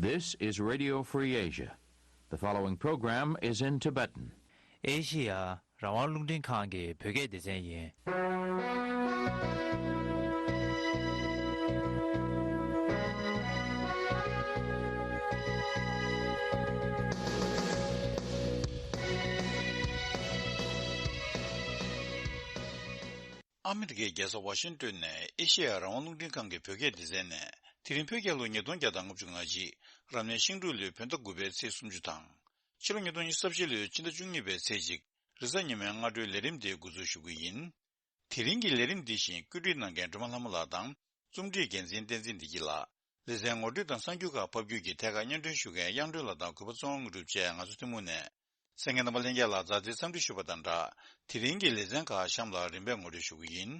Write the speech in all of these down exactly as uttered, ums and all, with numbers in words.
This is Radio Free Asia. The following program is in Tibetan. ཨེ་ཤི་ཡ་རང་དབང་རླུང་འཕྲིན་ཁང་གི་བོད་སྐད་སྡེ་ཚན་ཡིན། ཨ་མི་རི་ཀའི་རྒྱལ་ས་ཝ་ཤིང་ཏོན་ནས་ཨེ་ཤེ་ཡ་རང་དབང་རླུང་འཕྲིན་ཁང་གི་བོད་སྐད་སྡེ་ཚན་ནས། དེ་རིང་བོད་རྒྱལ་ལོ་ཉིས་སྟོང་བརྒྱ་དང་ལྔ་བཅུ་ང་གཅིག་རབ་གནས་ཤིང་འབྲུག་ལོའི་བོད་ཟླ་དགུ་པའི་ཚེས་སུམ་ཅུ་དང་། ཕྱི་ལོ་ཉིས་སྟོང་ཉི་ཤུ་རྩ་བཞི་ལོའི་སྤྱི་ཟླ་བཅུ་གཉིས་པའི་ཚེས་གཅིག་རེས་གཟའ་ཉི་མའི་སྔ་དྲོའི་ལས་རིམ་དེ་འགོ་འཛུགས་ཞུ་གི་ཡིན། དེ་རིང་གི་ལས་རིམ་འདི་བཞིན་བཀོད་སྒྲིག་གནང་མཁན་སྒྲོལ་མ་ལྷ་མོ་ལགས་དང་། རྩོམ་སྒྲིག་འགན་འཛིན་བསྟན་འཛིན་བདེ་སྐྱིད་ལགས། ལེ་ཚན་ངོ་སྤྲོད་དང་གསར་འགྱུར་ཁག་ཕབ་སྒྱུར་གྱིས་ཐད་ཀར་སྙན་སྒྲོན་ཞུ་མཁན་གཡང་སྒྲོན་ལགས་དང་གུས་པ་ཚེ་དབང་དངོས་གྲུབ་བཅས་ང་ཚོ་ཐུན་མོང་ནས། གསན་མཁན་རྣམ་པ་ལྷན་རྒྱས་ལ་མཛའ་བརྩེའི་འཚམས་འདྲི་ཞུ་བ་དང་སྦྲགས། དེ་རིང་གི་ལེ་ཚན་ཁག་གཤམ་ལ་རིམ་པས་ངོ་སྤྲོད་ཞུ་གི་ཡིན།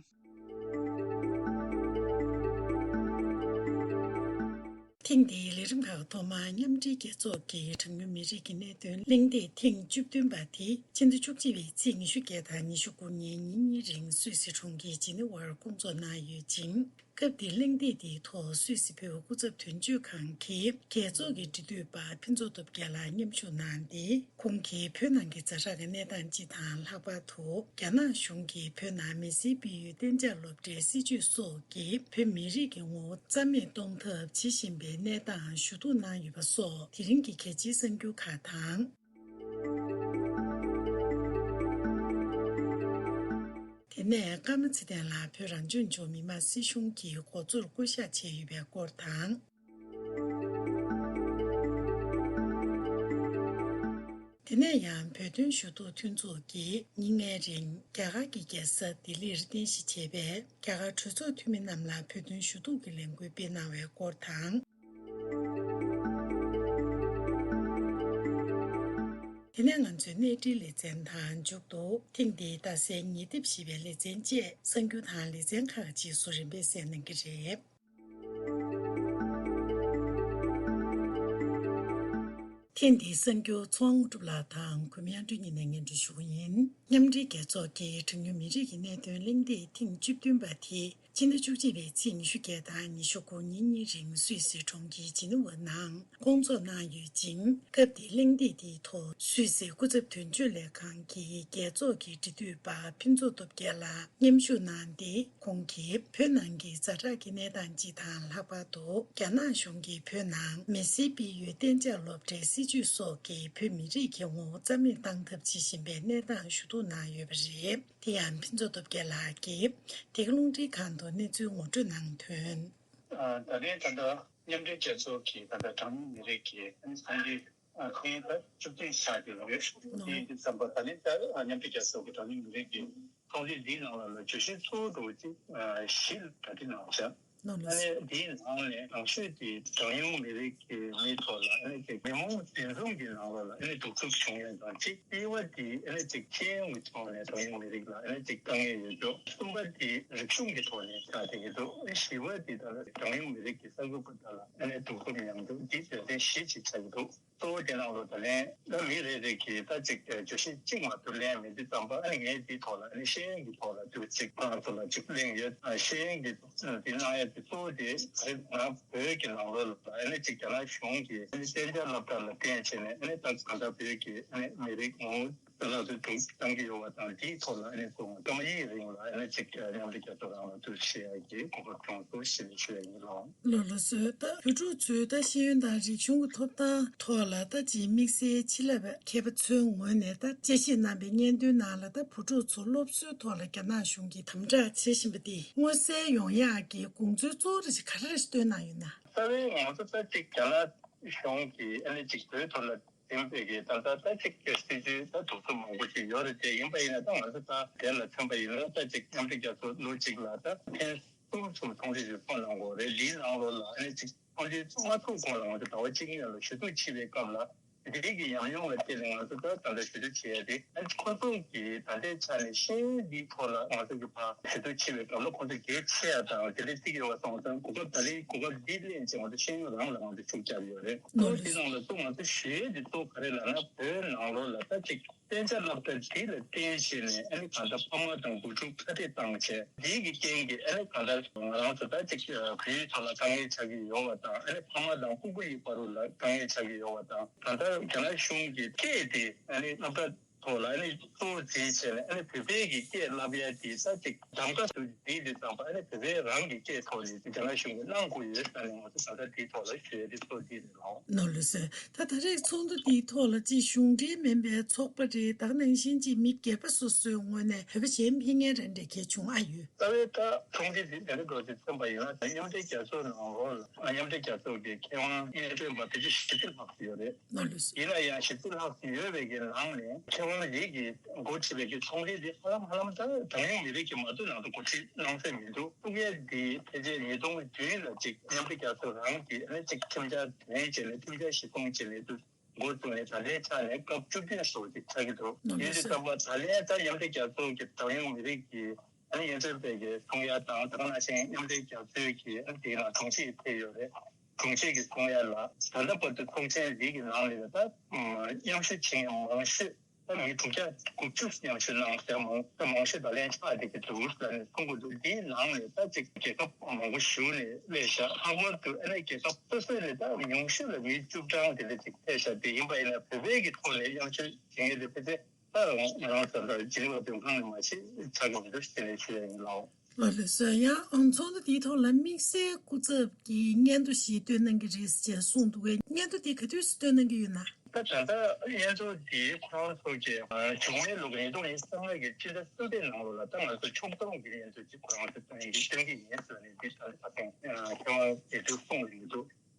ཐེངས་འདིའི་ལས་རིམ་ཁག་ཐོག་མར་མཉམ་འབྲེལ་རྒྱལ་ཚོགས་ཀྱི་གྲངས་ཉུང་མི་རིགས་ཀྱི་གནད་དོན་གླེང་སྟེགས་ཐེངས་བཅུ་བདུན་པ་དེ་ཕྱི་ཟླ་བཅུ་གཅིག་པའི་ཚེས་ཉི་ཤུ་བརྒྱད་དང་ཉི་ཤུ་དགུ་ཉིན་ཉིན་གཉིས་རིང་སུད་སི་གྲོང་ཁྱེར་ཇི་ནི་ཝར་བསྐོང་ཚོགས་གནང་ཡོད་ཅིང་། སྐབས་དེའི་གླེང་སྟེགས་དེའི་ཐོག་སུད་སི་བོད་སྐུ་ཚབ་དོན་གཅོད་ཁང་གི་རྒྱལ་ཚོགས་ཀྱི་འབྲེལ་མཐུད་པ་ཕུན་ཚོགས་སྟོབས་རྒྱལ་ལགས་མཉམ་ཞུགས་གནང་སྟེ། ཁོང་གིས་བོད་ནང་གི་ཛ་དྲག་གི་གནས་སྟངས་སྤྱི་དང་། ལྷག་པར་དུ་རྒྱ་ནག་གཞུང་གིས་བོད་ནང་མི་སེར་སྤེལ་ཡུལ་གཏན་འཇགས་སློབ་གྲྭའི་སྲིད་བྱུས་སོགས་ཀྱིས་བོད་མི་རིགས་ཀྱི་ངོ་བོ་རྩ་མེད་གཏོང་ཐབས་བྱེད་བཞིན་པའི་གནས་སྟངས་ཞུ་གཏུག་གནང་ཡོད་པ་སོགས་དེ་རིང་གི་གལ་ཆེའི་གསར་འགྱུར་ཁག་དང་། དེ་ནས་ཀརྨ་ཚེ་བརྟན་ལགས་བོད་རང་སྐྱོང་ལྗོངས་མི་དམངས་སྲིད་གཞུང་གི་མགོ་གཙོར་བསྐོ་གཞག་བྱས་ཡོད་པའི་སྐོར་དང་། དེ་ནས་ཡང་བོད་དོན་ཞུ་གཏུག་མཐུན་ཚོགས་ཀྱིས་ཉིན་ལྔའི་རིང་རྒྱ་གར་གྱི་རྒྱལ་ས་ལྡི་ལིར་རྟེན་གཞི་བྱས་པའི་རྒྱ་གར་གྲོས་ཚོགས་འཐུས་མི་རྣམས་ལ་བོད་དོན་ཞུ་གཏུག་གི་ལས་འགུལ་སྤེལ་གནང་བའི་སྐོར་དང་། དེ་ནས་ང་ཚོའི་གནས་འབྲེལ་ལེ་ཚན་དང་མཇུག་ཏུ་ཐེངས་འདིའི་རྟགས་གསལ་ཉིས་ལྡེབ་ཞེས་པའི་ལེ་ཚན་བཅས་གསར་འགྱུར་དང་ལེ་ཚན་ཁག་རྗེས་སུ་རིམ་པས་གསན་གནང་གི་རེད། ཐེངས་འདིའི་གསར་འགྱུར་ཚོགས་དངོས་གྲུབ་ལགས་དང་གུས་མོ་དབྱངས་སྒྲོན་གཉིས་ནས་སྙན་སྒྲོན་ཞུ་གི་ཡིན། མཉམ་འབྲེལ་རྒྱལ་ཚོགས་ཀྱི་གྲངས་ཉུང་མི་རིགས་ཀྱི་གནད་དོན་གླེང་སྟེགས་ཐེངས་བཅུ་བདུན་པ་དེ་ཕྱི་ཟླ་བཅུ་གཅིག་པའི་ཚེས་ཉི་ཤུ་བརྒྱད་དང་ཉི་ཤུ་དགུ་ཉིན་གཉིས་རིང་སུད་སི་གྲོང་ཁྱེར་ཇི་ནི་ཝ་ནང་བསྐོང་ཚོགས་གནང་ཡོད་ཅིང་། སྐབས་དེའི་གླེང་སྟེགས་དེའི་ཐོག་སུད་སི་སྐུ་ཚབ་དོན་གཅོད་ལས་ཁང་གི་རྒྱལ་ཚོགས་ཀྱི་འབྲེལ་མཐུད་པ་ཕུན་ཚོགས་སྟོབས་རྒྱལ་ལགས་མཉམ་ཞུགས་གནང་སྟེ། ཁོང་གིས་བོད་ནང་གི་ཛ་དྲག་གི་གནས་སྟངས་སྤྱི་དང་། ལྷག་པར་དུ་རྒྱ་ནག་གཞུང་གིས་བོད་ནང་མི་སེར་སྤེལ་ཡུལ་གཏན་འཇགས་སློབ་གྲྭའི་སྲིད་བྱུས་སོགས་ཀྱིས་བོད་མི་རིགས་ཀྱི་ངོ་བོ་རྩ་མེད་བཏང་ཐབས་བྱེད་བཞིན་པའི་གནས་སྟངས་ཞུ་གཏུག་གནང་ཡོད་པ་རེད། དེ་ཡང་ཕུན་ཚོགས་སྟོབས་རྒྱལ་ལགས་ཀྱིས་འདི་ག་རླུང་འཕྲིན་ཁང་དུ་གནས་ཚུལ་ངོ་སྤྲོད་གནང་དོན། ད་ལན་ད་ལྟ་མཉམ་འབྲེལ་རྒྱལ་ཚོགས་ཀྱི་ད་ལྟ་གྲངས་ཉུང་མི་རིགས་ཀྱི་ཚོགས་འདུའི་ཨ་ཐེངས་ད་བཅུ་བདུན་ཆགས་ཀྱི་ཡོད། དེ་ཡིན་དུས་ཙམ་པ་ད་ལན་ད་མཉམ་འབྲེལ་རྒྱལ་ཚོགས་ཀྱི་གྲངས་ཉུང་མི་རིགས་ཀྱི་ཚོགས་འདུ་འདིའི་ནང་ལ་ལ་བརྗོད་གཞི་གཙོ་བོ་འདྲ་བོ་ཅིག་བཞི་ལ་གྲ་སྒྲིག་གནང་བ་བྱས། ཨ་ནི་དེའི་ནང་ནས་དང་ཤོས་དེ་གྲངས་ཉུང་མི་རིགས་ཀྱི་མིའི་ཐོག་ལ་ཨ་ནི་ཅིག་མི་མང་འཛིན་བཟུང་གི་ནང་ལོགས་ལ་ཨ་ནི་གདུག་རྩུབ་བྱུང་ཡོད་དང་གཅིག་གཉིས་པ་དེ་ཨ་ནི་ཅིག་ཤེས་ཡོན་གྱི་ཐོག་ནས་གྲངས་ཉུང་མི་རིགས་ལ་ཨ་ནི་ཅིག་དཀའ་ངལ་ཡོད་འཇོག་གསུམ་པ་དེ་རིག་གཞུང་གི་ཐོག་ནས་ཆགས་བསྡད་ཀྱི་འདུག་བཞི་པ་དེ་ད་ལ་གྲངས་ཉུང་མི་རིགས་ཀྱི་གསར་འགོད་པ་དག་ལ་ཨ་ནི་གདུག་རྩུབ་མྱངས་འདུག་འདི་དོན་ཚན་བཞི་ཅིག་ཆགས་ཀྱི་འདུག་གཙོ་བོ་དེ་ནང་ལོགས་ད་ལན་ད་མི་རེ་རེ་གིས་ད་ཅིག་བརྗོད་གཞི་གཅིག་མ་གཏོགས་ལེན་མེད་དུས་ཙམ་པ་ཨ་ནི་ངས་འདིའི་ཐོག་ལ་ཨ་ནི་ཤེས་ཡོན་གྱི་ཐོག་ལ་དུ་ཅིག་ང་ཚོ་ལ་ཅིག་གླེང་ཡོད། ཤེས་ཡོན་གྱི་དེ་གནང་ཡ་དེ་གཙོ་བོ་དེ་ང་བོད་ཀྱི་ནང་ལོགས་ལ་ཨ་ནི་ཅིག་རྒྱ་ནག་གཞུང་གིས་ཨ་ནི་གཏན་འཇགས་སློབ་གྲྭ་ལ་བརྟེན་བྱས་ནས་ཨ་ནི་ད་གང་ལྟར་བོད་ཀྱི་ཨ་ནི་མི་རིགས་ངོ་བོ་ད་ལྟ་དུ་དུ་བཏང་གི་ཡོད་པ་དང་དེའི་ཐོག་ལ་ཨ་ནི་སྐུ་ངོ་སྐར་མ་གཉིས་རིང་ལ་ཨ་ནི་ཅིག་མཉམ་འབྲེལ་རྒྱལ་ཚོགས་རང་ལ་དུ་བྱེད་ཡ་གི་གོ་སྐབས་བྱུང་སོང་ཞེས་ཞུ་ཡ་ཡིན་ལགས། ལགས་ལགས་སོ། ད་བོད་ཕྲུག་ཚོས་ད་ཤེས་ཡོན་དང་རིག་གཞུང་གི་ཐོབ་ཐང་ཐོག་ལ་ད་ཅིག་དམིགས་བསལ་ཆེད་ལས་པ་མཁས་པ་ཚོའི་ངོས་ནས་ད་དཔྱད་ཞིབ་གནང་པའི་སྙན་ཐོའི་ནང་ལ་ད་བོད་ཕྲུག་ཚོ་སློབ་གསོའི་ཐོག་ལ་རྒྱ་ནག་གཞུང་གིས་དམ་དྲག་བྱེད་བཞིན་པ་དེ་མངོན་གསལ་ཡོང་ཡག་གི་དགོངས་ཚུལ་གཙོ་བོ་རེ་ཞིག་ག་རེ་རེ་ཞིག་བཏོན་གནང་ཡོད་ན། རྩ་བའི་ང་ཚོ་ད་ཅིག་རྒྱ་ནག་གཞུང་གིས་ཨ་ནི་ཅིག་བོད་ཐོག་ལ་འཛིན་པའི་གི་ད་ལྟ་ད་ཅིག་གི་སྲིད་ཇུས་ད་གདུག་རྩུབ་མང་པོ་ཞིག་ཡོད་རེད་དེ། ཡིན་པ་ཡིན་ན་ད་ང་ཚོ་ད་དེ་ལ་མཚོན་པ་ཡིན་ན་ད་ཅིག་མཉམ་འབྲེལ་རྒྱལ་ཚོགས་ལོ་གཅིག་ལ་ད་ཐེངས་གསུམ་གསུམ་ཚོང་འབྲེལ་ཞིག་ཚོགས་གནང་དགོས་རེད། འདིའི་ནང་ལོགས་ལ་ཨ་ནི་ཅིག་ཚོང་འབྲེལ་ཚོགས་མ་ཐུབ་གོང་ལ་ང་ཚོ་ཟླ་བ་གཅིག་གཉིས་ལ་ཞུ་གཏུག་བྱེད་པའི་སྐབས་ལ་ འདི་གི་ཉམས་མྱོང་ལ་བརྟེན་ནས་ང་ཚོ་ད་ད་ལྟ་ཞུ་གཏུག་བྱེད་ཡ་དེ། ཨ་ཁོ་ཚོ་གི་ད་ལྟའི་ཆ་ནས་ཤེས་ཡོན་འདིའི་ཐོག་ལ་ང་ཚོ་གི་ཕར་ཞུ་གཏུག་བྱེད་པའི་སྐབས་ལ་ཁོ་ཚོ་གལ་ཆེ་ཡ་དང་དེ་འདྲ་ཅིག་ཡོད་པ་སོང་ཙང་། གོ་སྐབས་ད་རེས་གོ་སྐབས་འདི་ལེན་བྱས་ང་ཚོ་ཤེས་ཡོན་རང་ལ་ང་ཚོ་ཤུགས་རྒྱབ་ཡོད་རེད། ལགས་སོ། དེ་ནང་ལ་གཙོ་ང་ཚོ་ཞུ་ཡས་དེ་གཙོ་ག་རེ་ལབ་ན། བོད་ནང་ལོགས་ལ་ད་ཅིག་གཏན་འཇགས་སློབ་གྲྭ་འདི་ལ་བརྟེན་བྱས་ནས་ཨ་ནི་གང་ལྟར་ཕ་མ་དང་བུ་ཕྲུག་ཁ་གཏད་བཏང་བྱས། འདི་གི་རྐྱེན་གྱིས་ཨ་ནི་གང་ལྟར་ང་རང་ཚོ་ད་ཅིག་བོད་ཡིག་ཐོག་ལ་དཀའ་ངལ་ཆགས་ཀྱི་ཡོད་པ་དང་། ཨ་ནི་ཕ་མ་དང་ཕྲུ་གུ་ཡི་བར་ལ་དཀའ་ངལ་ཆགས་ཀྱི་ཡོད་པ་དང་། གང་ལྟར་རྒྱ་ནག་གཞུང་གི་སྐད་དེ་ཨ་ནི་སློབ་གྲྭ་ཐོག་ལ་ཨ་ནི་གཙོ་བོ་འཛིན་བྱས་ནས། ཨ་ནི་བོད་པའི་གི་སྐད་བསླབ་ཡ་དེ་ད་ཅིག་གདམ་ག་ཏུ་འཛིན་དུས་ཙམ་པ། ཨ་ནི་བོད་པའི་རང་གི་སྐད་ཐོག་ནས་རྒྱ་ནག་གཞུང་གིས་གནང་དགོས་ཡོད་ཟེར་ནས་ང་ཚོ་ད་ལྟ་དེའི་ཐོག་ལ་ཞུ་ཡ་དེ་གཙོ་དེ་རེད་ལགས། ནོར་ལུ་ཟེར། ད་ད་རེས་ཚོགས་འདུ་འདིའི་ཐོག་ལ་ཅིག་གཞུང་འབྲེལ་མིན་པའི་ཚོགས་པ་རེད། ད་ནང་བཞིན་ཅིག་མི་སྒེར་པ་སོ་སོའི་ངོས་ནས་བོད་པ་གཞན་ཕན་ངན་རེ་འདྲ་གལ་བྱུང་ཨ་ཡོད། རྩ་བའི་ད་ཚོགས་འདུ་འདི་ལས་འགྲོ་དེ་མཚོན་པ་ཡིན་ན། མཉམ་འབྲེལ་རྒྱལ་ཚོགས་ནང་ལོགས་ལ་མཉམ་འབྲེལ་རྒྱལ་ཚོགས་ཀྱི་མཁས་དབང་སྙན་སྒྲོན་པ་ཕལ་ཆེར་བཞི་བཅུ་ལྷག་ཙམ་ཡོད་རེད། ནོར་ལུ་ཟེར། ཡིན་ན་ཡང་བཞི་བཅུ་ལྷག་ཙམ་ཡོད་པའི་གི་ནང་ནས་མཁས་དབང་རིགས་ཀྱིས་འགོ་ཁྲིད་པའི་གི་ཚོགས་འདུ་འདི་ཧ་ལམ་ཧ་ལམ་ད་གྲངས་ཉུང་མི་རིགས་ཀྱི་མ་གཏོགས་ནང་དུ་འགོ་ཁྲིད་གནང་སྲོལ་མི་འདུག། ཐུག་ཡས་འདི་ཕལ་ཆེར་ཉིས་སྟོང་བདུན་ལ་ཅིག་མཉམ་འབྲེལ་རྒྱལ་ཚོགས་རང་གིས་ཨ་ནི་ཅིག་ཁྲིམས་འཆར་དོན་བྱས་ནས། ཁྲིམས་འཆར་གཞི་བཟུང་བྱས་ནས་འདུག། འགོ་བཙུགས་ནས་ད་ལྟའི་ཆ་ནས་སྐབས་བཅུ་བདུན་སོགས་ཅིག་ཆགས་ཀྱི་འདུག། ཡིན་དུས་ཙམ་པ་ད་ལན་ད་མཉམ་འབྲེལ་རྒྱལ་ཚོགས་ཀྱི་གྲངས་ཉུང་མི་རིགས་ཀྱི་ཨ་ནི་སྙན་སྒྲོན་པས་ཀྱི་གསུང་ཡ་དང་། ད་ག་ནང་བཞིན་མཉམ་འབྲེལ་རྒྱལ་ཚོགས་ཀྱི་ཨ་ནི་དེའི་ནང་དྲུང་ཆེ་ཕེབས་ཡོད་རེད། དྲུང་ཆེ་གི་གསུང་ཡ་ལ་ད་ལྟ་བར་དུ་ཚོགས་ཆེན་འདི་གི་ནང་ལ་ད་མཉམ་ཞུགས་བྱེད་མཁན་མང་ཤོས་ད་མི་དྲུག་བརྒྱ་དགུ་བཅུ་མཉམ་ཞུགས་གནང་ཟེར། མང་ད་མང་ཤོས་ད་ལན་ཆགས་བསྡད་ཀྱི་འདུག་ཟེར་ནས་གསུང་གི་འདུག། འདིའི་ནང་ནས་ད་ཅིག་རྒྱལ་ཁབ་མང་པོ་ཞིག་ནས་སླེབས་ཤག། ལྷག་པར་དུ་ཨ་ནི་རྒྱལ་ཁབ་སོ་སོ་ནས་ད་ཉུང་ཤོས་ལ་མི་བཅུ་གྲངས་དེ་འདྲ་ཅིག་ཕེབས་ཤག། དེ་ཡིན་པ་ཡིན་ན་བོད་པའི་གི་ཐོག་ནས་མཉམ་ཞུགས་བྱེད་མཁན་དེ་ཕལ་ཆེར་ད་ང་རང་ཚོ་ད་ཇི་ནི་ཝ་མགྲོན་ཁང་ནས་མ་གཏོགས་ཆགས་ཀྱི་མི་འདུག་ཟེར་ནས་ཞུ་ཡ་ཡིན་ལགས། ལགས་སོ། ཡང་ཚོགས་འདུ་དེའི་ཐོག་ལ་དམིགས་བསལ་སྐུ་ཚབ་ཀྱིས་སྙན་ཐོ་ཞིག་བཏོན་གནང་གི་རེད་ཅེས་གསུངས་འདུག་པས། སྙན་ཐོ་དེ་ག་དུས་སུ་བཏོན་གནང་གི་ཡོད་ན། ད་ད་ལྟ་སྙན་ཐོ་འདི་ཁོ་རང་ཚོ་གི་བྱུང་བའི་ལོ་ཉིས་སྟོང་ཉི་ཤུ་རྩ་ལྔ་གི་ཕྱི་ཟླ་གསུམ་པའི་ནང་ལོགས་ལ་ད་ང་ཚོ་ཕྱོགས་བསྡོམས་ཀྱི་སྙན་ཐོ་ཅིག་ཁོ་རང་ཚོ་བཏོན་གྱི་བཏོན་གྱི་ཡིན་ཟེར་ནས། འདི་ད་ལྟ་ད་ཐེངས་མཁས་དབང་དེ་ཚོས་གསུངས་ཡོད་འདུག།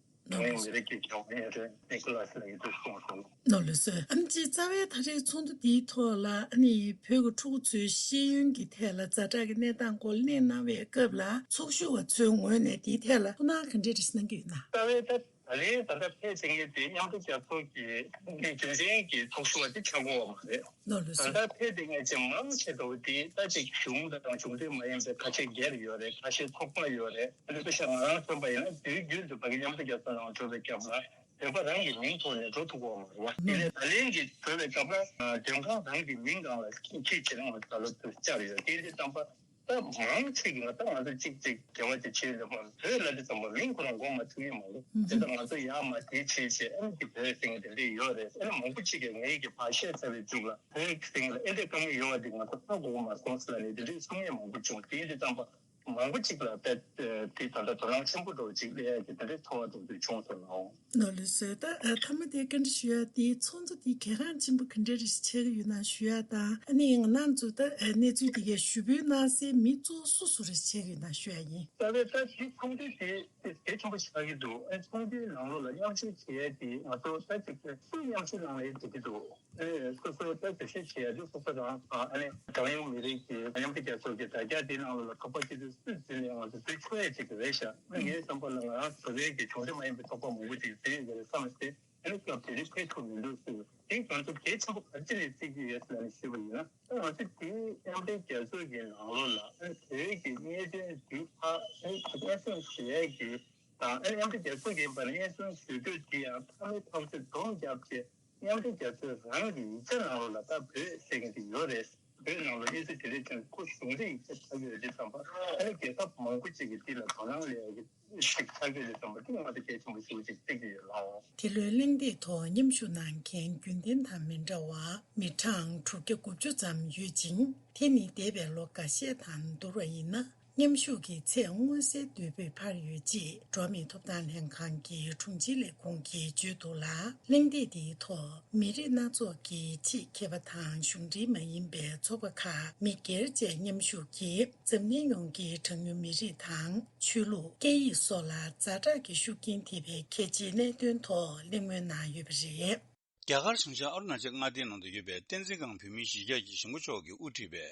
ནོར་ལུགས་ཡིན་རེད། ཀྱི་ཁྱབ་ཡིན་རེད། ནི་ཀི་ལ་སི་ལ་ཡི་དུ་གསུངས་སོང་། ནོར་ལུགས་སོ། ཨ་ནི་ཅིག་རྩ་བའི་ད་རེས་ཚོགས་འདུ་འདིའི་ཐོག་ལ་ཨ་ནི་བོད་ཀྱི་ཕྲུ་གུ་ཚོའི་ཤེས་ཡོན་གྱི་ཐད་ལ་ཛ་དྲག་གི་གནས་སྟངས་སྐོར་གླེང་གནང་བའི་སྐབས་ལ། ཚོགས་ཞུགས་པ་ཚོའི་ངོས་ནས་འདིའི་ཐད་ལ་ཐུགས་སྣང་ག་འདྲ་རེ་ཞིག་གནང་གི་ཡོད་ན། རྩ་བའི་ད་ད་རེས་ད་ལྟ་ཕེབས་ཟིན་མཁན་དེ་མཉམ་འབྲེལ་རྒྱལ་ཚོགས་ཀྱི་རྒྱུན་ལྡན་གྱི་ཚོགས་ཞུགས་པ་དེ་ཆགས་ཀྱི་ཡོད་མ་རེད། ནོར་ལུགས་ད་སོ། ལྟ་ཕེབས་བསྡད་མཁན་ཅིག་མང་ཆེ་བ་དེ་ད་ཅིག་གཞུང་དང་གཞུང་འབྲེལ་མ་ཡིན་པའི་ཁ་ཤས་སྒེར་ཡོད་རེད། ཁ་ཤས་ཚོགས་པ་ཡོད་རེད། ཨ་ནི་དཔེ་ཆ་ང་རང་མཚོན་པ་ཡིན་ན། དུས་རྒྱུན་དུ་ཕ་གི་མཉམ་འབྲེལ་རྒྱལ་ཚོགས་ནང་འགྲོ་བའི་སྐབས་ལ་བོད་པ་རང་གི་མིང་ཐོག་ནས་འགྲོ་ཐུབ་ཀྱི་ཡོད་མ་རེད་བ། དེ་ནས་ད་ལན་གྱི་འགྲོ་བའི་སྐབས་ལ་མགྲོན་ཁང་རང་གི་མིང་སྒང་ལ་ཁྱེད་ཀྱིས་ནང་ལ་ད་ལོ་དུ་བཅར་ཡོད། དེ་འདི་དང་པ། ད་མང་ཆེ་གིས་ང་ད་ང་ཚོ་གཅིག་གཅིག་འབྲེལ་བ་ཅིག་བྱས་ཡོད་པ། བོད་ལ་དེ་ཙམ་པ་མིང་ཁོ་རང་གོ་མ་ཐུབ་ཡོད་མ་རེད། དེ་ལྟར་ང་ཚོ་ཡར་མར་དེ་བྱས་བྱས་ཨ་ནི་དེ་བོད་ཟེར་མཁན་དེ་འདྲས་ཡོད་རེད། ཨ་ནི་མང་པོ་ཅིག་གིས་ངེད་ཀྱིས་ཕར་བཤད་ཚར་བའི་མཇུག་ལ་བོད་ཟེར་མཁན་ལ་ཨེ་འདྲས་དཀའ་ངལ་ཡོད་པ་དེ་ང་ཚོ་ཧ་གོ་གི་མ་སོང་ཟེར་ལབ་ནས་དེ་འདྲས་གསུང་མཁན་མང་པོ་བྱུང་། དེ་འདི་ཙམ་པ་མང་པོ་ཅིག་ལ་དཔེ་དེ་ད་ལྟ་དོ་སྣང་ཆེན་པོ་འདྲ་བོ་ཅིག་སླེབས་ཡ་གི་དེ་འདྲས་ཚོར་བ་འདྲ་བོ་ཅིག་བྱུང་སོང་ནའང་། ནོར་ལུགས་སོ། ད་ཨ་མཐའ་མ་དེ་བཀའ་འདྲི་ཞུ་ཡ་དེ། ཚོགས་འདུ་དེ་གལ་འགངས་ཆེན་པོ་ག་འདྲ་རེ་ཞིག་ཆགས་ཀྱི་ཡོད་ན་ཞུ་ཡ་དང་། ཨ་ནི་ང་རང་ཚོ་ད་ཨ་གནས་ཚུལ་དེ་གའི་ཞུ་འབོད་གནང་སའི་མི་གཙོ་བོ་སུ་སུ་རེ་ཞིག་ཆགས་ཀྱི་ཡོད་ན་ཞུ་ཡ་ཡིན། རྩ་བའི་ད་དེ་ཚོགས་འདུ་དེ་དེ་གལ་ཆེན་པོ་ཞིག་ཆགས་ཀྱི་འདུག། ཨ་ཚོགས་འདུའི་ནང་ལོགས་ལ་མཉམ་ཞུགས་བྱེད་ཡ་དེ་ང་ཚོ་ད་ཅིག་སུས་མཉམ་ཞུགས་གནང་ལ་ཡིན་ཟེར་གྱི་འདུག། ཨེ་སོ་སོ་ལྟ་ཞིབ་བྱེད་ཡ་དེ་སོ་སོ་རང་དང་། ཨ་ནི་གྲངས་ཉུང་མི་རིགས་ཀྱི་མཉམ་འབྲེལ་རྒྱལ་ཚོགས་ཀྱི་དྲ་རྒྱ་དེ་ནང་ལ་ཚོགས་པ་སྐྱིད་སྡུག་སུས་འཛིན་ནས་ང་ཚོ་འཛུལ་ཆོག་ཡ་ཅིག་རེད་ཤག། ངའི་བསམ་པ་ལ་ང་རང་བཟོ་བའི་གི་གཞུང་འབྲེལ་མ་ཡིན་པའི་ཚོགས་པ་མང་པོ་ཅིག་འཛུལ་ཡོད་རེད་བསམ་སྟེ། ཨ་ནི་སྐབས་དེ་རིང་ཕེབས་ཐུབ་མི་འདུག་ཟེར། དེ་ང་ཚོ་གལ་ཆེན་པོ་ག་ཅི་ནས་བརྩི་གི་ཡོད་ཟེར་ནས་ཞུས་པ་ཡིན་ན། ད་ང་ཚོ་དེའི་མཉམ་འབྲེལ་རྒྱལ་ཚོགས་ཀྱི་ནང་ལོགས་ལ་ཨ་ནི་བོད་ཀྱི་གནད་དོན་འདི་ཕར་ཨ་ནི་སྙན་སེང་ཞུ་ཡ་གི་དང་། ཨ་ནི་མཉམ་འབྲེལ་རྒྱལ་ཚོགས་ཀྱི་བར་སྙན་སེང་ཞུ་དུས་དེ་ཡང་ཕ་མའི་ཐག་གཅོད་སྡོམ་བརྒྱབ་བྱས། མཉམ་འབྲེལ་རྒྱལ་ཚོགས་རང་གི་ཡིག་ཆ་ནང་ལོགས་ལ་ད་བོད་ཟེར་མཁན་དེ་ཡོད་རེད། བོད་ནང་ལ་གནས་ཚུལ་དེ་འདྲས་ཀྱང་སྐུ་གཞུང་འབྲེལ་ཡིག་ཆ་ཆགས་ཡོད་དུས་ཙམ་པ། ཨ་ནི་རྒྱལ་ཁབ་མང་པོ་ཅིག་གིས་འདི་ལ་དོ་སྣང་སླེབས་ཡ་གི་ཞིག་ཆགས་ཡོད་དུས་ཙམ་པ། དེ་ང་ཚོ་གལ་ཆེན་པོ་ཞིག་ཅིག་བརྩི་གི་ཡོད་ལགས། དེ་ལོའི་གླེང་སྟེགས་ཐོག་མཉམ་ཞུགས་གནང་མཁན་རྒྱུན་ལྡན་དང་མི་འདྲ་བ་མི་གྲངས་དྲུག་བརྒྱ་དགུ་བཅུ་ཙམ་ཡོད་ཅིང་། དེ་ནི་འདས་པའི་ལོ་འགའ་ཤས་དང་བསྡུར་བ་ཡིན་ན། མཉམ་ཞུགས་ཀྱི་ཚད་མངོན་གསལ་དོད་པོས་འཕར་ཡོད་ཅེས་འགྲོ་བ་མིའི་ཐོབ་ཐང་ལྷན་ཁང་གི་དྲུང་ཆེ་ལས་ཁུངས་ཀྱིས་བརྗོད་འདུག་ལ། གླེང་སྟེགས་འདིའི་ཐོག་མི་རིགས་སྣ་ཚོགས་ཀྱི་ཕྱེད་མཁས་པ་དང་གཞུང་འབྲེལ་མ་ཡིན་པའི་ཚོགས་པ་ཁག་མི་སྒེར་བཅས་མཉམ་ཞུགས་ཀྱིས་འཛམ་གླིང་ཡོངས་ཀྱི་གྲངས་ཉུང་མི་རིགས་དང་ཆོས་ལུགས། སྐད་ཡིག་སོགས་ལ་ཛ་དྲག་གི་ཤུགས་རྐྱེན་ཐེབས་པའི་གལ་ཆེའི་གནད་དོན་ཐོག་གླེང་མོལ་གནང་ཡོད་པ་རེད། རྒྱ་གར་བྱང་ཤར་ཨ་རུ་ན་ཅལ་མངའ་སྡེའི་ནང་དུ་ཡོད་པའི་བསྟན་འཛིན་སྒང་བོད་མིའི་གཞིས་ཆགས་ཀྱི་གཞིས་འགོ་མཆོག་གིས་དབུ་ཁྲིད་པའི་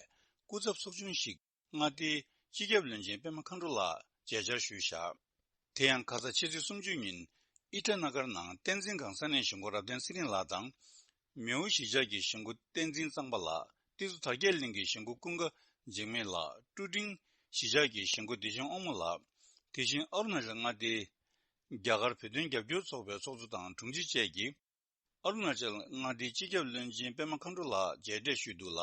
སྐུ་ཚབ་ཚོགས་ཆུང་ཞིག་མངའ་སྡེའི་སྤྱི་ཁྱབ་བློན་ཆེན་པད་མ་མཁའ་འགྲོ་ལགས་མཇལ་བཅར་ཞུས་བཞག། དེ་ཡང་ཁ་ས་ཕྱི་ཚེས་སུམ་ཅུ་ཉིན་ ཨི་ཊ་ན་གར་ནང་བསྟན་འཛིན་སྒང་ས་གནས་གཞིས་འགོ་རབ་བརྟན་ཚེ་རིང་ལགས་དང་། མེའོ་གཞིས་ཆགས་ཀྱི་གཞིས་འགོ་བསྟན་འཛིན་གཙང་པ་ལགས། ཏི་ཛུ་དར་རྒྱས་གླིང་གི་གཞིས་འགོ་ཀུན་དགའ་འཇིགས་མེད་ལགས། ཀྲུ་ཀྲིང་གཞིས་ཆགས་ཀྱི་གཞིས་འགོ་བདེ་ཆེན་དབང་མོ་ལགས། དེ་བཞིན་ཨ་རུ་ན་ཅལ་མངའ་སྡེའི་རྒྱ་གར་བོད་དོན་རྒྱབ་སྐྱོར་ཚོགས་པའི་ཚོགས་གཙོ་དང་དྲུང་ཆེ་བཅས་ཀྱིས། ཨ་རུ་ན་ཅལ་མངའ་སྡེའི་སྤྱི་ཁྱབ་བློན་ཆེན་པད་མ་མཁའ་འགྲོ་ལགས་མཇལ་འཕྲད་ཞུས་འདུག་ལ།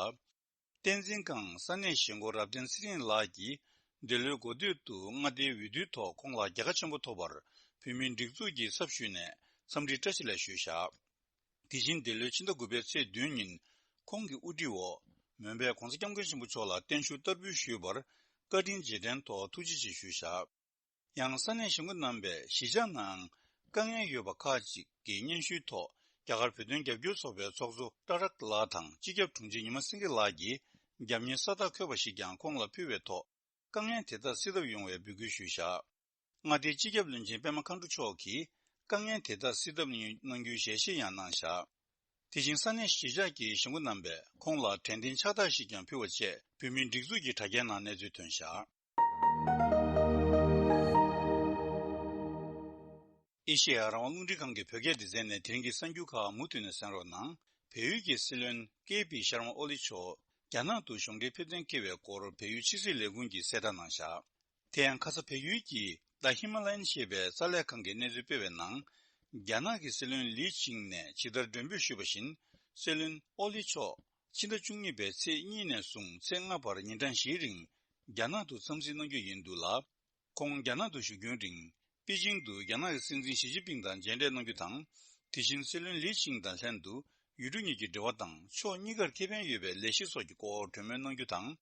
བསྟན་འཛིན་སྒང་ས་གནས་གཞིས་འགོ་རབ་བརྟན་ཚེ་རིང་ལགས་ཀྱིས་འདི་ལོའི་འགོ་སྟོད་དུ་མངའ་སྡེའི་འོས་བསྡུའི་ཐོག་ཁོང་ལ་རྒྱལ་ཁ་ཆེན་པོ་ཐོབ་པར་བོད་མིའི་སྒྲིག་འཛུགས་ཀྱི་ཚབ་ཞུས་ནས་འཚམས་འདྲི་བཀྲ་ཤིས་བདེ་ལེགས་ཞུས་བཞག། དེ་བཞིན་འདི་ལོའི་ཕྱི་ཟླ་དགུ་པའི་ཚེས་བདུན་ཉིན་ཁོང་གི་དབུ་ཁྲིད་འོག་མོན་པའི་༧གོང་ས་༧སྐྱབས་མགོན་ཆེན་པོ་མཆོག་ལ་བརྟན་བཞུགས་བསྟར་འབུལ་ཞུས་པར་བཀའ་དྲིན་རྗེས་དྲན་ཐོག་ཐུགས་རྗེ་ཆེ་ཞུས་བཞག། ཡང་ས་གནས་གཞིས་འགོ་རྣམ་པས་གཞིས་ཆགས་ནང་དཀའ་ངལ་ཡོད་པ་ཁག་ཅིག་གི་སྙན་ཞུའི་ཐོག་རྒྱ་གར་བོད་དོན་རྒྱབ་སྐྱོར་ཚོགས་པའི་ཚོགས་གཙོ་ཏྲ་རག་ལགས་དང་སྤྱི་ཁྱབ་དྲུང་ཆེ་ཉི་མ་སེང་གེ་ལགས་ཀྱིས་རྒྱབ་གཉེར་ས་རྟགས་འཁོད་པ་ཞིག་ཀྱང་ཁོང་ལ་ཕུལ་བའི་ཐོག་དཀའ་ངལ་དེ་དག་སེལ་ཐབས་ཡོང་བའི་འབོད་སྐུལ་ཞུས་བཞག། མངའ་སྡེའི་སྤྱི་ཁྱབ་བློན་ཆེན་པད་མ་མཁའ་འགྲོ་མཆོག་གིས་དཀའ་ངལ་དེ་དག་སེལ་ཐབས་གནང་རྒྱུའི་ཞལ་བཞེས་ཡང་གནང་བཞག། དེ་བཞིན་ས་གནས་གཞིས་ཆགས་ཀྱི་གཞིས་འགོ་རྣམ་པས་ཁོང་ལ་དྲན་རྟེན་ཕྱག་རྟགས་ཤིག་ཀྱང་ཕུལ་བ་བཅས་བོད་མིའི་སྒྲིག་འཛུགས་ཀྱི་དྲ་རྒྱའི་ནང་གནས་ཚུལ་ཐོན་བཞག། ཨེ་ཤེ་ཡ་རང་དབང་རླུང་འཕྲིན་ཁང་གི་བོད་སྐད་སྡེ་ཚན་ནས་དེ་རིང་གི་གསར་འགྱུར་ཁག་མུ་མཐུད་ནས་གསན་རོགས་གནང་། བལ་ཡུལ་གྱི་སྲིད་བློན་ཀེ་པི་ཤར་མ་ཨོ་ལི་མཆོག་རྒྱ་ནག་ཏུ་གཞུང་འབྲེལ་ཕེབས་གཏན་འཁེལ་བའི་སྐོར་བལ་ཡུལ་ཕྱི་སྲིད་ལས་ཁུངས་ཀྱིས་གསལ་བསྒྲགས་གནང་བཞག། དེ་ཡང་ཁ་ས་བལ་ཡུལ་གྱི་The Himalayan ཞེས་པའི་གསར་ལས་ཁང་གིས་གནས་ཚུལ་སྤེལ་བའི་ནང་། རྒྱ་ནག་གི་སྲིད་བློན་ལི་ཆིང་ནས་ཇི་ལྟར་མགྲོན་འབོད་ཞུས་པ་བཞིན། སྲིད་བློན་ཨོ་ལི་མཆོག་ཕྱི་ཟླ་བཅུ་གཉིས་པའི་ཚེས་གཉིས་ནས་བཟུང་ཚེས་ལྔ་བར་ཉིན་གྲངས་བཞིའི་རིང་རྒྱ་ནག་ཏུ་འཚམས་གཟིགས་གནང་རྒྱུ་ཡིན་འདུག་ལ། ཁོང་རྒྱ་ནག་ཏུ་བཞུགས་རྒྱུན་རིང་པེ་ཅིང་དུ་རྒྱ་ནག་གི་སྲིད་འཛིན་ཞི་ཅིན་ཕིང་དང་མཇལ་འཕྲད་གནང་རྒྱུ་དང་། དེ་བཞིན་སྲིད་བློན་ལི་ཆིང་དང་ལྷན་དུ་ཡུལ་གྲུ་གཉིས་ཀྱི་འབྲེལ་བ་དང་ཕྱོགས་གཉིས་ཀར་ཁེ་ཕན་ཡོད་པའི་ལས་གཞི་སོགས་ཀྱི་སྐོར་གྲོས་མོལ་གནང་རྒྱུ་དང་།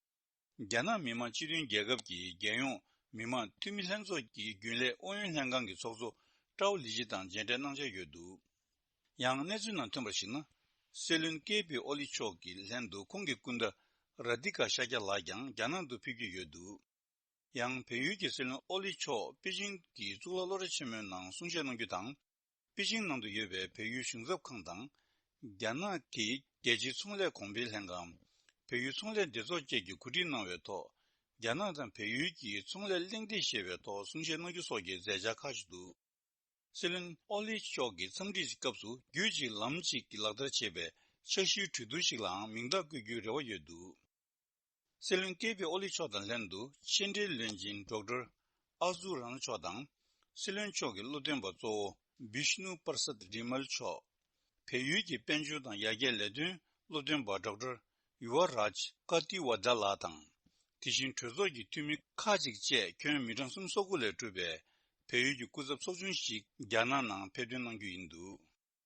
རྒྱ་ནག་མི་དམངས་སྤྱི་མཐུན་རྒྱལ་ཁབ་ཀྱི་རྒྱལ་ཡོངས་མི་དམངས་འཐུས་མི་ལྷན་ཚོགས་ཀྱི་རྒྱུན་ལས་ཨུ་ཡོན་ལྷན་ཁང་གི་ཚོགས་གཙོ་ཀྲའོ་ལི་ཅི་དང་མཇལ་འཕྲད་གནང་འཆར་ཡོད་འདུག། ཡང་གནས་ཚུལ་ནང་ཐོན་པར་གཞིགས་ན། སྲིད་བློན་ཀེ་པི་ཨོ་ལི་མཆོག་གི་ལྷན་དུ་ཁོང་གི་སྐུ་ཟླ་ར་ཏི་ཀ་ཤཱཀྱ་ལགས་ཀྱང་རྒྱ་ནག་ཏུ་ཕེབས་ཀྱི་ཡོད་འདུག། ཡང་བལ་ཡུལ་གྱི་སྲིད་བློན་ཨོ་ལི་མཆོག་པེ་ཅིང་གི་གཙུག་ལག་སློབ་གྲྭ་ཆེན་མོའི་ནང་གསུང་བཤད་གནང་རྒྱུ་དང་། པེ་ཅིང་ནང་དུ་ཡོད་པའི་བལ་ཡུལ་གཞུང་ཚབ་ཁང་དང་། རྒྱ་ནག་གི་རྒྱལ་སྤྱིའི་ཚོང་ལས་གོང་འཕེལ་ལྷན་ཁང་། བལ་ཡུལ་ཚོང་ལས་སྡེ་ཚོགས་བཅས་ཀྱིས་གོ་སྒྲིག་གནང་བའི་ཐོག་རྒྱ་ནག་དང་བལ་ཡུལ་གྱི་ཚོང་ལས་གླེང་སྟེགས་ཞེས་པའི་ཐོག་གསུང་བཤད་གནང་རྒྱུ་སོགས་ཀྱི་མཛད་འཆར་ཁག་ཅིག་འདུག། སྲིད་བློན་ཨོ་ལི་མཆོག་གི་འཚམས་འདྲིའི་སྐབས་སུ་རྒྱུད་གཅིག་ལམ་གཅིག་གི་ལག་བསྟར་བྱེད་པའི་འཆར་གཞིའི་གྲོས་བསྡུར་ཞིག་ལའང་མིང་རྟགས་བཀོད་རྒྱུའི་རེ་བ་ཡོད་འདུག། སྲིད་བློན་ཀེ་པི་ཨོ་ལི་མཆོག་དང་ལྷན་དུ་ཕྱི་འབྲེལ་བློན་ཆེན་ཌོག་ཊར་ཨ་ཟུ་ར་ན་མཆོག་དང་། སྲིད་བློན་མཆོག་གི་བློ་འདོན་པ་གཙོ་བོ་བིཤ་ནུ་པར་སད་རི་མལ་མཆོག། བལ་ཡུལ་གྱི་དཔལ་འབྱོར་དང་ཡར་རྒྱས་ལས་དོན་བློ་འདོན་པ་ཌོག་ཊར་ཡུ་ཝ་རཱཇ་ཀ་ཏི་ཝ་ཌ་ལགས་དང་། དེ་བཞིན་གྲོས་ཚོགས་ཀྱི་འཐུས་མི་ཁག་ཅིག་བཅས་ཁྱོན་མི་གྲངས་སུམ་ཅུ་སོ་དགུ་ལས་གྲུབ་པའི་བལ་ཡུལ་གྱི་སྐུ་ཚབ་ཚོགས་ཆུང་ཞིག་རྒྱ་ནག་ནང་ཕེབས་ཐོན་གནང་རྒྱུ་ཡིན་འདུག།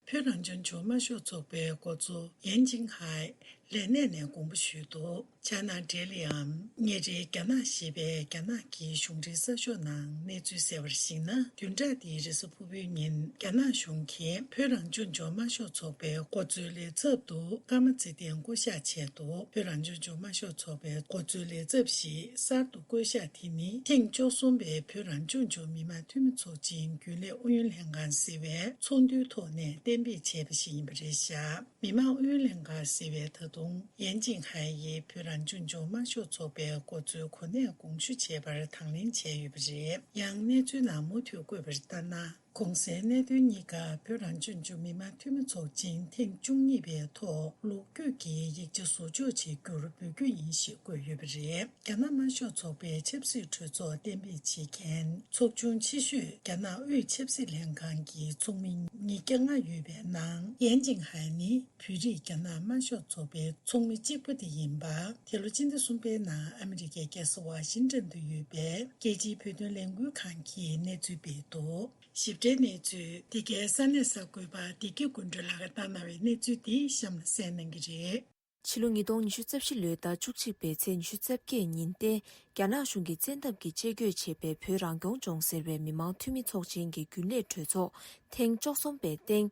བོད་རང་སྐྱོང་ལྗོངས་དམར་ཤོག་ཚོགས་པའི་འགོ་གཙོ་ཡན་ཅིང་ཧའེ་ལས་གནས་ནས་དགོངས་པ་ཞུས་འདུག། ཅཱ་ནག་ཌེ་ལིའམ་ཉེ་འབྲེལ་རྒྱ་ནག་ཞེས་པའི་རྒྱ་ནག་གི་གཞུང་འབྲེལ་གསར་ཤོག་ནང་གནས་ཚུལ་གསལ་བར་གཞིགས་ན། བདུན་ཕྲག་འདིའི་རེས་གཟའ་ཕུར་བུའི་ཉིན་རྒྱ་ནག་གཞུང་གིས་བོད་རང་སྐྱོང་ལྗོངས་དམར་ཤོག་ཚོགས་པའི་འགོ་གཙོའི་ལས་ཚབ་ཏུ་ཀརྨ་ཚེ་བརྟན་བསྐོ་གཞག་ཆེད་དུ། བོད་རང་སྐྱོང་ལྗོངས་དམར་ཤོག་ཚོགས་པའི་འགོ་གཙོའི་ལས་ཚབ་ཞིག་གསར་དུ་བསྐོ་གཞག་དེ་ནི་ཐེངས་བཅུ་གསུམ་པའི་བོད་རང་སྐྱོང་ལྗོངས་མི་དམངས་འཐུས་མི་ཚོགས་ཆེན་རྒྱུན་ལས་ཨུ་ཡོན་ལྷན་ཁང་ཟེར་བའི་ཚོགས་འདུའི་ཐོག་ནས་གཏན་འབེབས་བྱས་པ་ཞིག་ཡིན་པ་རེད་བཞག། མི་དམངས་ཨུ་ཡོན་ལྷན་ཁང་ཟེར་བས་ད་དུང་ཡན་ཅིང་ཧའེ་ཡིས་བོད་རང་སྐྱོང་ལྗོངས་དམར་ཤོག་ཚོགས་པའི་འགོ་གཙོའི་གོ་གནས་དགོངས་ཞུ་བྱས་པར་དང་ལེན་བྱས་ཡོད་པ་རེད། ཡང་གནས་ཚུལ་ནང་མུ་མཐུད་བཀོད་པར་ལྟར་ན། གོང་གསལ་གནད་དོན་གཉིས་ཀ་བོད་རང་སྐྱོང་ལྗོངས་མི་དམངས་འཐུས་མི་ཚོགས་ཆེན་ཐེངས་བཅུ་གཉིས་པའི་ཐོག་ལོ་རྒྱུས་ཀྱི་ཡིག་ཆ་བཟོ་ཕྱོགས་བྱེད་རྒྱུར་འབོད་སྐུལ་ཡིན་ཞེས་བཀོད་ཡོད་པ་རེད། རྒྱ་ནག་དམར་ཤོག་ཚོགས་པའི་ཆབ་སྲིད་གྲོས་ཚོགས་གཏན་འབེབས་བྱེད་མཁན་ཚོགས་ཆུང་ཆེ་ཤོས་རྒྱ་ནག་དབུས་ཆབ་སྲིད་ལྷན་ཁང་གི་ཚོགས་མི་ཉིས་བརྒྱ་ལྔ་ཡོད་པའི་ནང་ཡན་ཅིང་ཧའེ་ནི་བོད་རིགས་རྒྱ་ནག་དམར་ཤོག་ཚོགས་པའི་ཚོགས་མི་གཅིག་པ་དེ་ཡིན་པ། དེ་ལོ་སྤྱི་ཟླ་གསུམ་པའི་ནང་ཨ་མི་རི་ཀའི་རྒྱལ་ས་ཝ་ཤིང་ཏན་དུ་ཡོད་པའི་རྒྱལ་སྤྱིའི་བོད་དོན་ལས་འགུལ་ཁང་གིས་གནས་ཚུལ་སྤེལ་འདུག། ཞིབ་ཕྲའི་གནས་ཚུལ་འདི་གའི་ས་གནས་གསར་འགོད་པ་བདེ་སྐྱིད་ཀུན་གྲོལ་ལགས་ཀྱིས་བཏང་གནང་བའི་གནས་ཚུལ་འདི་གཤམ་ལ་གསན་གནང་གི་རེད། ཕྱི་ལོ་ཉིས་སྟོང་ཉི་ཤུ་རྩ་བཞི་ལོའི་ཟླ་བཅུ་གཅིག་པའི་ཚེས་ཉི་ཤུ་རྩ་བརྒྱད་ཉིན་ཏེ། རྒྱ་ནག་གཞུང་གིས་བཙན་ཐབས་ཀྱིས་བཅད་བགོས་བྱས་པའི་བོད་རང་སྐྱོང་ལྗོངས་ཟེར་བའི་མི་མང་འཐུས་མི་ཚོགས་ཆེན་གྱི་རྒྱུན་ལས་གྲོས་ཚོགས་ཐེངས་བཅུ་གསུམ་པའི་སྟེང་།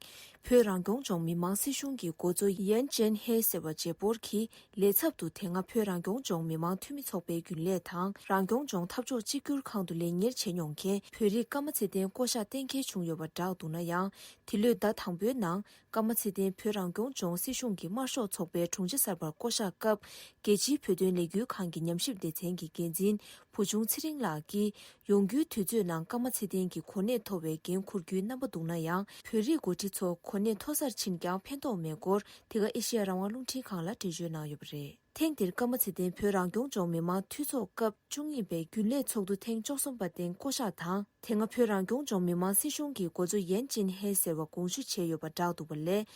བོད་རང་སྐྱོང་ལྗོངས་མི་མང་སྲིད་གཞུང་གི་འགོ་གཙོ་ཡན་ཅན་ཧེ་ཟེར་བ་བརྗེ་སྤོར་གྱིས། ལས་ཚབ་ཏུ་དེ་སྔ་བོད་རང་སྐྱོང་ལྗོངས་མི་མང་འཐུས་མི་ཚོགས་པའི་རྒྱུན་ལས་དང་། རང་སྐྱོང་ལྗོངས་འཐབ་ཕྱོགས་གཅིག་གྱུར་ཁང་དུ་ལས་གཉེར་བྱས་མྱོང་མཁན་བོད་རིགས་ཀརྨ་ཚེ་བརྟན་བསྐོ་གཞག་གཏན་འཁེལ་བྱུང་ཡོད་པ་བསྒྲགས་འདུག་ན་ཡང་། འདི་ལོའི་ཟླ་དང་པོའི་ནང་། ཀརྨ་ཚེ་བརྟན་བོད་རང་སྐྱོང་ལྗོངས་སྲིད་གཞུང་གི་དམར་ཤོག་ཚོགས་པའི་དྲུང་ཆེ་གསར་པར་བསྐོ་གཞག་སྐབས། རྒྱལ་སྤྱིའི་བོད་དོན་ལས་འགུལ་ཁང་གི་ཉམས་ཞིབ་སྡེ་ཚན་གྱི་འགན་ འཛིན་བུ་ཆུང་ཚེ་རིང་ལགས་ཀྱིས། ཡོང་རྒྱུའི་དུས་ཚོད་ནང་ཀརྨ་ཚེ་བརྟན་གྱིས་གོ་གནས་མཐོ་བའི་འགན་འཁུར་རྒྱུའི་རྣམ་པ་འདུག་ན་ཡང་། བོད་རིགས་འགོ་ཁྲིད་ཚོ་གོ་གནས་མཐོ་སར་ཕྱིན་ཀྱང་ཕན་ཐོགས་མེད་སྐོར། དེ་སྔ་ཨེ་ཤེ་ཡ་རང་དབང་རླུང་འཕྲིན་ཁང་ལ་འགྲེལ་བརྗོད་གནང་ཡོད་པ་རེད། ཐེངས་འདིར་ཀརྨ་ཚེ་བརྟན་བོད་རང་སྐྱོང་ལྗོངས་མི་དམངས་འཐུས་ཚོགས་སྐབས་བཅུ་གཉིས་པའི་རྒྱུན་ལས་ཚོགས་འདུ་ཐེངས་བཅུ་གསུམ་པ་སྟེང་བསྐོ་གཞག་དང་། དེ་སྔ་བོད་རང་སྐྱོང་ལྗོངས་མི་དམངས་སྲིད་གཞུང་གི་འགོ་གཙོ་ཡན་ཅིན་ཧེ་ཟེར་བ་དགོངས་ཞུ་བྱས་ཡོད་པ་བསྒྲགས་འདུག་པ་ལས།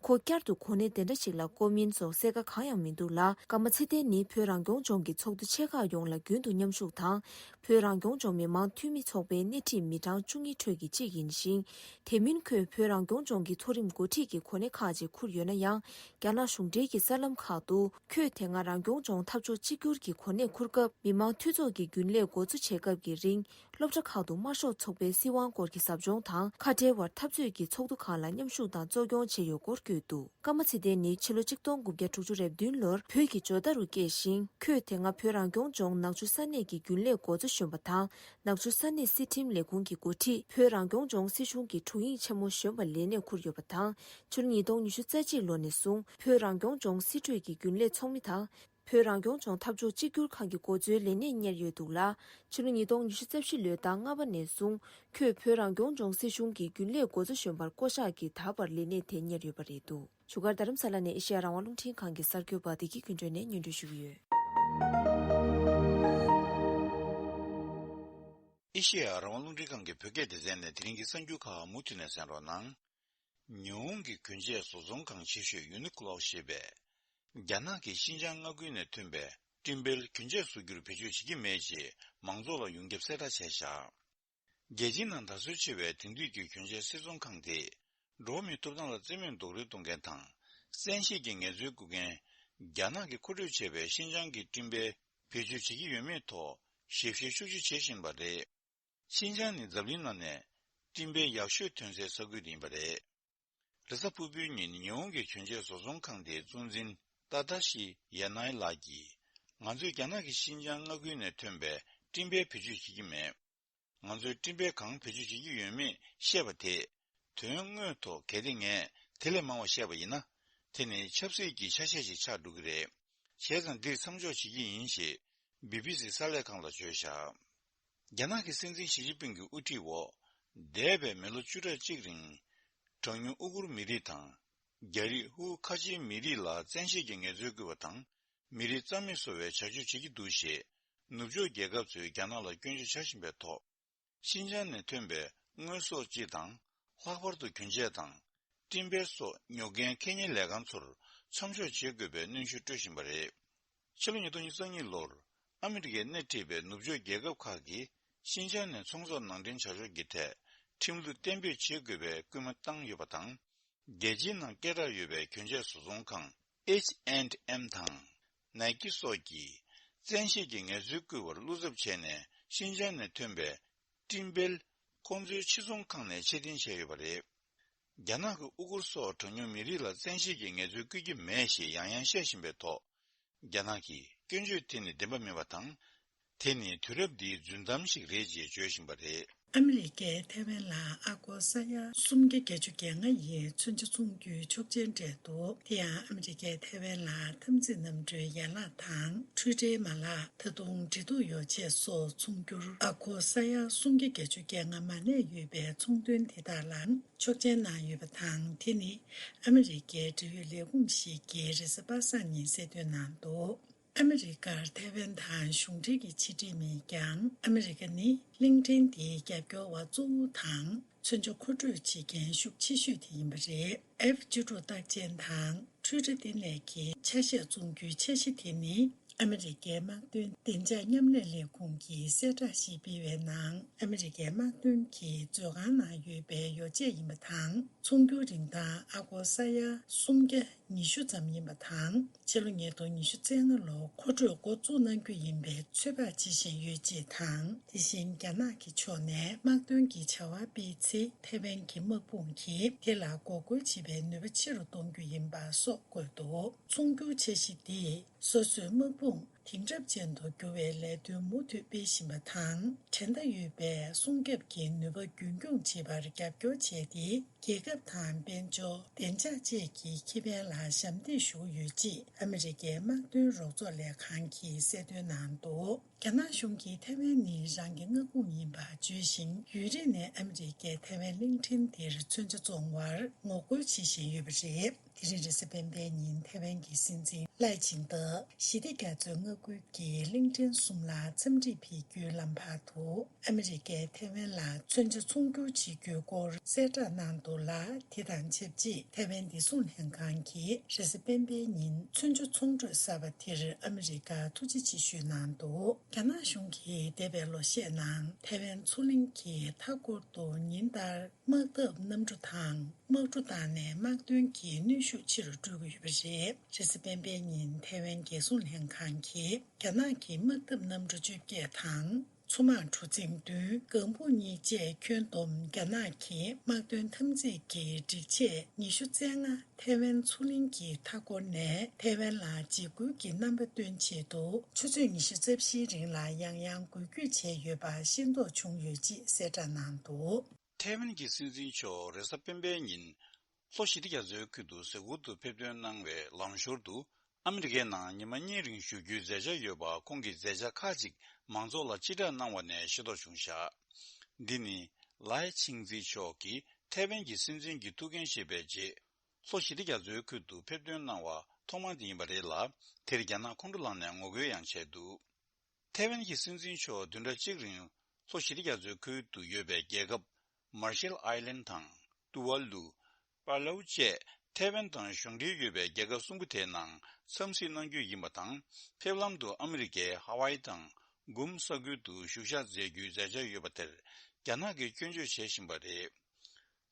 ཁོ་བསྐྱར་དུ་གོ་གནས་དེ་འདྲ་ཞིག་ལ་བསྐོ་མིན་སོགས་གསལ་ཁ་གང་ཡང་མི་འདུག་ལ། ཀརྨ་ཚེ་བརྟན་ནི་བོད་རང་སྐྱོང་ལྗོངས་ཀྱི་ཚོགས་འདུ་ཆེ་ཁག་ཡོངས་ལ་རྒྱུན་དུ་མཉམ་ཞུགས་དང་། བོད་རང་སྐྱོང་ལྗོངས་མི་དམངས་འཐུས་མི་ཚོགས་པའི་སྣེ་ཁྲིད་མི་གྲངས་བཅུ་གཉིས་ཁྲོད་ཀྱི་གཅིག་ཡིན་ཞིང་། དེ་མིན་ཁོས་བོད་རང་སྐྱོང་ལྗོངས་ཀྱི་མཐོ་རིམ་འགོ་ཁྲིད་ཀྱི་གོ་གནས་ཁག་ཅིག་འཁུར་ཡོད་ན་ཡང་། རྒྱ་ནག་གཞུང་འབྲེལ་གྱི་གསར་ལམ་ཁག་ཏུ། ཁོས་དེ་སྔ་རང་སྐྱོང་ལྗོངས་འཐབ་ཕྱོགས་གཅིག་གྱུར་གྱི་གོ་གནས་འཁུར་སྐབས། མི་དམངས་འཐུས་ཚོགས་ཀྱི་རྒྱུན་ལས་འགོ་གཙོ་བྱེད་སྐབས་ཀྱི་རིང་། སློབ་གྲྭ་ཁག་ཏུ་དམར་ཤོག་ཚོགས་པའི་སྲིད་དབང་སྐོར་གྱི་ཟབ་སྦྱོང་དང་། ཁ་བྲལ་བར་འཐབ་རྩོད་ཀྱི་ཚོགས་འདུ་ཁག་ལ་མཉམ་ཞུགས་དང་གཙོ་སྐྱོང་བྱས་ཡོད་སྐོར་བཀོད་འདུག་ཀརྨ་ཚེ་བརྟན་ནི་ཕྱི་ལོ་ཆིག་སྟོང་དགུ་བརྒྱ་དྲུག་ཅུ་རེ་བདུན་ལོར་བོད་ཀྱི་ཇོ་རྟ་རུ་སྐྱེས་ཤིང་། ཁོས་དེ་སྔ་བོད་རང་སྐྱོང་ལྗོངས་ནག་ཆུ་ས་གནས་ཀྱི་རྒྱུན་ལས་འགོ་གཙོ་གཞོན་པ་དང་། ནག་ཆུ་ས་གནས་སྲིད་ཁྲིམས་ལས་ཁུངས་ཀྱི་འགོ་ཁྲིད། བོད་རང་སྐྱོང་ལྗོངས་སྲིད་གཞུང་གི་དྲུང་ཡིག་ཆེན་མོ་གཞོན་པ་ལས་གནས་འཁུར་ཡོད་པ་དང་། ཕྱི་ལོ་ཉིས་སྟོང་ཉི་ཤུ་རྩ་གཅིག་ལོ་ནས་བཟུང་། བོད་རང་སྐྱོང་ལྗོངས་སྲིད་གྲོས་ཀྱི་རྒྱུན་ལས་ཚོགས་མི་དང་། བོད་རང་སྐྱོང་ལྗོངས་འཐབ་ཕྱོགས་གཅིག་གྱུར་ཁང་གི་འགོ་གཙོའི་ལས་གནས་གཉེར་ཡོད་འདུག་ལ། ཕྱི་ལོ་ཉིས་སྟོང་ཉི་ཤུ་རྩ་བཞི་ལོའི་ཟླ་ལྔ་པ་ནས་བཟུང་ཁོས་བོད་རང་སྐྱོང་ལྗོངས་སྲིད་གཞུང་གི་རྒྱུན་ལས་འགོ་གཙོ་གཞོན་པར་བསྐོ་གཞག་གིས་ད་བར་ལས་གནས་དེ་གཉེར་ཡོད་པ་རེད་འདུག་བཞུགས་སྒར་རྡ་རམ་ས་ལ་ནས་ཨེ་ཤེ་ཡ་རང་དབང་རླུང་འཕྲིན་ཁང་གི་གསར་འགོད་པ་བདེ་སྐྱིད་ཀུན་སྒྲོན་ནས་སྙན་སྒྲོན་ཞུ་གི་ཡོད། ཨེ་ཤེ་ཡ་རང་དབང་རླུང་འཕྲིན་ཁང་གི་བོད་སྐད་སྡེ་ཚན་ནས་དེ་རིང་གི་གསར་འགྱུར་ཁག་མུ་མཐུད་ནས་གསན་རོགས་གནང་། ཉི་ཧོང་གི་གྱོན་ཆས་བཟོ་ཚོང་ཁང་ཆེ་ཤོས་ཡུ་ནི་ཀློ་ཞེས་པས། རྒྱ་ནག་གིས་ཤིན་ཅང་མངའ་ཁུལ་ནས་ཐོན་པའི་སྤྲིན་འཕེལ་གྱོན་ཆས་བཟོ་རྒྱུར་བེད་སྤྱོད་བྱེད་ཀྱི་མེད་ཅེས་མང་ཚོགས་ལ་ཡོངས་ཁྱབ་གསལ་བསྒྲགས་བྱས་བཞག་རྒྱལ་སྤྱིའི་ནང་དར་སྲོལ་ཆེ་བའི་དེང་དུས་ཀྱི་གྱོན་ཆས་སིལ་ཚོང་ཁང་དེས། འགྲོ་བ་མིའི་ཐོབ་ཐང་ལ་བརྩི་མེད་རྡོག་རོལ་གཏོང་མཁན་དང་། བཙན་ཤེད་ཀྱི་ངལ་རྩོལ་བཀོལ་མཁན། རྒྱ་ནག་གིས་མཁོ་སྤྲོད་བྱས་པའི་ཤིན་ཅང་གི་སྤྲིན་འཕེལ་བེད་སྤྱོད་བྱེད་ཀྱི་ཡོད་མེད་ཐོག་ཞིབ་བཤེར་ཤུགས་ཆེ་བྱེད་བཞིན་པ་རེད། ཤིན་ཅང་ནི་འཛམ་གླིང་ནང་ནས་སྤྲིན་འཕེལ་ཡག་ཤོས་ཐོན་སའི་ས་ཁུལ་ཡིན་པ་རེད། རེས་གཟའ་ཕུར་བུའི་ཉིན་ཉི་ཧོང་གི་གྱོན་ཆས་བཟོ་ཚོང་ཁང་དེའི་གཙོ་འཛིན་ཏཱ་ཏཱ་ཤི་ཡ་ནའི་ལགས་ཀྱིས། ང་ཚོས་རྒྱ་ནག་གིས་ཤིན་ཅང་མངའ་ཁུལ་ནས་ཐོན་པའི་སྤྲིན་འཕེལ་བེད་སྤྱོད་བྱེད་ཀྱི་མེད། ང་ཚོས་སྤྲིན་འཕེལ་གང་བེད་སྤྱོད་བྱེད་ཀྱི་ཡོད་མེད་བཤད་པ་དེས། དོན་དངོས་ཐོག་གལ་ཏེ་ངས་དེ་ལས་མང་བ་བཤད་པ་ཡིན་ན། དེ་ནི་ཆབ་སྲིད་ཀྱི་ཆ་ཤས་ཤིག་ཆགས་འགྲོ་གི་རེད། བྱས་ཙང་འདིར་མཚམས་འཇོག་བྱེད་ཀྱི་ཡིན་ཞེས་བི་བི་སི་གསར་ལས་ཁང་ལ་བརྗོད་བཞག་རྒྱ་ནག་གི་སྲིད་འཛིན་ཞི་ཅིན་ཕིང་གི་དབུ་ཁྲིད་འོག་འདས་པའི་མི་ལོ་བཅུ་ཕྲག་གཅིག་རིང་། གྲངས་ཉུང་ཨུ་གུར་མི་རིགས་དང་། རྒྱ་རིགས་ཧུའུ་ཁ་ཆེའི་མི་རིགས་ལ་བཙན་ཤེད་ཀྱི་ངལ་རྩོལ་བཀོལ་བ་དང་། མི་རིགས་རྩ་མེད་བཟོ་བའི་བྱ་སྤྱོད་བྱེད་ཀྱི་འདུག་ཞེས་ནུབ་ཕྱོགས་རྒྱལ་ཁབ་ཚོས་རྒྱ་ནག་ལ་སྐྱོན་བརྗོད་བྱ་བཞིན་པའི་ཐོག་ཤིན་ཅང་ནས་ཐོན་པའི་དངོས་ཟོག་སྤྱི་དང་། ལྷག་པར་དུ་གྱོན་ཆས་དང་། སྤྲིན་འཕེལ་སོགས་ཉོ་མཁན་ཁེ་གཉེར་ལས་ཁང་ཚོར་མཚམས་འཇོག་བྱེད་དགོས་པའི་གནོན་ཤུགས་སྤྲོད་བཞིན་པ་རེད། ཕྱི་ལོ་ཉིས་སྟོང་ཉི་ཤུ་རྩ་གཉིས་ལོར་ཨ་མི་རི་ཀས་སྣེ་ཁྲིད་པའི་ནུབ་ཕྱོགས་རྒྱལ་ཁབ་ཁག་གིས་ཤིན་ཅང་ནས་ཚོང་ཟོག་ནང་འདྲེན་བྱ་ཕྱོགས་ཀྱི་ཐད་ཁྲིམས་ལུགས་གཏན་འབེབས་བྱེད་དགོས་པའི་སྐུལ་མ་བཏང་ཡོད་པ་དང་། རྒྱལ་སྤྱིའི་ནང་སྐད་གྲགས་ཡོད་པའི་གྱོན་ཆས་བཟོ་ཚོང་ཁང་ཨེཆ་ཨེན་ཌི་ཨེམ་དང་ནའི་ཀི་སོགས་ཀྱིས་བཙན་ཤེད་ཀྱི་ངལ་རྩོལ་བསྐུལ་བར་བློ་འཚབ་བྱས་ནས་ཤིན་ཅང་ནས་ཐོན་པའི་སྤྲིན་འཕེལ་ཁོང་ཚོའི་ཕྱི་ཚོང་ཁང་ནས་ཕྱིར་འཐེན་བྱས་ཡོད་པ་རེད། རྒྱ་ནག་གིས་ཨུ་གུར་སོགས་གྲངས་ཉུང་མི་རིགས་ལ་བཙན་ཤེད་ཀྱི་ངལ་རྩོལ་བསྐུལ་གྱི་མེད་ཞེས་ཡང་ཡང་བཤད་བཞིན་པའི་ཐོག་རྒྱ་ནག་གིས་སྐྱོན་བརྗོད་དེ་ནི་བདེན་པ་མིན་པ་དང་། དེ་ནི་དུས་རབས་འདིའི་རྫུན་གཏམ་ཞིག་རེད་ཅེས་བརྗོད་བཞིན་པ་རེད། ཨ་མི་རི་ཀས་ཐའེ་ཝན་ལ་ཨ་སྒོར་ས་ཡ་སུམ་བརྒྱ་བརྒྱད་ཅུ་གྱ་ལྔ་ཡི་མཚོན་ཆ་བཙོང་རྒྱུའི་ཆོག་མཆན་སྤྲད་འདུག་དེ་ཡང་ཨ་མི་རི་ཀས་ཐའེ་ཝན་ལ་འཐབ་འཛིང་གནམ་གྲུའི་ཡན་ལག་དང་འཕྲུལ་འཕྲུལ་མ་ལག་ད་དུང་འབྲེལ་གཏུག་ཡོ་ཆས་སོགས་ཚོང་རྒྱུར་ཨ་སྒོར་ས་ཡ་སུམ་བརྒྱ་བརྒྱད་ཅུ་གྱ་ལྔ་མ་གནས་ཡོད་པའི་ཚོང་དོན་དེ་དག་ལ། ཆོག་མཆན་གནང་ཡོད་པ་དང་། དེ་ནི་ཨ་མི་རི་ཀའི་འབྲེལ་ཡོད་ལས་ཁུངས་ཤིག་གིས་རེས་གཟའ་པ་སངས་ཉིན་གསལ་སྟོན་གནང་འདུག་ཨ་མི་རི་ཀར་ཐའེ་ཝན་དང་གཞུང་འབྲེལ་གྱི་ཕྱི་འབྲེལ་མེད་ཀྱང་། ཨ་མི་རི་ཀ་ནི་གླིང་ཕྲན་དེའི་རྒྱབ་སྐྱོར་བ་གཙོ་བོ་དང་། མཚོན་ཆ་མཁོ་སྤྲོད་བྱེད་མཁན་ཤུགས་ཆེ་ཤོས་དེ་ཡིན་པ་རེད། ཨེཕ་བཅུ་དྲུག་རྟགས་ཅན་དང་འཕྲུལ་རིག་བརྟེན་ལས་ཀྱི་ཆ་ཤས་བཙོང་རྒྱུའི་འཆར་གཞི་དེ་ནི། ཨ་མི་རི་ཀའི་དམག་དོན་བདེ་འཇགས་མཉམ་ལས་ལས་ཁུངས་ཀྱིས་གསལ་བསྒྲགས་ཤིག་སྤེལ་བའི་ནང་། ཨ་མི་རི་ཀའི་དམག་དོན་གྱི་མཛོད་ཁང་ནང་ཡོད་པའི་ཡོ་བྱད་ཡིན་པ་དང་། ཚོང་རྒྱུའི་རིན་ཐང་ཨ་སྒོར་ས་ཡ་སུམ་བརྒྱ་ཉི་ཤུ་ཙམ་ཡིན་པ་དང་། ཕྱི་ལོ་ཉིས་སྟོང་ཉི་ཤུ་རྩ་ལྔ་ལོར་མཁོ་སྤྲོད་འགོ་བཙུགས་གནང་རྒྱུ་ཡིན་པའི་ཚོད་དཔག་བྱེད་བཞིན་ཡོད་ཅེས་དང་། དེ་བཞིན་རྒྱ་ནག་གི་ཕྱོགས་ནས་དམག་དོན་གྱི་བྱ་བ་སྤེལ་ཚེ། ཐའེ་ཝན་གྱི་དམག་དཔུང་གིས་དེ་ལ་འགོག་རྒོལ་བྱེད་པའི་ནུས་པ་ཆེ་རུ་གཏོང་རྒྱུ་ཡིན་པ་སོགས་བཀོད་འདུག་ཚོང་རྒྱུའི་འཆར་གཞི་འདིས། སོ་སོའི་དམག་དཔུང་ དེང་རབས་ཅན་དུ་འགྱུར་བའི་ལས་དོན་མུ་མཐུད་སྤེལ་བཞིན་པ་དང་། འགྲན་ཟླ་ཡོད་པའི་སྲུང་སྐྱོབ་ཀྱི་ནུས་པ་རྒྱུན་འཁྱོངས་བྱེད་པར་རྒྱབ་སྐྱོར་བྱས་ཏེ། རྒྱལ་ཁབ་དང་དཔལ་འབྱོར་བདེ་འཇགས་བཅས་ཀྱི་ཁེ་ཕན་ལ་ཞབས་འདེགས་ཞུ་གི་ཡོད་ཅེས་ཨ་མི་རི་ཀའི་དམག་དོན་རོགས་ཚོགས་ལས་ཁང་གིས་གསལ་སྟོན་གནང་འདུག་རྒྱ་ནག་གཞུང་གིས་ཐའེ་ཝན་ནི་རང་གི་མངའ་ཁོངས་ཡིན་པ་བརྗོད་བཞིན། ཡུན་རིང་ནས་ཨ་མི་རི་ཀས་ཐའེ་ཝན་གླིང་ཕྲན་འདིར་མཚོན་ཆ་བཙོང་བར་ངོ་རྒོལ་བྱེད་བཞིན་ཡོད་པ་རེད། དེ་རིང་རེས་གཟའ་སྤེན་པའི་ཉིན་ཐའེ་ཝན་གྱི་སྲིད་འཛིན་ལའེ་ཆིང་ཏེ་ཞི་བདེ་རྒྱ་མཚོའི་མངའ་ཁུལ་གྱི་གླིང་ཕྲན་གསུམ་ལ་འཚམས་འདྲི་ཕེབས་རྒྱུའི་ལམ་བར་དུ། ཨ་མི་རི་ཀས་ཐའེ་ཝན་ལ་མཚོན་ཆ་ཚོང་སྒྱུར་བྱེད་རྒྱུའི་སྐོར་གསལ་བསྒྲགས་གནང་འདུག་ལ། དེ་དང་ཆབས་ཅིག་ཐའེ་ཝན་བདེ་སྲུང་ལྷན་ཁང་གིས་རེས་གཟའ་སྤེན་པའི་ཉིན་མཚོན་ཆ་ཚོང་འགྲུལ་གསར་པ་དེར་ཨ་མི་རི་ཀར་ཐུགས་རྗེ་ཆེ་ཞུས་གནང་འདུག་རྒྱ་ནག་གཞུང་གིས་འདས་པའི་ལོ་ཤས་ནང་ཐའེ་ཝན་མཚོ་གླིང་གི་མཐའ་འཁོར་དུ་ཉིན་ལྟར། དམག་འཐབ་གནམ་གྲུ་དང་དམག་གྲུ་བཏང་ནས་དམག་དོན་གྱི་གནོན་ཤུགས་ཆེ་རུ་སྤྲོད་ཀྱི་ཡོད་པ་རེད། རེས་གཟའ་སྤེན་པའི་ཉིན་ཐའེ་ཝན་རྒྱལ་སྲུང་ལྷན་ཁང་གིས་རྒྱ་ནག་གི་དམག་འཐབ་གནམ་གྲུ་བཅོ་བརྒྱད་དང་། མཚོ་དམག་གྲུ་གཟིངས་བདུན། ལྒང་བུ་གཉིས་བཅས་ཁྱོན་བསྡོམས་རྒྱ་ནག་གི་དམག་དོན་འཐབ་འཛིང་གི་སྒྲིག་ཆས་ཉི་ཤུ་རྩ་ལྔ་ཐའེ་ཝན་མཚོ་གླིང་གི་མཐའ་འཁོར་ནས་ཐའེ་ཝན་ལ་འཇིགས་སྐུལ་གྱི་རྣམ་པ་སྟོན་ཆེད་དུ་ཆུ་ཚོད་ཉི་ཤུ་རྩ་བཞིའི་རིང་ལ་ཡང་ཡང་འགུལ་སྐྱོད་བྱས་ཡོད་པ་ཤེས་རྟོགས་བྱུང་ཡོད་ཅེས་གསལ་བསྒྲགས་གནང་འདུག་ཐའེ་ཝན་གྱི་སྲིད་འཛིན་མཆོག་རེས་གཟའ་སྤེན་པའི་ཉིན། ལྷོ་ཞི་བདེ་རྒྱ་མཚོའི་ཁུལ་དུ་གཟའ་འཁོར་དུ་ཕེབས་ཐོན་གནང་བའི་ལམ་ཞོར་དུ། ཨ་མི་རི་ཀའི་ནང་ཉི་མ་གཉིས་རིང་བཞུགས་རྒྱུའི་མཛད་འཆར་ཡོད་པ། ཁོང་གིས་མཛད་འཆར་ཁག་ཅིག་མང་ཚོགས་ལ་སྤྱི་བསྒྲགས་གནང་བ་ནས་ཤེས་རྟོགས་བྱུང་བཞག་འདི་ནི། ལའེ་ཆིང་ཙི་མཆོག་གིས་ཐའེ་ཝན་གྱི་སྲིད་འཛིན་གྱི་ཐུགས་འགན་བཞེས་པའི་རྗེས། ལྷོ་ཞི་བདེ་རྒྱ་མཚོའི་ཁུལ་དུ་ཕེབས་ཐོན་གནང་བ་ཐོག་མ་དེ་ཡིན་པ་རེད་ལ། དེར་རྒྱ་ནག་ཁོང་ཁྲོ་ལངས་ནས་ངོ་རྒོལ་ཡང་བྱས་འདུག་ཐའེ་ཝན་གྱི་སྲིད་འཛིན་མཆོག་བདུན་ཕྲག་གཅིག་རིང་ལྷོ་ཞི་བདེ་རྒྱ་མཚོའི་ཁུལ་དུ་ཡོད་པའི་རྒྱལ་ཁབ། མར་ཤལ་ཨའི་ལན་དང་། ཏུ་ཝཱ་ལུ། པཱ་ལའུ་བཅས་ཐའེ་ཝན་དང་གཞུང་འབྲེལ་ཡོད་པའི་རྒྱལ་ཁབ་གསུམ་པོ་དེའི་ནང་འཚམས་གཟིགས་གནང་རྒྱུ་ཡིན་པ་དང་། ཕེབས་ལམ་དུ་ཨ་མི་རི་ཀའི་ཧ་ཝཱ་ཡི་དང་གུམ་ས་ཁུལ་དུ་བཞུགས་ཞག་མཛད་རྒྱུའི་མཛད་འཆར་ཡོད་པ་དེར་རྒྱ་ནག་གིས་སྐྱོན་བརྗོད་བྱེད་བཞིན་པ་རེད།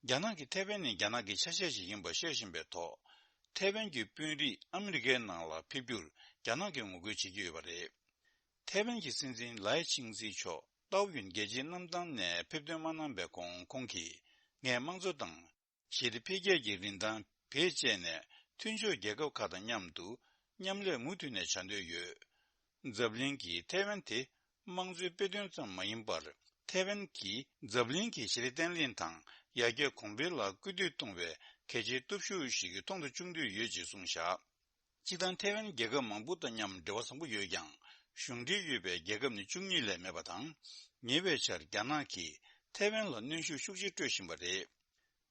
རྒྱ་ནག་གིས་ཐའེ་ཝན་ནི་རྒྱ་ནག་གི་ཆ་ཤས་ཤིག་ཡིན་པ་བཤད་བཞིན་པའི་ཐོག་ཐའེ་ཝན་གྱི་དཔོན་རིགས་ཨ་མི་རི་ཀའི་ནང་ལ་ཕེབས་རྒྱུར་རྒྱ་ནག་གིས་ངོ་རྒོལ་བྱེད་ཀྱི་ཡོད་པ་རེད། ཐའེ་ཝན་གྱི་སྲིད་འཛིན་ལའེ་ཆིང་ཙི་མཆོག་ཏའོ་ཡུན་རྒྱལ་སྤྱིའི་གནམ་ཐང་ནས་ཕེབས་ཐོན་མ་གནང་བའི་གོང་ཁོང་གིས། ངས་དམངས་གཙོ་དང་། ཞི་བདེ་འཕེལ་རྒྱས་ཀྱི་རིན་ཐང་བེད་སྤྱད་ནས་མཐུན་ཕྱོགས་རྒྱལ་ཁབ་ཁག་དང་མཉམ་དུ་མཉམ་ལས་མུ་མཐུད་ནས་བྱ་འདོད་ཡོད། འཛམ་གླིང་གིས་ཐའེ་ཝན་དེ་དམངས་གཙོའི་དཔེ་སྟོན་ཙམ་མ་ཡིན་པར། ཐའེ་ཝན་གྱིས་འཛམ་གླིང་གི་ཞི་བདེ་བརྟན་ལྷིང་དང་ཡར་རྒྱས་གོང་འཕེལ་ལ་སྐུལ་འདེད་གཏོང་བའི་གལ་ཆེའི་སྟོབས་ཤུགས་ཤིག་མཐོང་དང་ཆུང་དུ་ཡོད་ཅེས་གསུངས་བཞག་སྤྱིར་བཏང་ཐའེ་ཝན་རྒྱལ་ཁབ་མང་པོ་དང་མཉམ་འབྲེལ་བ་བཟང་པོ་ཡོད་ཀྱང་། གཞུང་འབྲེལ་ཡོད་པའི་རྒྱལ་ཁབ་ནི་བཅུ་གཉིས་ལས་མེད་པ་དང་། ཉེ་བའི་ཆར་རྒྱ་ནག་གིས་ཐའེ་ཝན་ལ་གནོན་ཤུགས་ཤུགས་ཆེ་སྤྲོད་བཞིན་པ་རེད།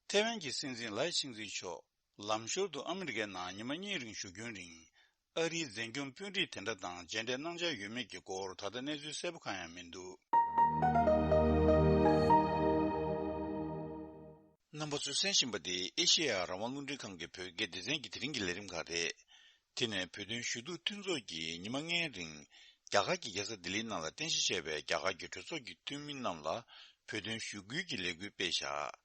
ཐའེ་ཝན་གྱི་སྲིད་འཛིན་ལའེ་ཆིང་ཙི་མཆོག་ལམ་ཞོར་དུ་ཨ་མི་རི་ཀའི་ནང་ཉི་མ་གཉིས་རིང་བཞུགས་རྒྱུན་རིང་། ཨ་རིའི་མཛན་སྐྱོང་དཔོན་རིགས་དེ་འདྲ་དང་མཇལ་འཕྲད་གནང་འཆར་ཡོད་མེད་ཀྱི་སྐོར་ད་ལྟ་གནས་ཚུལ་གསལ་པོ་གང་ཡང་མི་འདུག་རྣམ་པ་ཚོས་གསན་བཞིན་པ་འདི་ཨེ་ཤེ་ཡ་རང་དབང་རླུང་འཕྲིན་ཁང་གི་བོད་སྐད་སྡེ་ཚན་གྱི་དེ་རིང་གི་ལས་རིམ་ཁག་རེད། དེ་ནས་བོད་དོན་ཞུ་གཏུག་མཐུན་ཚོགས་ཀྱིས་ཉི་མ་ལྔའི་རིང་རྒྱ་གར་གྱི་རྒྱལ་ས་ལྡི་ལིའི་ནང་ལ་རྟེན་གཞི་བྱས་པའི་རྒྱ་གར་གྱི་གྲོས་ཚོགས་ཀྱི་འཐུས་མི་རྣམས་ལ་བོད་དོན་ཞུ་སྐུལ་གྱི་ལས་འགུལ་སྤེལ་བཞག་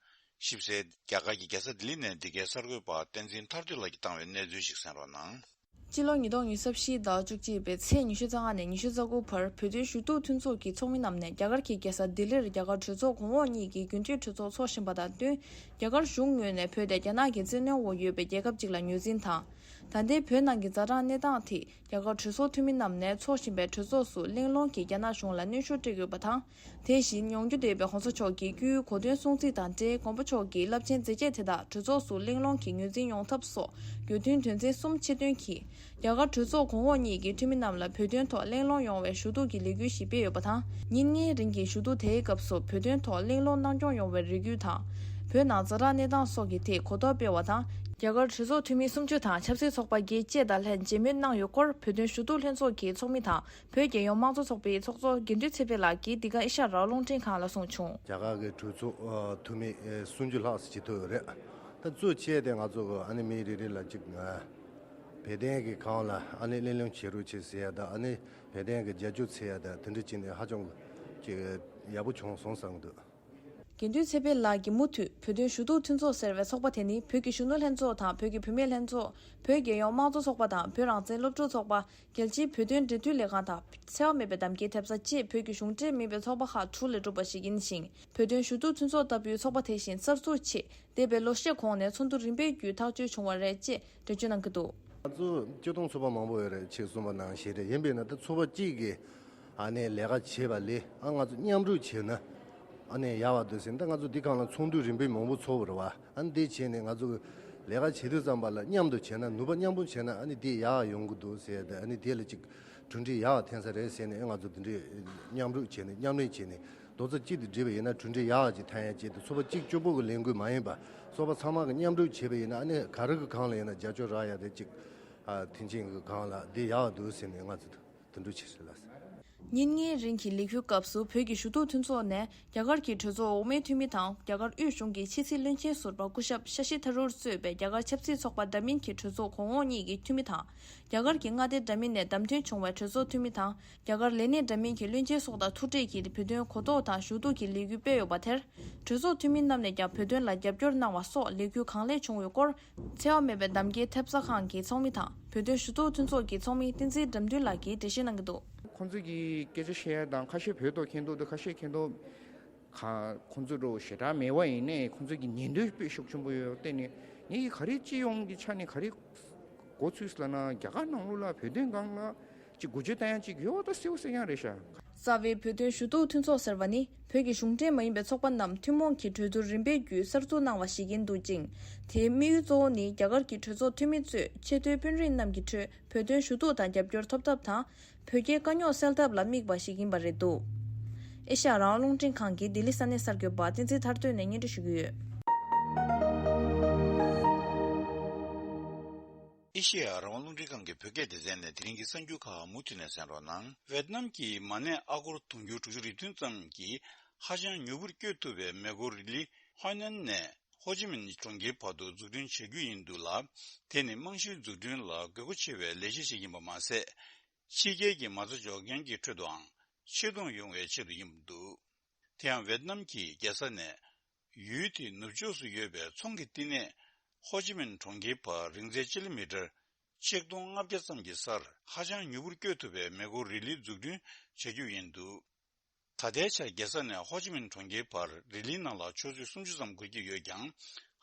ཞིབ་གསལ་རྒྱ་གར་གྱི་རྒྱལ་ས་ལྡི་ལི་ནས་འདི་གའི་གསར་འགོད་པ་བསྟན་འཛིན་ཐར་འདོད་ལགས་ཀྱིས་བཏང་བའི་གནས་ཚུལ་ཞིག་གསན་རོགས་གནང་། སྤྱི་ལོ་ཉིས་སྟོང་ཉི་ཤུ་རྩ་བཞི་ཟླ་བཅུ་གཅིག་པའི་ཚེས་ཉི་ཤུ་རྩ་ལྔ་ནས་ཉི་ཤུ་རྩ་དགུ་བར་བོད་དོན་ཞུ་གཏུག་མཐུན་ཚོགས་ཀྱི་ཚོགས་མི་རྣམས་ནས་རྒྱ་གར་གྱི་རྒྱལ་ས་ལྡི་ལིར་རྒྱ་གར་གྲོས་ཚོགས་གོང་འོག་གཉིས་ཀྱི་རྒྱུན་མཐུད་གྲོས་ཚོགས་འཚོགས་བཞིན་པ་དང་བསྟུན། རྒྱ་གར་གཞུང་ངོས་ནས་བོད་དེ་རྒྱ་ནག་གི་བཙན་གནོན་འོག་ཡོད་པའི་རྒྱལ་ཁབ་ཅིག་ལ་ངོས་འཛིན་དང་། ད་ལྟའི་བོད་ནང་གི་ཛ་དྲག་གནས་སྟངས་ཐད། རྒྱ་གར་གྲོས་ཚོགས་འཐུས་མི་རྣམས་ནས་འཚོགས་བཞིན་པའི་གྲོས་ཚོགས་སུ་གླེང་སློང་གིས་རྒྱ་ནག་གཞུང་ལ་གནོན་ཤུགས་སྤྲད་ཡོད་པ་དང་། དེ་བཞིན་ཡོང་རྒྱུ་བསྡད་པའི་གོང་ས་མཆོག་གི་བཀའི་གོ་སྟོན་སྲུང་བརྩི་དང་འབྲེལ་མགོན་པོ་མཆོག་གི་རླབས་ཆེན་མཛད་རྗེས་དེ་དག་གྲོས་ཚོགས་སུ་གླེང་སློང་གིས་ངོས་འཛིན་ཡོང་ཐབས་སོགས་དགོས་འདུན་དོན་ཚན་གསུམ་ཆེད་དོན་གྱིས། རྒྱ་གར་གྲོས་ཚོགས་གོང་འོག་གཉིས་ཀྱི་འཐུས་མི་རྣམས་ལ་བོད་དོན་ཐོག་གླེང་སློང་ཡོང་བའི་ཞུ་གཏུག་གི་ལས་འགུལ་ཞིག་སྤེལ་ཡོད་པ་དང་། ཉིན་ལྔའི་རིང་གི་ཞུ་གཏུག་དེའི་སྐབས་སུ་བོད་དོན་ཐོག་གླེང་སློང་གནང་སྐྱོང་ཡོང་བའི་རེ་སྐུལ་དང་། བོད་ནང་ཛ་དྲག་གནས་སྟངས་སོགས་ཀྱི་ཐད་གོ་རྟོགས་སྤེལ་བ་དང་། རྒྱ་གར་གྲོས་ཚོགས་འཐུས་མི་སུམ་ཅུ་དང་ཆབ་སྲིད་ཚོགས་པ་བརྒྱད་བཅས་དང་ལྷན་མཇལ་མོལ་གནང་ཡོད་སྐོར་བོད་དོན་ཞུ་གཏུག་ལྷན་ཚོགས་ཀྱི་ཚོགས་མི་དང་། བོད་རྒྱལ་ཡོངས་དམངས་གཙོ་ཚོགས་པའི་ཚོགས་གཙོ་དགེ་འདུན་ཚེ་འཕེལ་ལགས་ཀྱིས་འདི་ག་ཨེ་ཤ་ཡ་རང་དབང་རླུང་འཕྲིན་ཁང་ལ་གསུངས་བྱུང་། རྒྱ་གར་གྱི་གྲོས་ཚོགས་ཨ་འཐུས་མི་ཨེ་སུམ་ཅུ་ལྷག་ཙམ་ཅིག་ཐུག་ཡོད་རེད། ད་གཙོ་ཆེ་དེ་ང་ཚོ་གི་ཨ་ནི་མི་རེ་རེ་ལ་ཅིག་ཨ་བོད་དོན་གྱི་སྒང་ལ་ཨ་ནི་གླེང་སློང་བྱེད་རོགས་བྱེད་ཟེར་ཡ་དང་། ཨ་ནི་བོད་དོན་གྱི་རྒྱབ་སྐྱོར་བྱེད་ཡ་དང་། དེ་འདྲ་བྱས་ནས་ཧ་ཅང་གི་ཅིག་ཡག་པོ་བྱུང་སོང་བསམ་གྱི་འདུག། དགེ་འདུན་ཚེ་འཕེལ་ལགས་ཀྱིས་མུ་མཐུད་བོད་དོན་ཞུ་གཏུག་མཐུན་ཚོགས་ཟེར་བའི་ཚོགས་པ་དེ་ནི་བོད་ཀྱི་གཞོན་ནུ་ལྷན་ཚོགས་དང་། བོད་ཀྱི་བུད་མེད་ལྷན་ཚོགས། བོད་རྒྱལ་ཡོངས་དམངས་གཙོ་ཚོགས་པ་དང་། བོད་རང་བཙན་སློབ་ཕྲུག་ཚོགས་པ། རྒྱལ་སྤྱིའི་བོད་དོན་འབྲེལ་མཐུད་ལས་ཁང་དང་། འཚེ་བ་མེད་པའི་གདམ་ཁའི་ཐེབས་རྩ་བཅས་བོད་ཀྱི་གཞུང་འབྲེལ་མིན་པའི་ཚོགས་པ་ཁག་དྲུག་ལས་གྲུབ་པ་ཞིག་ཡིན་ཞིང་། བོད་དོན་ཞུ་གཏུག་མཐུན་ཚོགས་ལྟ་བུའི་ཚོགས་པ་དེ་བཞིན་གསར་འཛུགས་ཆེད་འདས་པའི་ལོ་ཤས་གོང་ནས་ཚོགས་འདུ་རིམ་པས་བརྒྱུད་ཐག་གཅོད་བྱུང་བ་རེད་ཅེས་འགྲེལ་བརྗོད་གནང་གི་འདུག། ང་ཚོ་སྤྱིར་བཏང་ཚོགས་པ་མང་པོ་ཡོད་རེད། ཁྱེད་གསུངས་པ་ནང་བཞིན་རེད། ཡིན་པས་ན་ད་ཚོགས་པ་གཅིག་གིས་ཨ་ནི་ལས་ཀ་བྱེད་པ་ལས་ཨ་ང་ཚོ་མཉམ་རུབ་བྱས་ན་ཨ་ནི་ཡག་པ་འདུག་ཟེར། ད་ང་ཚོ་འདི་སྒང་ལ་ཚོགས་འདུ་རིམ་པས་མང་པོ་ཚོགས་པ་རེད་བ། ཨ་ནི་འདི་བྱས་ནས་ང་ཚོ་ལས་ཀ་བྱེད་དུས་ཙམ་པ་ལ་མཉམ་དུ་བྱས་ན་ནུས་པ་མཉམ་སྤུངས་བྱས་ན་ཨ་ནི་འདི་ཡག་ཡོང་གི་འདུག་ཟེར། ད་ཨ་ནི་དེ་ལ་ཅིག་གྲུབ་འབྲས་ཡག་ཐོན་ས་རེད་ཟེར་ནས་ང་ཚོ་འདི་འདྲའི་མཉམ་རུབ་བྱས་ནས་མཉམ་ལས་བྱས་ནས། རྡོག་རྩ་གཅིག་ཏུ་སྒྲིལ་བ་ཡིན་ན་གྲུབ་འབྲས་ཡག་ཅིག་ཐོན་ཡ་ཆེད་དུ་ཚོགས་པ་གཅིག་གཅིག་པོ་གི་ལས་འགུལ་མ་ཡིན་པ། ཚོགས་པ་ཚང་མ་གི་མཉམ་རུབ་བྱས་པ་ཡིན་ན་ཨ་ནི་ག་རེ་གི་སྒང་ལ་ཡིན་ན་རྒྱབ་སྐྱོར་རག་ཡ་རེད་ཅིག་ཨ་དེ་འཆིང་གི་སྒང་ལ་འདི་ཡག་འདུག་ཟེར་ནས་ང་ཚོ་དུ་འགྲོ་ཆེ་ཟེར་ལ། ཉིན་ལྔའི་རིང་གི་ལས་འགུལ་སྐབས་སུ་བོད་ཀྱི་ཞུ་གཏུག་མཐུན་ཚོགས་ནས་རྒྱ་གར་གྱི་གྲོས་ཚོགས་འོག་མའི་འཐུས་མི་དང་རྒྱ་གར་དབུས་གཞུང་གི་ཕྱི་སྲིད་བློན་ཆེན་ཟུར་པ་སྐུ་ཞབས་ཤ་ཤི་ཐ་རུར་གཙོས་པའི་རྒྱ་གར་ཆབ་སྲིད་ཚོགས་པ་འདྲ་མིན་གྱི་གྲོས་ཚོགས་གོང་འོག་གཉིས་ཀྱི་འཐུས་མི་དང་། རྒྱ་གར་གྱི་མངའ་སྡེ་འདྲ་མིན་ནས་བདམས་ཐོན་བྱུང་བའི་གྲོས་ཚོགས་འཐུས་མི་དང་། རྒྱ་གར་ལས་སྣེ་འདྲ་མིན་གྱི་བློན་ཆེན་སོགས་དང་ཐུག་འཕྲད་ཀྱིས་བོད་དོན་གོ་རྟོགས་དང་ཞུ་གཏུག་གི་ལས་འགུལ་སྤེལ་ཡོད་པ་དེར། གྲོས་ཚོགས་འཐུས་མི་རྣམས་ནས་ཀྱང་བོད་དོན་ལ་རྒྱབ་སྐྱོར་གནང་བ་སོགས་ལས་འགུལ་གང་ལེགས་བྱུང་བའི་སྐོར། འཚེ་བ་མེད་པའི་འདམ་སྐྱེས་ཐེབས་རྩ་ཁང་གི་ཚོགས་མི་དང་བོད་དོན་ཞུ་གཏུག་མཐུན་ཚོགས་ཀྱི་ཚོགས་མི་བསྟན་འཛིན་དགྲ་འདུལ་ལགས་ཀྱིས་འགྲེལ་བཤད་གནང་གི་འདུག། ཁོང་ཚོ་གིས་སྐད་ཆ་བཤད་ཡ་དང་ཁ་ཤས་བོད་ཐོག་མཁྱེན་མདོག་དང་ཁ་ཤས་མཁྱེན་མདོག་ཁ་ཁོང་ཚོ་འགྲོ་ཞེ་དྲག་མེད་པ་ཡིན་ནའི་ཁོང་ཚོ་གི་ཉན་འདོད་དཔེ་ཤུགས་ཆེན་པོ་ཡོད་བརྟེན་ནས་ངས་ག་རེ་སྤྱི་ཡོངས་ཀྱི་ཆ་ནས་ག་རེ་གོ་ཚུལ་ལབ་ན་རྒྱ་གར་ནང་ལོགས་ལ་བོད་དོན་སྒང་ལ་ཅིག་འགུལ་སྐྱོད་བཏང་ཡ་ཅིག་ཡོད་ད་སེའུ་སེ་ཡང་རེད་ཤག། རྩ་བའི་བོད་དོན་ཞུ་གཏུག་མཐུན་ཚོགས་ཟེར་བ་ནི་བོད་ཀྱི་གཞུང་འབྲེལ་མ་ཡིན་པའི་ཚོགས་པ་རྣམས་ཐུན་མོང་གི་གྲོས་བསྡུར་རིམ་པའི་བརྒྱུད་གསར་འཛུགས་གནང་བ་ཞིག་ཡིན་འདུག་ཅིང་། དེའི་དམིགས་ཡུལ་གཙོ་བོ་ནི་རྒྱ་གར་གྱི་གྲོས་ཚོགས་འཐུས་མི་གཙོས་ཆེས་མཐོའི་དཔོན་རིགས་རྣམས་ཀྱི་ཁྲོད་བོད་དོན་ཞུ་གཏུག་དང་རྒྱབ་སྐྱོར་ཐོབ་ཐབས་དང་། བོད་རྒྱའི་དཀའ་རྙོག་སེལ་ཐབས་ལ་དམིགས་པ་ཞིག་ཡིན་པ་རེད་འདུག། ཨེ་ཤ་ཡ་རང་དབང་རླུང་འཕྲིན་ཁང་གིས་ལྡི་ལི་ས་གནས་གསར་འགོད་པ་བསྟན་འཛིན་ཐར་སྟོན་ནས་སྙན་སྒྲོན་ཞུ་གི་ཡོད། ཨེ་ཤ་ཡ་རང་དབང་རླུང་འཕྲིན་ཁང་གི་བོད་སྐད་སྡེ་ཚན་ནས་དེ་རིང་གི་གསར་འགྱུར་ཁག་མུ་མཐུད་ནས་གསན་རོགས་གནང་། ཝེད་ནམ་གྱིས་མ་ཎི་ཨ་སྒོར་དུང་ཕྱུར་དྲུག་ཅུ་རེ་བདུན་ཙམ་གྱིས་ཧ་ཅང་མྱུར་པོར་བསྐྱོད་ཐུབ་པའི་མེ་འཁོར་རི་ལི་ཧོ་ནན་ནས་ཧོ་ཅི་མིན་གྲོང་ཁྱེར་བར་དུ་འཛུགས་སྐྲུན་བྱ་རྒྱུ་ཡིན་འདུག་ལ། དེ་ནི་རྨང་གཞིའི་འཛུགས་སྐྲུན་ལ་དགོས་མཁོ་ཆེ་བའི་ལས་གཞི་ཞིག་ཡིན་པ་མ་ཟད། ཕྱི་རྒྱལ་གྱི་མ་རྩ་འཇོག་མཁན་གྱི་ཁྲོད་དུའང་ཆེ་མཐོང་ཡོང་བའི་ཆེད་དུ་ཡིན་པ་འདུག། དེ་ཡང་ཝེད་ནམ་གྱིས་རྒྱལ་ས་ནས་ཡུལ་དེའི་ནུབ་ཕྱོགས་སུ་ཡོད་པའི་ཚོང་གི་བསྟི་གནས་ཧོ་ཅི་མིན་གྲོང་ཁྱེར་བར་རིང་ཚད་ཅི་ལི་མི་ཊར་ཆིག་སྟོང་ལྔ་བརྒྱ་ཙམ་གྱི་སར་ཧ་ཅང་མྱུར་པོར་བསྐྱོད་ཐུབ་པའི་མེ་འཁོར་རི་ལི་འཛུགས་སྐྲུན་བྱ་རྒྱུ་ཡིན་འདུག། ད་ལྟའི་ཆར་རྒྱལ་ས་ནས་ཧོ་ཅི་མིན་གྲོང་ཁྱེར་བར་རི་ལིའི་ནང་ལ་ཆུ་ཚོད་སུམ་ཅུ་ཙམ་འགོར་གྱི་ཡོད་ཀྱང་།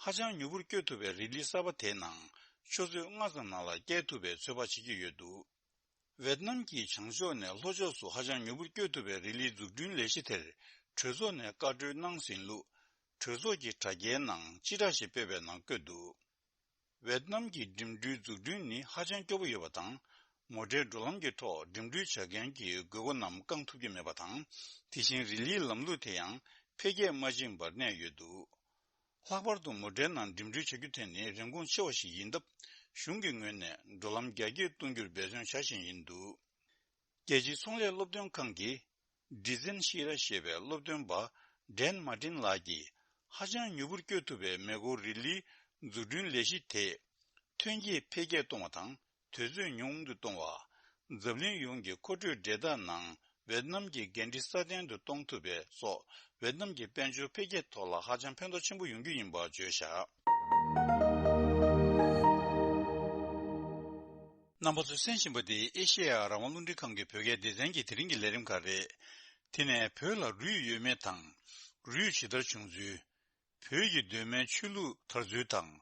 ཧ་ཅང་མྱུར་པོར་བསྐྱོད་ཐུབ་པའི་རི་ལི་གསར་པ་དེའི་ནང་ཆུ་ཚོད་ལྔ་ཙམ་ནང་ལ་བསྐྱལ་ཐུབ་པའི་ཚོད་དཔག་བྱེད་ཀྱི་ཡོད་འདུག། ཝེད་ནམ་གྱིས་བྱང་ཕྱོགས་ནས་ལྷོ་ཕྱོགས་སུ་ཧ་ཅང་མྱུར་པོར་བསྐྱོད་ཐུབ་པའི་རི་ལིའི་འཛུགས་སྐྲུན་ལས་གཞི་དེར་གྲོས་ཚོགས་ནས་བཀའ་འཁྲོལ་གནང་ཟིན་ལུགས། གྲོས་ཚོགས་ཀྱི་དྲ་རྒྱའི་ནང་སྤྱི་བསྒྲགས་ཤིག་སྤེལ་བའི་ནང་བཀོད་འདུག། ཝེད་ནམ་གྱི་འགྲིམ་འགྲུལ་འཛུགས་སྐྲུན་ནི་ཧ་ཅང་སྐྱོ་པོ་ཡོད་པ་དང་། མོ་ཊའི་འགྲོ་ལམ་གྱི་ཐོག་འགྲིམ་འགྲུལ་བྱ་མཁན་གྱི་དགོས་མཁོ་རྣམས་བསྐང་ཐུབ་ཀྱི་མེད་པ་དང་། དེ་བཞིན་རི་ལིའི་ལམ་ལུགས་དེ་ཡང་འཕེལ་རྒྱས་མ་ཕྱིན་པར་གནས་ཡོད་འདུག། ལྷག་པར་དུ་མོ་ཊའི་ནང་འགྲིམ་འགྲུལ་བྱ་རྒྱུ་དེ་ནི་རིན་གོང་ཆེ་བ་ཞིག་ཡིན་སྟབས། གཞུང་གི་ངོས་ནས་འགྲོ་ལམ་རྒྱ་སྐྱེད་གཏོང་རྒྱུར་འབད་བརྩོན་བྱ་བཞིན་ཡིན་འདུག། རྒྱལ་སྤྱིའི་ཚོང་ལས་སློབ་སྟོན་ཁང་གི་ཌི་ཛན་ཤེ་ར་ཞེས་པའི་སློབ་སྟོན་པ་ཌན་མཱ་ཏིན་ལགས་ཀྱིས། ཧ་ཅང་མྱུར་པོར་བསྐྱོད་ཐུབ་པའི་མེ་འཁོར་རི་ལིའི་འཛུགས་སྐྲུན་ལས་གཞི་དེས། ཐོན་སྐྱེད་འཕེལ་རྒྱས་གཏོང་བ་དང་། དུས་ཚོད་ཉུང་དུ་གཏོང་བ། འཛམ་གླིང་ཡོངས་ཀྱི་མཁོ་སྤྲོད་འབྲེལ་ཐག་ནང་ཝེད་ནམ་གྱི་འགན་འཁྲི་སྲ་བརྟན་དུ་གཏོང་ཐུབ་པ་སོགས། ཝེད་ནམ་གྱི་དཔལ་འབྱོར་འཕེལ་རྒྱས་ཐོག་ལ་ཧ་ཅང་ཕན་ཐོགས་ཆེན་པོ་ཡོང་རྒྱུ་ཡིན་པ་བརྗོད་བཞག། རྣམ་པ་ཚོས་གསན་བཞིན་པ་འདི་ཨེ་ཤེ་ཡ་རང་དབང་རླུང་འཕྲིན་ཁང་གི་བོད་སྐད་སྡེ་ཚན་གྱི་དེ་རིང་གི་ལས་རིམ་ཁག་རེད། དེ་ནས་བོད་ལ་རུས་ཡོད་མེད་དང་། རུས་ཇི་ལྟར་བྱུང་ཚུལ། བོད་ཀྱི་གདོད་མའི་ཆོས་ལུགས་དར་ཚུལ་དང་།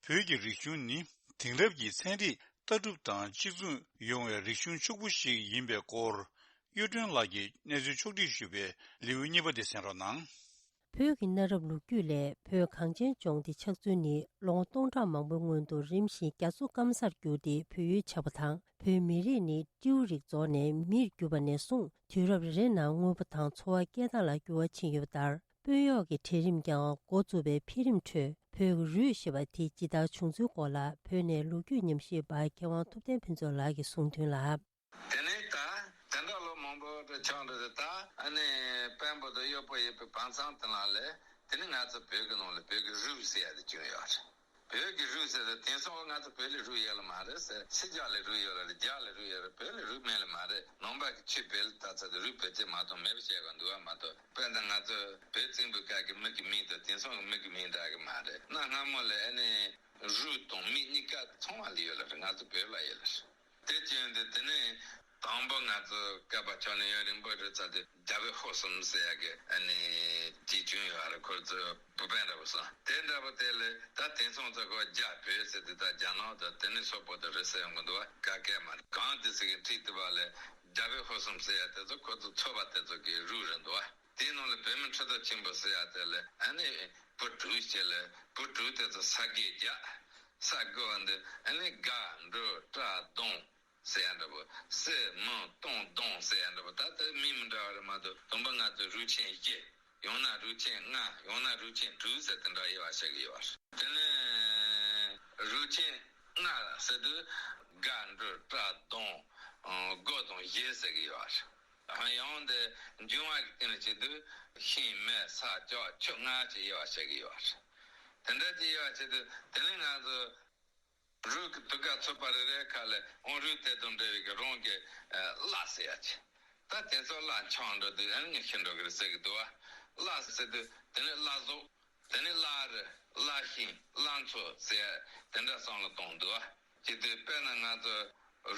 བོད་ཀྱི་རིག་གཞུང་ནི་དེང་རབས་ཀྱི་ཚན་རིག་ལྟ་གྲུབ་དང་གཅིག་མཚུངས་ཡོང་བའི་རིག་གཞུང་ཕྱུག་པོ་ཞིག་ཡིན་པའི་སྐོར། གཡུ་སྒྲོན་ལགས་ཀྱིས་གནས་ཚུལ་ཕྱོགས་བསྒྲིགས་ཞུས་པའི་ལེའུ་གཉིས་པ་དེ་གསན་རོགས་གནང་། བོད་ཀྱི་གནའ་རབས་ལོ་རྒྱུས་ལས་བོད་གངས་ཅན་ལྗོངས་འདི་ཆགས་ཚུལ་ནི་ལོ་ངོ་སྟོང་ཕྲག་མང་པོའི་སྔོན་དུ་རིམ་བཞིན་རྒྱ་མཚོ་སྐམ་སར་གྱུར་ཏེ་བོད་ཡུལ་ཆགས་པ་དང་། བོད་མི་རིགས་ནི་སྤྲེའུ་རིགས་རྫོགས་ནས་མིར་གྱུར་པ་ནས་བཟུང་དུས་རབས་རེ་རེ་ནང་དངོས་པོ་དང་འཚོ་བ་སྐྱེལ་སྟངས་ལ་འགྱུར་བ་ཕྱིན་ཡོད་པ་ལྟར། དཔོན་གཡོག་གི་གྲལ་རིམ་ཀྱང་འགོ་བཙུགས་པའི་འཕེལ་རིམ་ཁྲོད་བོད་ཀྱི་རུས་ཞེས་པ་དེ་ཇི་ལྟར་བྱུང་ཚུལ་སྐོར་ལ་བོད་ནས་ལོ་རྒྱུས་ཉམས་ཞིབ་པ་མཁས་དབང་ཐུབ་བསྟན་ཕུན་ཚོགས་ལགས་ཀྱིས་གསུངས་དོན་ལ། དེ་ནས་ད་དེ་འདྲ་ལོ་མང་པོ་དེ་ཆགས་འགྲོ་དེ་ད་ཨ་ནི་དཔོན་པོ་དང་གཡོག་པོ་ཡོད་པའི་བར་མཚམས་དེ་ལ་ལས་དེ་ནི་ང་ཚོ་བོད་ཀྱི་ནང་ལ་བོད་ཀྱི་རུས་ཟེར་ཡ་དེ་བྱུང་ཡོད་རེད། བོད་ཀྱི་རུས་ཟེར་དེ་དེང་སང་ང་ཚོ་བོད་ལ་རུས་ཡོད་ལ་མ་རེད་ཟེར། ཕྱི་རྒྱལ་ལ་རུས་ཡོད་ལ་རེད། རྒྱ་ལ་རུས་ཡོད་རེད། བོད་ལ་རུས་མེད་ལ་མ་རེད། ནང་པ་གི་ཆོས་བོད་ལ་ད་ཚ་དེ་རུས་བོད་ཅེས་མ་གཏོགས་མེད་པ་བཤད་ག་འདུག་བ་མ་གཏོགས། དཔེར་ན་ང་ཚོ་བོད་བཙན་པོའི་སྐབས་ཀྱི་མི་གི་མིང་དང་དེང་སང་གི་མི་གི་མིང་འདྲ་གི་མ་རེད། གནའ་སྔ་མོ་ལ་ཨ་ནི་རུས་དང་མི་གཉིས་ཀ་ཚང་བ་ལ་ཡོད་ལ་རེད། ང་ཚོ་བོད་ལ་ཡོད་ལ་རེད། དེ་བྱས་ཏེ་དེ་ནས་ དང་པོ་ང་ཚོ་བསྐལ་པ་ཆགས་ནས་ཡུན་རིང་པོ་རེད་ཚར་དུས་རྒྱལ་པོའི་ཕོ་གསུམ་ཟེར་ཡ་གི་ཨ་ནི་དེ་བྱུང་ཡོད་རེད། ཁོ་ཚོ་བུ་སྤུན་འདྲ་པོ་གསུམ་དེ་འདྲ་པོ་དེ་ལས་ད་དེང་སང་ཚོ་ཁོ་རྒྱ་བོད་ཟེར་དུས་ད་རྒྱ་ནག་དང་དེ་ནས་སོག་པོ་དང་རེད་ཟེར་ཡོང་གི་འདུག་བ། ག་གེ་མ་རེད། གང་དེ་ཟེར་གི་ཁྲིད་དུ་བ་ལས་རྒྱལ་པོའི་ཕོ་གསུམ་ཟེར་ཡ་དེ་ཚོ་ཁོ་ཚོ་ཚོ་པ་དེ་ཚོ་གི་རུ་རེད་འདུག་བ། དེའི་ནང་ལ་བོད་མི་ཁྲི་ཐོག་ཆེན་པོ་ཟེར་ཡ་དེ་ལ་ཨ་ནི་བུ་དྲུག་བྱས་ལ་བུ་དྲུག་དེ་ཚོ་ས་དགེ་རྒྱག་ས་དགེ་བ་འདི་ཨ་ནི་དགའ་འགྲོ་བཀྲ་གདོང་ཟེར་ཡ་འདྲ་པོ། སྲས་མོ་སྟོང་གདོང་ཟེར་ཡ་འདྲ་པོ། ད་ལྟ་མིང་མི་འདྲ་བ་རེད་མ་གཏོགས་དུམ་བུ་ང་ཚོ་རུས་ཆེན་བཞི། ཡང་ན་རུས་ཆེན་ལྔ། ཡང་ན་རུས་ཆེན་དྲུག་ཟེར་དེ་འདྲ་དབྱེ་བ་ཕྱེ་གི་ཡོད་རེད། དེ་ནས་རུས་ཆེན་ལྔ་ཟེར་དུས་དགའ་འགྲོ་བཀྲ་གདོང་སྒོ་དང་བཞི་ཟེར་གི་ཡོད་རེད། ཡང་དེ་འབྱུང་བ་གི་སྟེང་ལ་བྱེད་དུས་ཤིང་མེ་ས་ལྕགས་ཆུ་ལྔ་ཅེས་དབྱེ་བ་ཕྱེ་གི་ཡོད་རེད། དེ་འདྲ་ཅིག་དབྱེ་བ་ཕྱེ་དུས་དེ་ནས་ང་ཚོ་རུས་ཀྱི་དུས་སྐབས་ཚོད་པ་རེ་རེའི་ཁ་ལ་ཨོང་རུས་དེ་དང་འབྲེལ་བའི་གི་རང་གི་ཨ་བླ་ཟེར་ཡ་ཅིག་ད་དེ་ཚོ་བླ་འཆང་འགྲོ་དུས་ཨ་ནི་ཤི་འགྲོ་གི་རེད་ཟེར་གི་འདུག་བ། བླ་ཟེར་དུས་དེ་ནས་བླ་ཟོག་དེ་ནས་བླ་རི། བླ་ཤིང་། བླ་མཚོ་ཟེར་དེ་འདྲ་བསམ་བློ་གཏོང་འདུག་བ། ཅི་སྟེ་དཔེར་ན་ང་ཚོ་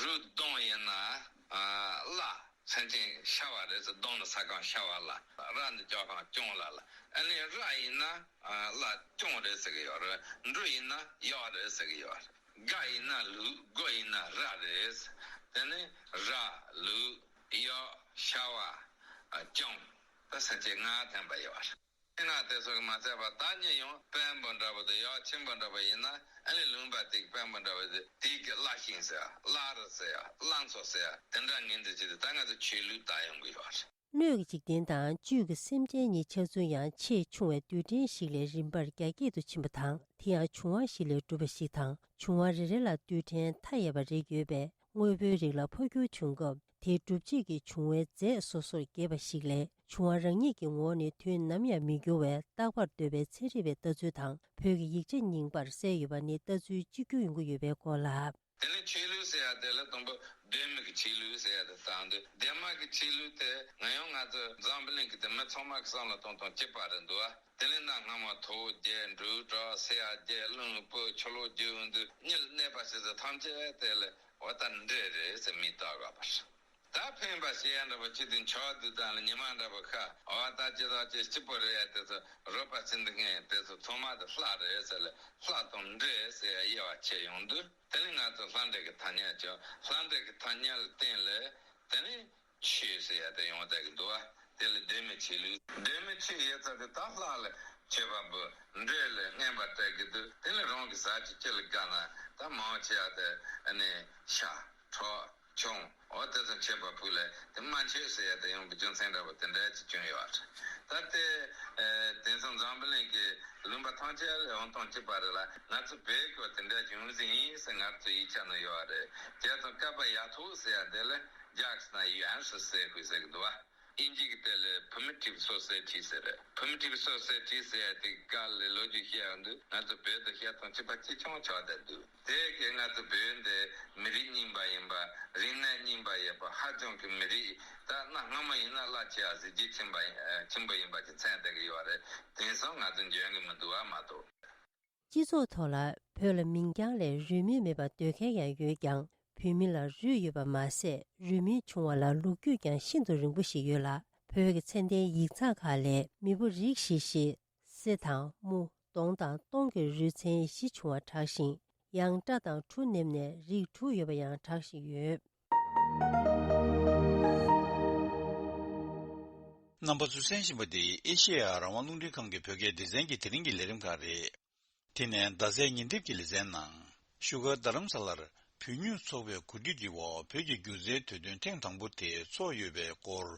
རུས་གདོང་ཡིན་ན་ཨ་བླ་སེམས་ཅན་ཤ་བ་རེད་ཟེར། གདོང་ནི་ས་ཁང་ཤ་བ་ལ། ར་ནི་ལྕགས་ཁང་སྐྱོང་ལ་ལ། ཨ་ནི་ར་ཡིན་ན་ཨ་བླ་སྐྱོང་རེད་ཟེར་གི་ཡོད་རེད། འབྲུ་ཡིན་ན་གཡག་རེད་ཟེར་གི་ཡོད་རེད། དགའ་ཡིན་ན་ལུག་སྒོ་ཡིན་ན་ར་རེད། དེ་ནི་ར་ལུག་གཡག་ཤ་བ་ཨ་སྐྱོང་ད་སེམས་ཅན་ལྔ་ཐོན་པ་ཡོད་རེད། ལྔ་དེ་ཚོ་གི་མ་ཚད་པ་བདག་ཉིད་ཡང་དཔོན་པོ་འདྲ་པོ་དང་ཡག་ཆེན་པོ་འདྲ་པོ་ཡིན་ན་ཨ་ནི་ལུང་པ་དེ་གི་དཔོན་པོ་འདྲ་པོ་དེ་དེ་གི་བླ་ཤིང་ཟེར་ཡ། བླ་རི་ཟེར་ཡ། བླ་མཚོ་ཟེར་ཡ། དེ་འདྲ་ངན་དུ་བྱེད་དུས་ད་ང་ཚོ་ཆོས་ལུགས་ལྟ་ཡོང་གི་ཡོད་རེད། སྣོད་ཀྱི་འཇིག་རྟེན་དང་བཅུད་ཀྱི་སེམས་ཅན་གཉིས་ཆགས་ཚུལ་ཡང་ཆེས་ཆུང་བའི་རྡུལ་ཕྲན་ཞིག་ལས་རིམ་པར་རྒྱ་སྐྱེད་དུ་ཕྱིན་པ་དང་། དེ་ཡང་འབྱུང་བ་བཞི་ལས་གྲུབ་པ་ཞིག་དང་། འབྱུང་བ་རེ་རེ་ལ་རྡུལ་ཕྲན་མཐའ་ཡས་པ་རེ་ཡོད་པས། དངོས་པོའི་རིགས་ལ་འཕོ་འགྱུར་བྱུང་སྐབས། དེའི་སྒྲུབ་བྱེད་ཀྱི་འབྱུང་བའི་རྫས་སོ་སོར་གྱེས་པ་ཞིག་ལས། འབྱུང་བ་རང་ཉིད་ཀྱི་ངོ་བོ་ནི་དུས་ནམ་ཡང་མི་འགྱུར་བས་རྟག་པར་སྡོད་པའི་ཚན་རིག་པའི་ལྟ་ཚུལ་དང་། བོད་ཀྱི་ཡིག་ཆ་རྙིང་པར་གསལ་ཡོད་པ་ནི་ལྟ་ཚུལ་གཅིག་གྱུར་ཡོང་གི་ཡོད་པའི་སྐོར་ལ། དེ་ནས་ཆོས་ལུགས་ཟེར་ཡ་དེ་ལ་དང་པོ་གདོད་མའི་གི་ཆོས་ལུགས་ཟེར་ཡ་དེ་དང་དུ། གདོད་མ་གི་ཆོས་ལུགས་དེ་ང་ཡང་ང་ཚོ་འཛམ་བུ་གླིང་གི་དེ་མི་ཚང་མ་གི་བསམ་བློ་གཏོང་སྟངས་གཅིག་པ་རེད་འདུག་བ། དེ་ལས་གནའ་སྔ་མོ་དོ་བོ་བརྒྱད། འབྲུག་གྲགས། སེ་ཡ་བརྒྱད། གླིང་བུ། ཆུ་ལོག་བརྒྱད་འོང་དུས་གཉིད་གནས་པ་ཞིག་ཏུ་ཐམས་ཅད་དེ་ལ་འོ་ད་འདྲེ་རེད་ཟེར་མིང་བཏགས་དགོས་པ་རེད། ད་ཕན་པ་ཞེས་ཡ་འདྲ་པོ་ཅི་སྟེ་འཆར་དུས་དང་ལ་ཉི་མ་འདྲ་པོ་ཁ་འོ་ད་ཅི་ད་ཅི་སྐྱིད་པོ་རེད་ཡ། དེ་ཚོ་རོགས་པ་ཚིག་འདི་ངས་དེ་ཚོ་ཚང་མ་དེ་ལྷ་རེད་ཟེར་ལ་ལྷ་དང་འདྲེ་ཟེར་ཡ་དབྱེ་བ་ཕྱེ་ཡོང་དུས། དེ་ནས་ང་ཚོ་ལྷ་འདྲེ་གི་ཐ་སྙད་ཅོ། ལྷ་འདྲེ་གི་ཐ་སྙད་ལ་བརྟེན་ལས་དེ་ནས་ཆོས་ཟེར་ཡ་དེ་ཡོང་བསྡད་ཀྱི་འདུག་བ། དེ་ལ་གདོད་མའི་ཆོས་ལུགས། གདོད་མའི་ཆོས་ཡོད་ཚད་དེ་ད་ལྷ་ལ་མཆོད་པ་འབུལ། འདྲེ་ལ་རྔན་པ་སྤྲད་ཀྱི་འདུག་དེ་ལས་རང་གི་ཟས་ཀྱི་ཅི་ལ་དགའ་ན་ད་མང་ཆེ་བ་དེ་ཨ་ནི་ཤ་ཁྲག་ཆང་འོ་དེ་ཚོ་མཆོད་པ་ཕུལ་ལས་དེ་མ་མཆོད་ཟེར་ཡ་དེ་ཡོང་གི་རྒྱུ་མཚན་འདྲ་པོ་དེ་འདྲ་ཅིག་བྱུང་ཡོད་རེད། ད་དེ་ཨ་དེང་སང་འཛམ་བུ་གླིང་གི་ལུང་པ་ཐམས་ཅད་ལ་ཡོང་སྟངས་གཅིག་པ་རེད་ལ། ང་ཚོ་བོད་སྐད་དེ་འདྲ་བྱུང་ཟིན་ཡིན་ཟེར་ང་ཚོ་ཡིག་ཆ་ནང་ཡོད་རེད། བྱས་ཙང་བསྐལ་པ་ཡ་ཐོག་ཟེར་ཡ་དེ་ལ་རྒྱ་སྐད་ན་ཡུན་ཧྲི་ཟེར་ཁུལ་ཟེར་གི་འདུག་བ། ཨིན་ཇི་གི་དེ་ལ་primitive society ཟེར་རེད། primitive society ཟེར་ཡ་དེ་ག་ལ་ལོ་རྒྱུས་བཤད་ཡོང་དུས་ང་ཚོ་བོད་དང་བཤད་སྟངས་གཅིག་པ་གཅིག་རྐྱང་ཆགས་བསྡད་འདུག་དེ་གས་ང་ཚོ་བོད་འདི་མི་རིགས་རྙིང་པ་ཡིན་པ། རིག་གནས་རྙིང་པ་ཡོད་པ། ཧ་ཅང་གི་མི་རིགས་ད་གནའ་སྔ་མོ་ཡིན་ན་བླ་ཆེ་བ་གཟི་བརྗིད་ཆེན་པ་ཡིན་ཆེན་པོ་ཡིན་པ་གི་མཚན་གཏད་གི་ཡོད་རེད། དེང་སང་ང་ཚོ་འཇོན་གི་མི་འདུག་བ་མ་གཏོགས། སྤྱི་ཚོགས་ཐོག་ལ་བོད་ལ་མིང་རྐྱང་ལས་རུས་མིང་མེད་པར་འདོད་མཁན་ཡང་ཡོད་ཀྱང་། བོད་མི་ལ་རུས་ཡོད་པ་མ་ཟད། རུས་མིང་བྱུང་བ་ལ་ལོ་རྒྱུས་ཀྱང་ཤིན་ཏུ་རིང་པོ་ཞིག་ཡོད་ལ། བོད་ཀྱི་ཚད་ལྡན་ཡིག་ཚགས་ཁག་ལས་མི་བུ་རིགས་བཞི་བཞི། སྲས་དང་མོ། གདོང་དང་སྟོང་གི་རུས་ཚན་བཞི་བྱུང་བ་གྲགས་ཤིང་། ཡང་སྤྲ་དང་གྲུ་ནེམ་ནས་རིགས་དྲུག་ཡོད་པ་ཡང་གྲགས་བཞིན་ཡོད། རྣམ་པ་ཚོས་གསན་བཞིན་པ་འདི་ཨེ་ཤེ་ཡ་རང་དབང་རླུང་འཕྲིན་ཁང་གི་བོད་སྐད་སྡེ་ཚན་གྱི་དེ་རིང་གི་ལས་རིམ་ཁག་རེད། དེ་ནས་རྡ་སའི་ཉིན་དེབ་ཀྱི་ལེ་ཚན་ནང་། བཞུགས་སྒར་རྡ་རམ་ས་ལར་བོད་མྱི་ཚོགས་པའི་གོ་སྒྲིག་གི་འོག་བོད་ཀྱི་སྒྱུ་རྩལ་དུས་སྟོན་ཐེངས་དང་པོ་དེ་ཚོགས་ཡོད་པའི་སྐོར།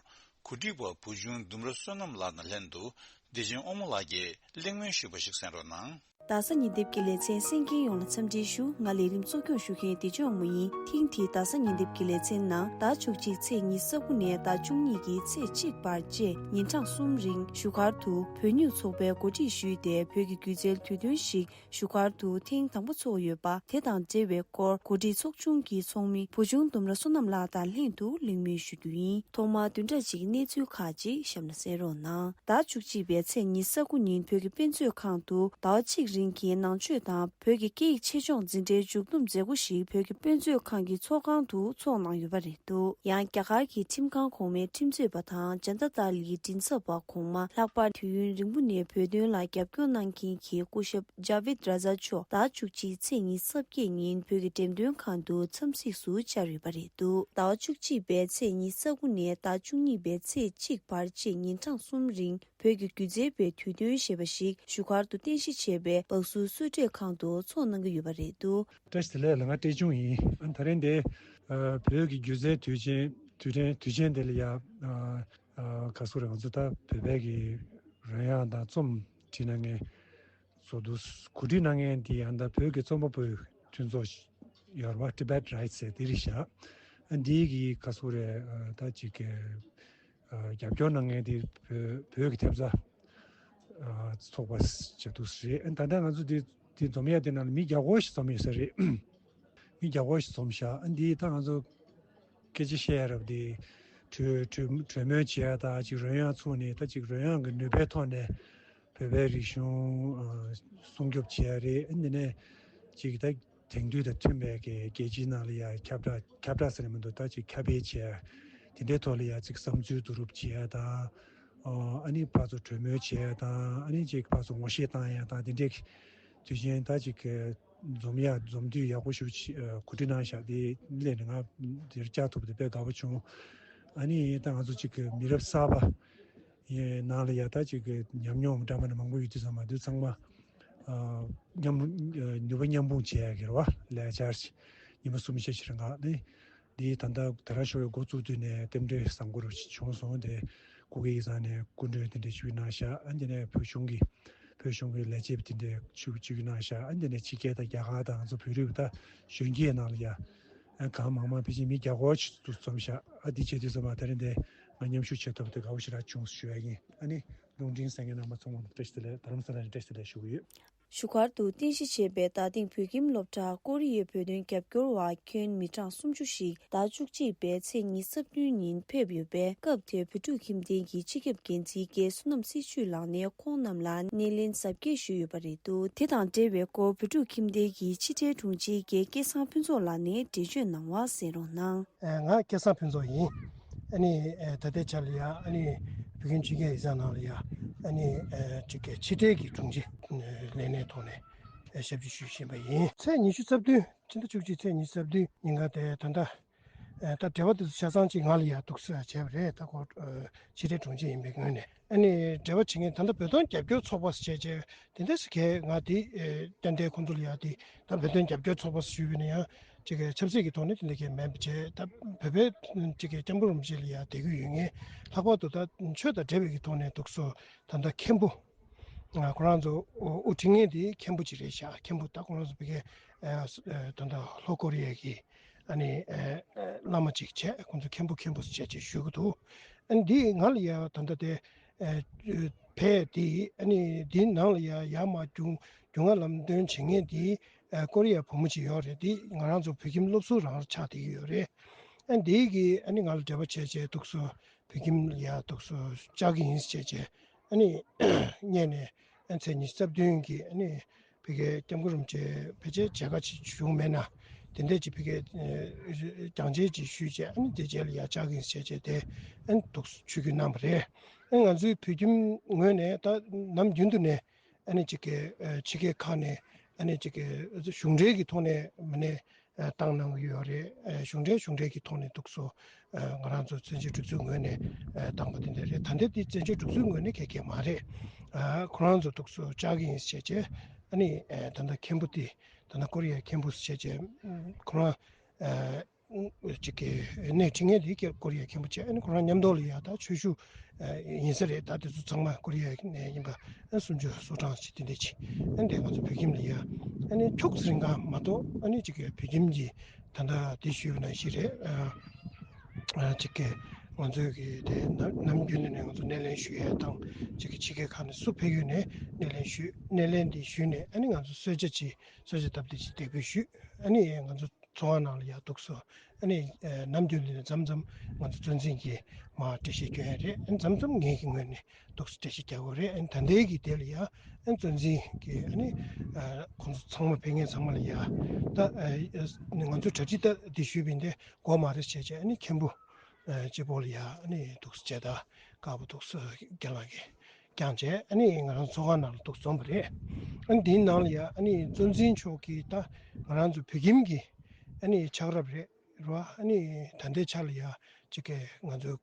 གོ་སྒྲིག་པ་བུ་ཆུང་ལྡུམ་ར་བསོད་ནམས་ལགས་དང་ལྷན་དུ་བདེ་ཆེན་དབང་མོ་ལགས་ཀྱིས་གླེང་མོལ་ཞུས་པ་ཞིག་གསན་རོགས་གནང་། རྡ་ས་ཉིན་དེབ་ཀྱི་ལེ་ཚན་གསན་མཁན་ཡོངས་ལ་འཚམས་འདྲི་ཞུ། ང་ལས་རིམ་གཙོ་སྐྱོང་ཞུ་མཁན་བདེ་ཆེན་དབང་མོ་ཡིན། ཐེངས་འདིའི་རྡ་ས་ཉིན་དེབ་ཀྱི་ལེ་ཚན་ནང་ཟླ་བཅུ་གཅིག་ཚེས་ཉི་ཤུ་རྩ་དགུ་ནས་ཟླ་བཅུ་གཉིས་ཀྱི་ཚེས་གཅིག་བར་བཅས་ཉིན་གྲངས་གསུམ་རིང་བཞུགས་སྒར་དུ་བོད་མྱི་ཚོགས་པའི་གོ་སྒྲིག་ཞུས་ཏེ་བོད་ཀྱི་སྒྱུ་རྩལ་དུས་སྟོན་ཞིག་བཞུགས་སྒར་དུ་ཐེངས་དང་པོ་ཚོགས་ཡོད་པ་དེ་དང་འབྲེལ་བའི་སྐོར་གོ་སྒྲིག་ཚོགས་ཆུང་གི་ཚོགས་མི་བུ་ཆུང་ལྡུམ་ར་བསོད་ནམས་ལགས་དང་ལྷན་དུ་གླེང་མོལ་ཞུ་རྒྱུ་ཡིན། ཐོག་མར་བདུན་ཕྲག་གཅིག་གི་གནས་ཚུལ་ཁག་ཅིག་གཤམ་ལ་གསན་རོགས་གནང་། ཟླ་བཅུ་གཅིག་པའི་ཚེས་ཉི་ཤུ་རྩ་དགུ་ཉིན་བོད་ཀྱི་དཔེ་མཛོད་ཁང་དུ་ཟླ་བ་གཅིག་རིང་ གླིང་གི་ནང་ཆོས་དང་བོད་ཀྱི་སྐད་ཡིག་ཆེད་སྦྱོང་འཛིན་གྲྭའི་མཇུག་བསྡོམས་མཛད་སྒོ་ཞིག་བོད་ཀྱི་དཔེ་མཛོད་ཁང་གི་ཚོགས་ཁང་དུ་ཚོགས་གནང་ཡོད་པ་རེད་འདུག་ཡང་རྒྱ་གར་གྱི་ཁྲིམས་ཁང་གོང་མའི་ཁྲིམས་རྩོད་པ་དང་ཇན་ཏ་དལ་གྱི་མགྲིན་ཚབ་པ་གོང་མ། ལྷག་པར་དུས་ཡུན་རིང་པོ་ནས་བོད་དོན་ལ་རྒྱབ་སྐྱོར་གནང་མཁན་གྱི་སྐུ་ཞབས་ཇཱ་བིད་ར་ཛ་མཆོག་ཟླ་བཅུ་གཅིག་ཚེས་ཉི་ཤུ་རྩ་བརྒྱད་ཉིན་བོད་ཀྱི་འགྲེམས་སྟོན་ཁང་དུ་འཚམས་གཟིགས་སུ་བཅར་ཡོད་པ་རེད་འདུག་ཟླ་བ་བཅུ་གཅིག་པའི་ཚེས་ཉི་ཤུ་རྩ་དགུ་ནས་ཟླ་བཅུ་གཉིས་པའི་ཚེས་གཅིག་བར་བཅས་ཉིན་གྲངས་གསུམ་རིང་བོད་ཀྱི་སྒྱུ་རྩལ་པའི་དུས་སྟོན་ཞེས་པ་ཞིག་བཞུགས་སྒར་དུ་རྟེན་གཞི་བྱས་པའི་སྦག་སུ་གསོལ་མགྲོན་ཁང་དུ་ཚོགས་གནང་གི་ཡོད་པ་རེད་འདུག་བཀྲ་ཤིས་བདེ་ལེགས་ལགས། ང་བཀྲས་ཆུང་ཡིན། ཨ་ད་རིང་འདི་ཨ་བོད་ཀྱི་སྒྱུ་རྩལ་དུས་ཆེན་དུས་དྲན་དུས་ཆེན་དེ་ལ་ཡ་ཨ་ཨ་ག་སོ་རེད། ང་ཚོ་ད་བོད་པའི་གི་རོལ་དབྱངས་དང་རྩོམ་བྲིས་གནང་མཁན་བཟོ་འདུག་གོ་སྒྲིག་གནང་མཁན་དེ་ཡང་ད་བོད་ཀྱི་རྩོམ་པ་པོའི་མཐུན་ཚོགས་ཡོད་རེད་པ། Tibet Writes ཟེར་དེ་རེད་ཤག་ཨ་འདིའི་གི་ག་སོ་རེད། ཨ་ད་ཅིག་གི་ཨ་རྒྱབ་སྐྱོར་གནང་མཁན་དེ་བོད་བོད་ཀྱི་ཐེབས་རྩ་ཨ་ཚོགས་པ་ཞིག་འདུག་རེད། ཨ་ད་ལྟ་ང་ཚོ་འདི་འདི་འཛོམས་ཡ་དེ་ནང་ལ་མི་བརྒྱ་སྐོར་ཞིག་འཛོམས་ཡོད་ས་རེད། མི་བརྒྱ་སྐོར་ཞིག་འཛོམས་ཤག་ཨ་འདི་ད་ང་ཚོ་སྐད་ཆ་བཤད་ཡ་རབས་དེ་གྲོས་གྲོས་གྲོས་མོལ་བྱེད་ཡ་དང་ཅིག་རོལ་དབྱངས་ཚུགས་ནས་ད་ཅིག་རོལ་དབྱངས་ཀྱི་ནུས་པའི་ཐོག་ནས་བོད་པའི་རིག་གཞུང་ཨ་སྲུང་སྐྱོབ་བྱེད་ཡ་རེད། ཨ་འདི་ནས་ཅིག་ད་དེང་དུས་དང་མཐུན་པའི་གི་རྒྱལ་སྤྱིའི་ནང་ལ་ཡ་ཁྱབ་བསྒྲགས་ཁྱབ་བསྒྲགས་ཟེར་ནས་མི་འདུག་ད་ཅིག་ཁྱབ་སྤེལ་བྱེད་ཡ་དེ་འདྲའི་ཐོག་ལ་ཡ་ཅིག་བསམ་ཚུལ་བསྡུ་རུབ་བྱེད་ཡ་དང་། ཨ་ནི་ཕར་ཚུར་གྲོས་མོལ་བྱེད་ཡ་དང་། ཨ་ནི་ཅིག་ཕར་ཚུར་ངོ་ཤེས་བཏང་ཡ་དང་དེ་འདྲའི་དུས་ཆེན་ད་ཅིག་གི་འཛོམས་ཡ་འཛོམས་དུས་ཡག་པོ་ཞིག་ཅིག་གོ་སྒྲིག་གནང་བཞག་དེ་སླད་ནས་ང་འདིར་བཅར་ཐུབ་པ་དེ་དཔེ་དགའ་པོ་བྱུང་། ཨ་ནི་ད་ང་ཚོ་ཅིག་གི་མི་རབས་གསར་པ་ཡི་ནང་ལ་ཡ་ད་ཅིག་གི་ཉམས་མྱོང་འདྲ་མིན་མང་པོ་ཡོད་དུས་ཙམ་པ་འདི་ཚང་མ་ཨ་མཉམ་ནུས་པ་མཉམ་སྤུངས་བྱེད་ཡ་གི་རེད་པ། ལས་འཆར་ཉི་མ་གསུམ་བཞི་ཕྱིར་འགག་ནི། འདི་ད་ལྟ་དེ་རང་ཤོར་བའི་འགོ་བཙུགས་དུས་ནས་རྟེན་འབྲེལ་བཟང་པོ་རུ་བྱུང་སོང་། དེ་སྐུ་སྒེར་ཡིག་ཚང་ནས་སྐུ་མགྲོན་དེ་འདྲ་ཞུས་གནང་ཤག་ཨ་འདི་ནས་བོད་གཞུང་གི་བོད་གཞུང་གི་ལས་བྱེད་པ་དེ་འདྲ་ཞུ་ཞུས་གནང་ཤག་ཨ་འདི་ནས་ཕྱི་རྒྱལ་དང་རྒྱ་གར་དང་ང་ཚོ་བོད་རིགས་ད་གཞོན་སྐྱེས་ནང་ལ་ཡ་ཨ་གང་མང་མང་ཕལ་ཆེར་མི་བརྒྱ་སྐོར་ཞིག་ཏུ་འཛོམས་ཤག་ཨ་འདི་བྱེད་དུས་ཙམ་པ་དེ་རིང་འདི་ང་མཉམ་ཞུགས་བྱེད་ཐུབ་པ་དེ་དགའ་པོ་ཞེ་དྲག་བྱུང་ཞུ་ཡ་ཡིན། ཨ་ནི་རླུང་འཕྲིན་གསན་མཁན་རྣམ་པ་ཚང་མ་ལ་བཀྲ་ཤིས་བདེ་ལེགས། རྡ་རམ་ས་ལ་ནས་བཀྲ་ཤིས་བདེ་ལེགས་ཞུ་གི་ཡོད། བཞུགས་སྒར་དུ་རྟེན་གཞི་བྱས་པའི་རྡ་སྟེང་བོད་ཁྱིམ་སློབ་གྲྭར་ཀོ་རི་ཡའི་བོད་དོན་རྒྱབ་སྐྱོར་བ་ཁྱོན་མི་གྲངས་སུམ་ཅུ་ཞིག་ཟླ་བཅུ་གཅིག་པའི་ཚེས་ཉི་ཤུ་རྩ་བདུན་ཉིན་ཕེབས་ཡོད་པས། སྐབས་དེར་བོད་ཕྲུག་ཁྱིམ་སྡེ་གི་སྤྱི་ཁྱབ་འགན་འཛིན་རྒན་བསོད་ནམས་སྲི་ཞུའི་ལག་ནས་ཁོང་རྣམས་ལ་སྣེ་ལེན་གཟབ་རྒྱས་ཞུས་ཡོད་པ་རེད་འདུག་དེ་དང་འབྲེལ་བའི་སྐོར་བོད་ཕྲུག་ཁྱིམ་སྡེ་གི་ཕྱི་དྲིལ་དྲུང་ཆེ་རྒན་སྐལ་བཟང་ཕུན་ཚོགས་ལགས་ནས་འགྲེལ་བརྗོད་གནང་བ་གསན་རོགས་གནང་། ང་སྐལ་བཟང་ཕུན་ཚོགས་ཡིན། ཨ་ནི་ད་ལྟའི་ཆར་ལ་ཡ་ཨ་ནི་བོད་ཁྱིམ་སྤྱི་ཁྱབ་ཡིག་ཚང་ནང་ལ་ཡ་ཨ་ནི་ཅིག་གི་ཕྱི་དྲིལ་གྱི་དྲུང་ཆེ་ལས་གནས་ཐོག་ནས་ཞབས་ཕྱི་ཞུ་བཞིན་པ་ཡིན། ཚེས་ཉི་ཤུ་རྩ་བདུན་ཕྱི་ཟླ་བཅུ་གཅིག་ཚེས་ཉི་ཤུ་རྩ་བདུན་ཉིན་ག་དེ་ད་ལྟ་ད་འབྲེལ་བ་དེ་ཚོ་ཆ་ཚང་ཅིག་ང་ལ་ཡ་འདུག་སེ་བྱས་པ་རེད། ད་ཁོ་ཕྱི་དྲིལ་དྲུང་ཆེ་ཡིན་པའི་ངོས་ནས། ཨ་ནི་འབྲེལ་བ་བྱེད་མཁན་ད་ལྟ་བོད་དོན་རྒྱབ་སྐྱོར་ཚོགས་པ་ཟེར་བྱས་བྱས་དེ་འདྲ་ཟེར་མཁན་ང་དེ་ཨེ་ཏན་ཏན་ཁོང་ཚོ་ལ་ཡ་དེ་ད་བོད་དོན་རྒྱབ་སྐྱོར་ཚོགས་པ་ཟེར་ཞུས་པ་ཡིན་ན་ཡང་ཅིག་གི་ཆབ་སྲིད་ཀྱི་ཐོག་ནས་དེ་འདྲ་མཁན་མིན་པ་བྱས། ད་བོད་པའི་ཅིག་གི་སྐྱབས་མགོན་རིན་པོ་ཆེ་ལ་ཡ་དད་གུས་ཡོད་མཁན། ལྷག་པར་དུ་ད་ཆོས་དང་འབྲེལ་བའི་གི་ཐོག་ནས་འདུག་སེ་ད་ལྟ་མཁན་པོ་ང་ཁོ་རང་ཚོ་དབུ་ཁྲིད་མཁན་དེ་མཁན་པོ་ཅིག་རེད་ཤག་མཁན་པོ་ད་ཁོ་རང་ཚོ་བོད་ཀྱི་ཨེ་ད་ལྟ་ལྷོ་ཀོ་རི་ཡ་གི་ཨ་ནི་ཨེ་བླ་མ་ཅིག་བྱས། ཁོང་ཚོ་མཁན་པོ་མཁན་པོ་ཟེར་བྱས་བྱས་ཞུ་གི་འདུག་ཨ་ནི་འདི་ང་ལ་ཡ་ད་ལྟ་དེ་ཨེ་ཕེབས་དེ་ཨ་ནི་འདིའི་ནང་ལ་ཡ་ཡར་མར་རྒྱུས་རྒྱུས་མངའ་ལམ་སྟོན་བྱེད་མཁན་དེ་ཨེ་ཀོ་རི་ཡའི་བུ་མོ་ཅིག་ཡོད་རེད། དེ་ང་རང་ཚོ་བོད་ཁྱིམ་སློབ་ཟུར་རང་ཆགས་བསྡད་ཀྱི་ཡོད་རེད། ཨ་ནི་དེ་གིས་ཨ་ནི་ང་ལ་འབྲེལ་བ་བྱས་བྱས་འདུག་སེ་བོད་ཁྱིམ་ལ་ཡ་འདུག་སེ་བཅར་གྱི་ཡིན་ཟེར་བྱས་བྱས་ཨ་ནི་སྙན་ནས་ཨ་ཚེས་ཉི་ཤུ་རྩ་བདུན་གྱི་ཨ་ནི་ཕ་གིའི་སྐྱབས་མགོན་རིན་པོ་ཆེ་ཕལ་ཆེར་མཇལ་ཁ་ཅིག་བྱུང་མེད་ན་དེ་འདྲས་ཅིག་ཕ་གིའི་ཨ་རྒྱང་མཇལ་ཅིག་ཞུས་བྱས་ཨ་ནི་དེ་རྗེས་ལ་ཡ་བཅར་གྱི་ཡིན་ཟེར་བྱས་དེ་ཨ་ནི་འདུག་སེ་ཆིབས་བསྒྱུར་གནང་བ་རེད། ཨ་ནི་ང་ཚོའི་བོད་ཁྱིམ་ངོས་ནས་ད་ནམ་རྒྱུན་དུ་ནས་ཨ་ནི་ཅིག་གི་ཨ་ཕྱི་རྒྱལ་ཁག་ནས་ཨ་ནི་ཅིག་གི་གཞུང་འབྲེལ་གྱི་ཐོག་ནས་མིན་ནས་ཨ་བཏང་གནང་གི་ཡོད་རེད། ཨ་གཞུང་འབྲེལ་གཞུང་འབྲེལ་གྱི་ཐོག་ནས་འདུག་སེ་ཨ་ང་རང་ཚོ་བཙན་བྱོལ་སྒྲིག་འཛུགས་ངོས་ནས་ཨ་བཏང་པ་དེ་འདྲ་རེད། ད་ལྟ་དེ་བཙན་བྱོལ་སྒྲིག་འཛུགས་ངོས་ནས་ག་གེ་མ་རེད། ཨ་ཁོ་རང་ཚོ་འདུག་སེ་བཅར་གྱི་ཡིན་ཟེར་བྱས་ཨ་ནི་ཨ་ད་ལྟ་མཁན་པོ་དེ་ད་ལྟ་ཀོ་རི་ཡའི་མཁན་པོ་ཟེར་བྱས་ཨ་ཁོ་རང་ཨ་ཅིག་གི་སྣེ་ཁྲིད་མཁན་དེ་ཀོ་རི་ཡའི་མཁན་པོ་བྱས། ཨ་ནི་ཁོ་རང་མཉམ་དུ་ལ་ཡ་ད་ཆོས་ཞུ་ཨ་ཡིན་ས་རེད། ད་དེ་ཚོ་ཚང་མ་ཀོ་རི་ཡ་ནས་ཡིན་པ་ཨ་སུམ་ཅུ་སོ་གྲངས་ཅིག་དེ་འདྲས་ཅིག་ཨ་འདས་ང་ཚོ་བོད་ཁྱིམ་ལ་ཡ་ཨ་ནི་ཁྱུག་ཙམ་རིང་ག་མ་གཏོགས་ཨ་ནི་ཅིག་གི་བོད་ཁྱིམ་གྱི་ད་ལྟ་དེ་ཞུས་པ་ནང་བཞིན་རེད། ཨ་ཅིག་གི་ང་ཚོའི་གི་དེ་ནམ་ནམ་རྒྱུན་དུ་ནས་ང་ཚོ་སྣེ་ལེན་ཞུ་ཡས་དང་ཅིག་གི་ཕྱི་རྒྱལ་ཁག་ནས་སུ་ཕེབས་ཡོད་ནས་སྣེ་ལེན་ཞུས། སྣེ་ལེན་དེ་ཞུས་ནས་ཨ་ནི་ང་ཚོ་གསོལ་ཇ་ཅིག་གསོལ་ཇ་བཏབ་སྟེ་ཅིག་དེ་འབུལ་ཞུས། ཨ་ནི་ང་ཚོ་ ཚོགས་ཁང་ནང་ལ་ཡ་འདུག་སོ། ཨ་ནི་ནམ་རྒྱུན་དུ་མཚམས་མཚམས་ང་ཚོ་གཙོ་འཛིན་གྱིས་མར་འགྲེལ་བཤད་སྐྱོན་ཡ་རེད། ཨ་ནི་མཚམས་མཚམས་ངེད་ཀྱི་ངོས་ནས་འདུག་སོ་འགྲེལ་བཤད་རྒྱག་དགོས་རེད། ཨ་ནི་ད་ལྟའི་གི་དེ་ལ་ཡ་ཨ་ནི་གཙོ་འཛིན་གྱིས་ཨ་ནི་ཁོང་ཚོ་ཚང་མ་ཕེབས་མཁན་ཚང་མ་ལ་ཡ་ད་ང་ཚོ་གྲ་སྒྲིག་ད་འདི་ཞུས་པ་ཡིན་ཏེ་དགོས་མ་རེད་བྱས་བྱས། ཨ་ནི་མཁན་པོ་གཅིག་པོ་ལ་ཡ་ཨ་ནི་འདུག་སེ་བྱས་ད་དཀར་པོ་འདུག་སེ་རྒན་ལགས་ཀྱིས་བསྐྱངས་བྱས། ཨ་ནི་ང་རང་ཚོགས་ཁང་ནང་ལ་འདུག་འཛོམས་པ་རེད། ཨ་ནི་འདིའི་ནང་ལ་ཡ་ཨ་ནི་གཙོ་འཛིན་མཆོག་གིས་ད་ང་རང་ཚོ་བོད་ཁྱིམ་གྱི་ཨ་ནི་ཆགས་རབས་རེད་ར། ཨ་ནི་ད་ལྟའི་ཆ་ལ་ཡ་གཅིག་གི་ང་ཚོ་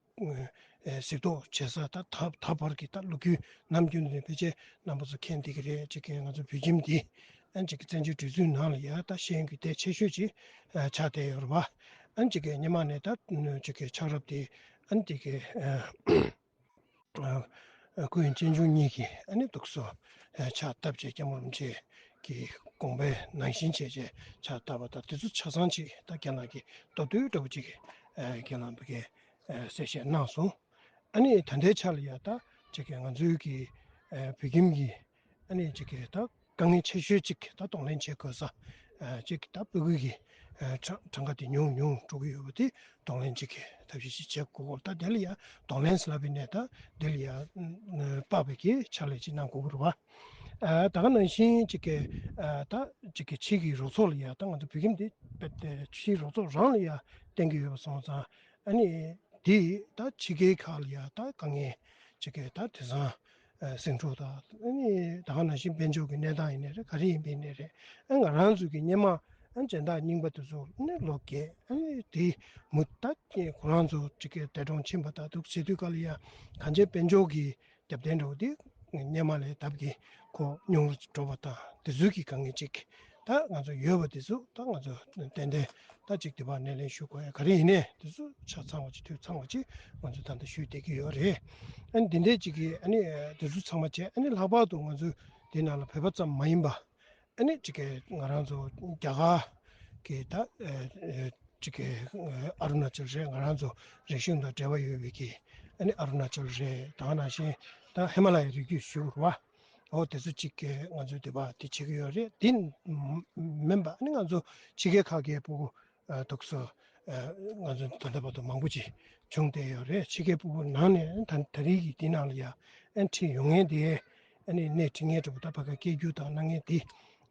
ཨེ་གཟིགས་རྟོག་བྱེད་ས་ད་ད་ད་བར་གྱི་ད་ལོ་རྒྱུས་ནམ་རྒྱུན་ནས་ཕལ་ཆེར་རྣམ་པ་ཚོ་མཁྱེན་བསྡད་ཀྱི་རེད། གཅིག་གི་ང་ཚོ་བོད་ཁྱིམ་འདི་ཨ་ནི་གཅིག་གི་བཙན་བྱོལ་སྒྲིག་འཛུགས་ནང་ལ་ཡ་ད་ཤེས་ཡོན་གྱི་སྡེ་ཆེ་ཤོས་ཅིག་ཨ་ཆགས་བསྡད་ཡོད་རེད་བ། ཨ་ནི་གཅིག་གི་སྔོན་མ་ནས་ད་གཅིག་གི་ཆགས་རབས་དེ་ཨ་ནི་དེ་གི་ཨ་ཨ་སྐུ་ཡོན་ཅན་ཆུང་གཉིས་ཀྱིས་ཨ་ནི་འདུག་སེ་ཕྱག་བཏབ་བྱས། སྐྱབས་མགོན་རིན་པོ་ཆེ་གི་དགོངས་པའི་ནང་བཞིན་བྱས་བྱས་ཕྱག་བཏབ་པ་དང་། དེ་ཚོ་ཆ་ཚང་ཅིག་ད་རྒན་ལགས་ཀྱིས་མདོར་བསྡུས་འདྲ་པོ་ཅིག་ཨ་རྒན་ལགས་ཀྱིས་ཨ་གསལ་བཤད་གནང་སོང་། ཨ་ནི་ད་ལྟའི་ཆ་ལ་ཡ་ད་ཅིག་གི་ང་ཚོའི་གི་ཨ་བོད་ཁྱིམ་གྱི་ཨ་ནི་ཅིག་གི་ད་དཀའ་ངལ་ཆེ་ཤོས་ཅིག་ད་གདོང་ལེན་བྱེད་དགོས་ས་ཨ་ཅིག་ད་སྤུ་གུ་གི་ཨ་གྲངས་གྲངས་ཀ་དེ་ཉུང་ཉུང་འགྲོ་གི་ཡོད་པ་དེ་གདོང་ལེན་ཅིག་གི་ཐབས་ཤེས་ཅིག་བྱེད་དགོས་སྐོར། ད་དེ་ལ་ཡ་གདོང་ལེན་ཟེར་ལབ་པ་ཡིན་ནའི་ད་དེ་ལ་ཡ་དཔག་པའི་གི་ཕྱག་ལས་ཅིག་གནང་དགོས་ཀྱི་རེད་བ། ཨ་ད་ག་ནང་བཞིན་ཅིག་གི་ཨ་ད་ཅིག་གི་ཕྱི་གི་རོགས་ཚོགས་ལ་ཡ་ད་ང་ཚོ་བོད་ཁྱིམ་འདི་ཕྱིའི་རོགས་ཚོགས་རང་ལ་ཡ་བརྟེན་གྱི་ཡོད་པ་སོང་ཙང་། ཨ་ནི་འདི་ད་ཕྱི་རྒྱལ་ཁག་ལ་ཡ་ད་དཀའ་ངལ་ཅིག་གི་ད་དེང་སང་ཨ་ཟིང་འཁྲུག་དང་། ཨ་ནི་ད་ག་ནང་བཞིན་དཔལ་འབྱོར་གྱི་གནས་སྟངས་ཡིན་ནའི་རེད། ག་རེ་ཡིན་པ་ཡིན་ནའི་རེད། ཨ་ང་རང་ཚོ་གི་སྔོན་མ་ཨ་སྦྱིན་བདག་རྙིང་པ་དེ་ཚོ་ནི་ལོ་རྒས། ཨ་ནི་དེ་མུ་མཐུད་ཁོ་རང་ཚོ་ཅིག་གི་འདས་གྲོངས་ཕྱིན་པ་དང་འདུག་བྱེད་དུས་སྐབས་ལ་ཡ་གང་ཅི་དཔལ་འབྱོར་གྱི་རྒྱབ་རྟེན་འདྲ་བོ་དེ་སྔོན་མ་ལས་ལྡབ་ཀྱིས་ཁོ་ཉུང་རུ་འགྲོ་བ་དང་། དེ་ཚོའི་གི་དཀའ་ངལ་ཅིག་ད་ང་ཚོ་ཡོད་པ་དེ་ཚོ་ད་ང་ཚོ་ཏན་ཏན་ད་ཅིག་དེ་བར་སྣེ་ལེན་ཞུ་དགོས་ཡ་ག་རེ་ཡིན་ནའི་དེ་ཚོ་ཆ་ཚང་བ་ཅིག་དུས་ཚང་བ་ཅིག་ང་ཚོ་ད་ལྟ་ཞུས་བསྡད་ཀྱི་ཡོད་རེད། ཨ་ནི་འདི་འདྲས་ཅིག་གི་ཨ་ནི་དེ་ཚོ་ཚང་མ་བྱས། ཨ་ནི་ལྷག་པར་དུ་ང་ཚོ་འདི་ནང་ལ་བོད་པ་ཙམ་མ་ཡིན་པ། ཨ་ནི་ཅིག་གི་ང་རང་ཚོ་རྒྱ་གར་གྱི་ད་ཨ་ཨ་ཅིག་གི་ཨ་ཨ་རུ་ན་ཅལ་རེད། ང་རང་ཚོ་རིག་གཞུང་དང་འབྲེལ་བ་ཡོད་པའི་གི་ཨ་ནི་ཨ་རུ་ན་ཅལ་རེད། ད་ག་ནང་བཞིན་ད་ཧི་མ་ལ་ཡའི་རི་རྒྱུད་ཞུ་རུ་བ། འོ་དེ་ཚོ་ཅིག་གི་ང་ཚོས་དེ་བ་དེ་བྱེད་ཀྱི་ཡོད་རེད། དེ་མིན་པ་ཨ་ནི་ང་ཚོ་ཕྱི་རྒྱལ་ཁག་གི་སྤུ་གུ་ཨ་འདུག་སེ་ཨ་ང་ཚོ་ད་ལྟ་བར་དུ་མང་པོ་ཅིག་བྱུང་བསྡད་ཡོད་རེད། ཕྱི་རྒྱལ་སྤུ་གུ་ནང་ནས་ད་ད་རེས་ཀྱི་འདི་ནང་ལ་ཡ་ཨ་ནི་ཁྲིད་ཡོང་མཁན་དེ་ཨ་ནི་སྣེ་ཁྲིད་མཁན་འདྲ་བོ་ད་ཕ་གིར་སྐད་སྒྱུར་དང་གནང་མཁན་དེ་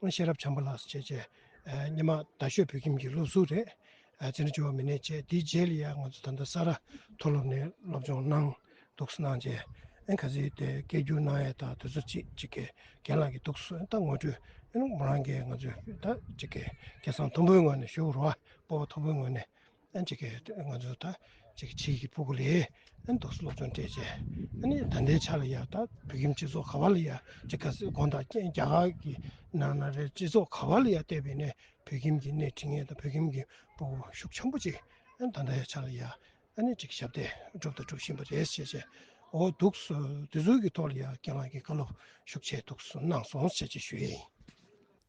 ཨ་ཤེས་རབ་བྱམས་པ་ལགས་སུ་བྱས་བྱས། ཨ་སྔོན་མ་རྡ་ཤོད་བོད་ཁྱིམ་གྱི་སློབ་ཟུར་རེད། ཨ་འཛིན་གྲྭ་བཅུ་པ་མི་སྣས་བྱས། དེའི་རྗེས་ལ་ཡ་ང་ཚོ་ད་ལྟ་ས་རཱ་མཐོ་སློབ་ནས་སློབ་སྦྱོང་གནང་། འདུག་སེ་གནང་བྱས། ཨ་ནི་ག་ཚོད་དེ་སྐད་སྒྱུར་གནང་ཡས་དང་དེ་ཚོ་ཅིག་ཅིག་གི་རྒན་ལགས་ཀྱིས་འདུག་སེ་ད་ངོ་སྤྲོད། ཨ་ནི་མོ་རང་གིས་ང་ཚོས་ད་ཅིག་གི་སྐད་གསང་མཐོན་པོའི་ངོས་ནས་ཞུ་དགོས་རེད་བ། སྤོབས་པ་མཐོན་པོའི་ངོས་ནས། ཨ་ནི་ཅིག་གི་ང་ཚོ་ད་ཅིག་ཕྱི་གི་སྤུ་གུ་ལ་ཨ་ནི་འདུག་སེ་སློབ་སྦྱོང་སྤྲད་བྱས། ཨ་ནི་ད་ལྟའི་ཆ་ལ་ཡ་ད་བོད་ཁྱིམ་སྤྱི་ཚོགས་ག་བ་ལ་ཡ་ཅིག་ག་ཚོད་དགོངས་དག་རྒྱ་གར་གྱི་ནང་ན་རེད། སྤྱི་ཚོགས་ག་བ་ལ་ཡ་བལྟས་པ་ཡིན་ནའི་བོད་ཁྱིམ་གྱི་སྣེ་ཁྲིད་མཁན་དང་བོད་ཁྱིམ་གྱི་སྤུ་གུ་ཤུགས་ཆེན་པོ་ཅིག་ཨ་ནི་ད་ལྟའི་ཆ་ལ་ཡ་ཨ་ནི་ཅིག་ཞབས་འདེགས་སྒྲུབ་དང་སྒྲུབ་བཞིན་པ་རེད་ཟེར་བྱས། འོ་འདུག་སེ་དེ་ཚོའི་གི་ཐོག་ལ་ཡ་རྒན་ལགས་ཀྱིས་བཀའ་སློབ་ཤུགས་ཆེ་འདུག་སེ་གནང་སོང་ཟེར་བྱས་ཞུ་ཡས་ཡིན།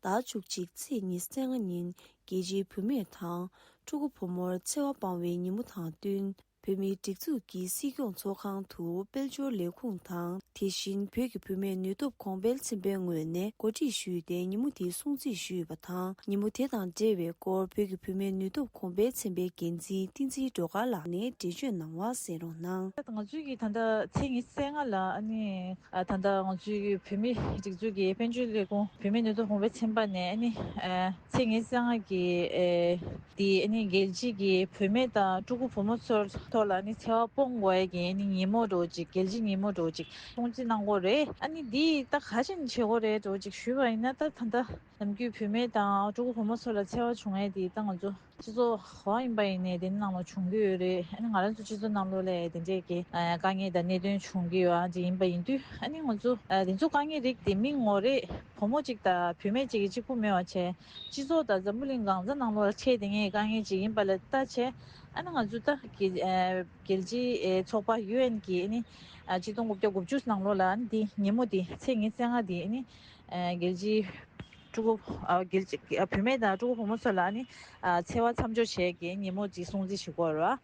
ཟླ་བཅུ་གཅིག་ཚེས་ཉི་ཤུ་རྩ་ལྔ་ཉིན་རྒྱལ་སྤྱིའི་བུད་མེད་དང་ཕྲུ་གུ་བུ་མོར་འཚེ་བ་སྤང་བའི་ཉིན་མོ་དང་བསྟུན། བོད་མིའི་སྒྲིག་འཛུགས་ཀྱི་སྲིད་སྐྱོང་ཚོགས་ཁང་དུ་དཔལ་འབྱོར་ལས་ཁུངས་དང་། དེ་བཞིན་བོད་ཀྱི་བུད་མེད་ནུས་སྟོབས་གོང་འཕེལ་ཚན་པའི་ངོས་ནས་གོ་སྒྲིག་ཞུས་ཏེ་ཉིན་མོ་དེ་སྲུང་བརྩི་ཞུས་ཡོད་པ་དང་། ཉིན་མོ་དེ་དང་འབྲེལ་བའི་སྐོར་བོད་ཀྱི་བུད་མེད་ནུས་སྟོབས་གོང་འཕེལ་ཚན་པའི་འགན་འཛིན་བསྟན་འཛིན་སྒྲོལ་དཀར་ལགས་ནས་འགྲེལ་བརྗོད་གནང་བ་གསན་རོགས་གནང་། ང་ཚོའི་གི་ད་ལྟ་ཚེས་ཉི་ཤུ་རྩ་ལྔ་ལ་ཨ་ནི་ཨ་ད་ལྟ་ང་ཚོའི་གི་བོད་མིའི་སྒྲིག་འཛུགས་ཀྱི་དཔལ་འབྱོར་ལས་ཁུངས་བུད་མེད་ནུས་སྟོབས་གོང་འཕེལ་ཚན་པ་ནས་ཨ་ནི་ཨ་ཚེས་ཉི་ཤུ་རྩ་ལྔ་གི་ཨེ་དེ་ཨ་ནི་རྒྱལ་སྤྱི་གི་བུད་མེད་དང་ཕྲུ་གུ་བུ་མོ་ཚོར་ཐོག་ལ་ཨ་ནི་འཚེ་བ་སྤོང་དགོས་ཡ་གི་ཨ་ནི་ཉིན་མོ་འདྲ་བོ་ཅིག་རྒྱལ་སྤྱིའི་ཉིན་མོ་འདྲ་བོ་ཅིག་སྲུང་བརྩི་གནང་གི་ཡོད་རེད། ཨ་ནི་འདི་ད་ག་རེ་བྱེད་དགོས་རེད་འདྲ་བོ་ཅིག་ཞུས་པ་ཡིན་ན། ད་ད་ལྟ་ནམ་རྒྱུན་བུད་མེད་དང་ཕྲུ་གུ་བུ་མོ་ཚོ་ལ་འཚེ་བ་བྱུང་ཡས་དེ་ད་ང་ཚོ་སྤྱི་ཚོགས་ག་པར་ཡིན་པ་ཡིན་ནའི་དེ་ནང་ལ་བྱུང་གི་ཡོད་རེད། ཨ་ནི་ང་རང་ཚོ་སྤྱི་ཚོགས་ནང་ལོགས་ལ་དེ་འདྲས་ཀྱི་དཀའ་ངལ་དང་གནད་དོན་བྱུང་གི་ཡོད་ཨ་ཅིག་ཡིན་པ་ཡིན་དུས། ཨ་ནི་ང་ཚོ་དེ་ཚོ་དཀའ་ངལ་རིགས་དེ་མི་ངོ་རེ་བུ་མོ་གཅིག་དང་བུད་མེད་གཅིག་གིས་གཅིག་པུ་མེད་པ་བྱས། སྤྱི་ཚོགས་དང་འཛམ་བུ་གླིང་གང་ས་ནང་ལོགས་ལ་འཕྲད་བསྡད་མཁན་གྱི་དཀའ་ངལ་ཅིག་ཡིན་པ་ལ་བལྟས་བྱས། ཨ་ནི་ང་ཚོ་ད་རྒྱལ་རྒྱལ་སྤྱིའི་ཚོགས་པ་ཡུ་ཨེན་གྱིས་ཨ་ནི་ཆིག་སྟོང་དགུ་བརྒྱ་དགུ་བཅུ་ནང་ལོགས་ལ་ཨ་ནི་འདི་ཉིན་མོ་འདི་ཚེས་ཉི་ཤུ་རྩ་ལྔ་འདི་ཨ་ནི་རྒྱལ་སྤྱིའི་ཕྲུ་གུ་རྒྱལ་སྤྱི་བུད་མེད་དང་ཕྲུ་གུ་བུ་མོ་ཚོ་ལ་ཨ་ནི་འཚེ་བ་མཚམས་འཇོག་བྱེད་ཀྱི་ཉིན་མོ་ཅིག་སྲུང་བརྩི་ཞུ་གི་ཡོད་རེད།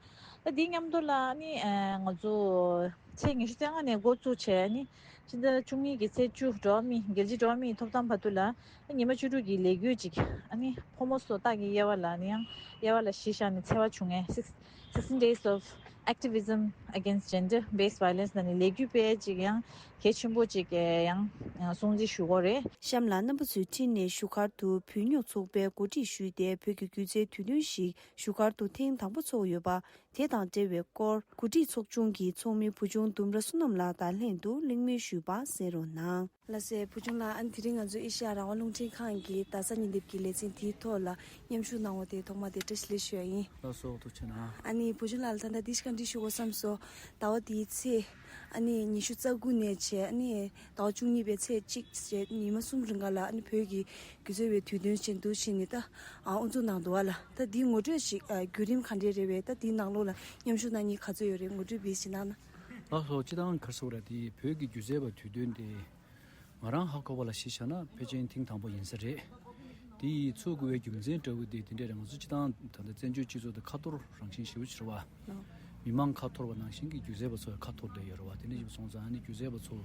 ད་དེའི་མཉམ་དུ་ལ་ནི་ཨ་ང་ཚོ་ཚེས་ཉི་ཤུ་རྩ་ལྔ་ནས་འགོ་བཙུགས་བྱས་ནི་ཕྱི་ཟླ་བཅུ་གཉིས་ཀྱི་ཚེས་བཅུ་འགྲོ་བ་མི་རྒྱལ་སྤྱིའི་འགྲོ་བ་མིའི་ཐོབ་ཐང་བར་དུ་ལ་ཉི་མ་བཅུ་དྲུག་གི་ལས་འགུལ་ཅིག་ཨ་ནི་ཕོ་མོ་སོ་ཏང་གི་དབྱེ་བ་ལ་ནི་ཡང་དབྱེ་བ་ལ་གཞི་བཞག་ནས་འཚེ་བ་བྱུང་ངས་six sixteen days of activism against gender based violence ལ་ནི་ལས་འགུལ་སྤེལ་ཅིག་ཡང་གལ་ཆེན་པོ་ཅིག་ཡང་སྲུང་བརྩི་ཞུ་དགོས་རེད། གཤམ་ལ་རྣམ་པ་ཚོའི་འཁྲིས་ནས་བཞུགས་སྒར་དུ་བོད་ཉོ་ཚོགས་པས་གོ་སྒྲིག་ཞུས་ཏེ་བོད་ཀྱི་སྒྱུ་རྩལ་དུས་སྟོན་ཞིག་བཞུགས་སྒར་དུ་ཐེངས་དང་པོ་ཚོགས་ཡོད་པ། དེ་དང་འབྲེལ་བའི་སྐོར་གོ་སྒྲིག་ཚོགས་ཆུང་གི་ཚོགས་མི་བུ་ཆུང་ལྡུམ་ར་བསོད་ནམས་ལགས་དང་ལྷན་དུ་གླེང་མོལ་ཞུས་པ་གསན་རོགས་གནང་། ལགས་སེ་བུ་ཆུང་ལགས། ཨ་ནི་དེ་རིང་ང་ཚོ་ཨེ་ཤ་ཡ་རང་དབང་རླུང་འཕྲིན་ཁང་གི་ཟླ་གསར་ཉིན་དེབ་ཀྱི་ལེ་ཚན་དེའི་ཐོག་ལ་མཉམ་ཞུགས་གནང་བ་དེ་ཐོག་མ་དེ་བཀྲ་ཤིས་བདེ་ལེགས་ཞུ་ཡ་ཡིན། ལགས་སོ། ཐུགས་རྗེ་གནང་། ཨ་ནི་བུ་ཆུང་ལགས་ལ་ད་ལྟ་འདི་ཞིག་བཀའ་འདྲི་ཞུ་དགོས་བསམ་སོང་། ཟླ་བ་འདིའི་ཚེས་ཨ་ནི་ཉི་ཤུ་རྩ་དགུ་ནས་བྱས་ཨ་ནི་ཟླ་བ་བཅུ་གཉིས་པའི་ཚེས་གཅིག་བྱས་ཉི་མ་གསུམ་རིང་ག་ལ་ཨ་ནི་བོད་ཀྱི་སྒྱུ་རྩལ་བའི་དུས་སྟོན་ཞེས་འདུག་ཕྱིན་ནས་ད་ཨ་དབུ་འཛུགས་གནང་འདུག་བ་ལ། ད་འདིའི་ངོ་སྤྲོད་ཞིག་ཨ་བརྒྱུད་རིམ་ག་འདྲས་རེད་བས། ད་འདིའི་ནང་ལོགས་ལ་མཉམ་ཞུགས་གནང་མཁན་ག་ཚོད་ཡོད་རེད། ངོ་སྤྲོད་བིས་ཞིག་གནང་ན། ལགས་སོ། སྤྱི་བཏང་ག་རེ་ཟེར་དགོས་རེད། དེ་བོད་ཀྱི་སྒྱུ་རྩལ་བ་དུས་སྟོན་དེ་ང་རང་ཧ་གོ་བ་ལ་གཞི་བཞག་ན་ཕལ་ཆེར་ཐེངས་དང་པོ་ཡིན་ས་རེད། དེ་ཡི་ཚུགས་དགོས་པའི་རྒྱུ་མཚན་འདྲ་བོ་དེ་དེ་འདྲས་རེད། ང་ཚོ་སྤྱི་བཏང་ད་ལྟ་བཙན་བྱོལ་སྤྱི་ཚོགས་དེ་ཁ་ཐོར་རང་བཞིན་ཞེ་པོ་ཅིག་རེད་བ། མི་མང་ཁ་འཐོར་བ་ནང་བཞིན་གྱི་སྒྱུ་རྩལ་པ་ཚོ་ཡང་ཁ་འཐོར་བསྡད་ཡོད་རེད་བ། དེ་འདྲ་ཞིག་སོང་ཙང་ཨ་ནི་སྒྱུ་རྩལ་པ་ཚོ་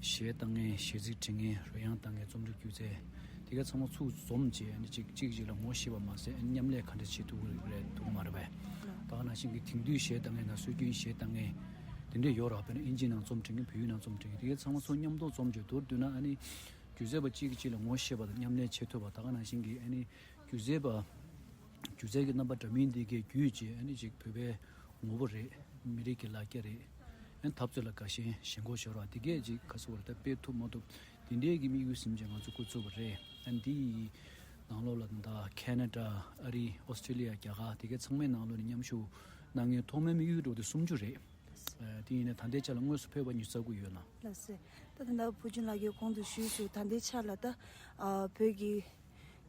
གཞས་གཏང་མཁན། གཞས་ཚིག་འབྲི་མཁན། རོལ་དབྱངས་གཏང་མཁན། རྩོམ་རིག་སྒྱུ་རྩལ་དེ་ག་ཚང་མ་ཚུར་འཛོམས་བྱས་ཨ་ནི་གཅིག་གཅིག་གཅིག་ལ་ངོ་ཤེས་པ་མ་ཟད་ཨ་ནི་མཉམ་ལས་ག་འདྲ་བྱེད་ཐུབ་ཀྱི་རེད་ཐུབ་ཀྱི་མ་རེད་པས། ད་ག་ནང་བཞིན་གྱི་དེང་དུས་གཞས་གཏང་མཁན་དང་སྲོལ་རྒྱུན་གཞས་གཏང་མཁན་དེ་འདྲ་ཡོད་རེད་བ། དཔེར་ན་ཨིན་ཇིའི་ནང་རྩོམ་འབྲི་མཁན། བོད་ཡིག་ནང་རྩོམ་འབྲི་མཁན། དེ་ག་ཚང་མ་ཚུར་མཉམ་དུ་འཛོམས་བྱས་མདོར་བསྡུས་ན་ཨ་ནི་སྒྱུ་རྩལ་པ་གཅིག་གིས་གཅིག་ལ་ངོ་ཤེས་པ་དང་མཉམ་ལས་བྱེད་ཐུབ་པ། ད་ག་ནང་བཞིན་གྱི་ཨ་ནི་སྒྱུ་རྩལ་པ་སྒྱུ་རྩལ་གྱི་རྣམ་པ་འདྲ་མིན་འདི་གས་བརྒྱུད་བྱས་ཨ་ནི་ཅིག་བོད་པའི་ངོ་བོ་རེད། མི་རིགས་ཀྱི་ལ་རྒྱ་རེད། ཨ་ནི་འཐབ་རྩོད་ལ་དགའ་ཞེན་ཞེན་ཁོག་ཤོར་བ་འདི་གས་ཅིག་ག་རེ་ཟེར་དགོས་རེད། ད་སྤེལ་ཐུབ་མ་ཐུབ་དེ་འདྲའི་གི་དམིགས་ཡུལ་ཟིན་བྱས་ང་ཚོ་འགོ་བཙུགས་པ་རེད། ཨ་ནི་འདི་ཡི་ནང་ལོགས་ལ་ད་ཁེ་ན་ཌ། ཨ་རི། ཨོ་སི་ཀྲི་ལི་ཡ། རྒྱ་གར་དེ་གས་ཚང་མའི་ནང་ལོགས་ནས་མཉམ་ཞུགས་གནང་མཁན་ཐོག་མའི་དམིགས་ཡུལ་འདྲ་བོ་དེ་སུམ་ཅུ་རེད། ཨ་དེ་ཡིན་ན་ད་ལྟའི་ཆ་ལ་དངོས་སུ་ཕེབས་པ་ཉི་ཤུ་རྩ་དགུ་ཡོད་ལ། ལགས་སེ། ད་ད་ལྟ་བུ་ཆུང་ལགས་ཀྱིས་གོང་དུ་ཞུས་སོང་། ད་ལྟའི་ཆ་ལ་ད་ཨ་བོད་ཀྱི་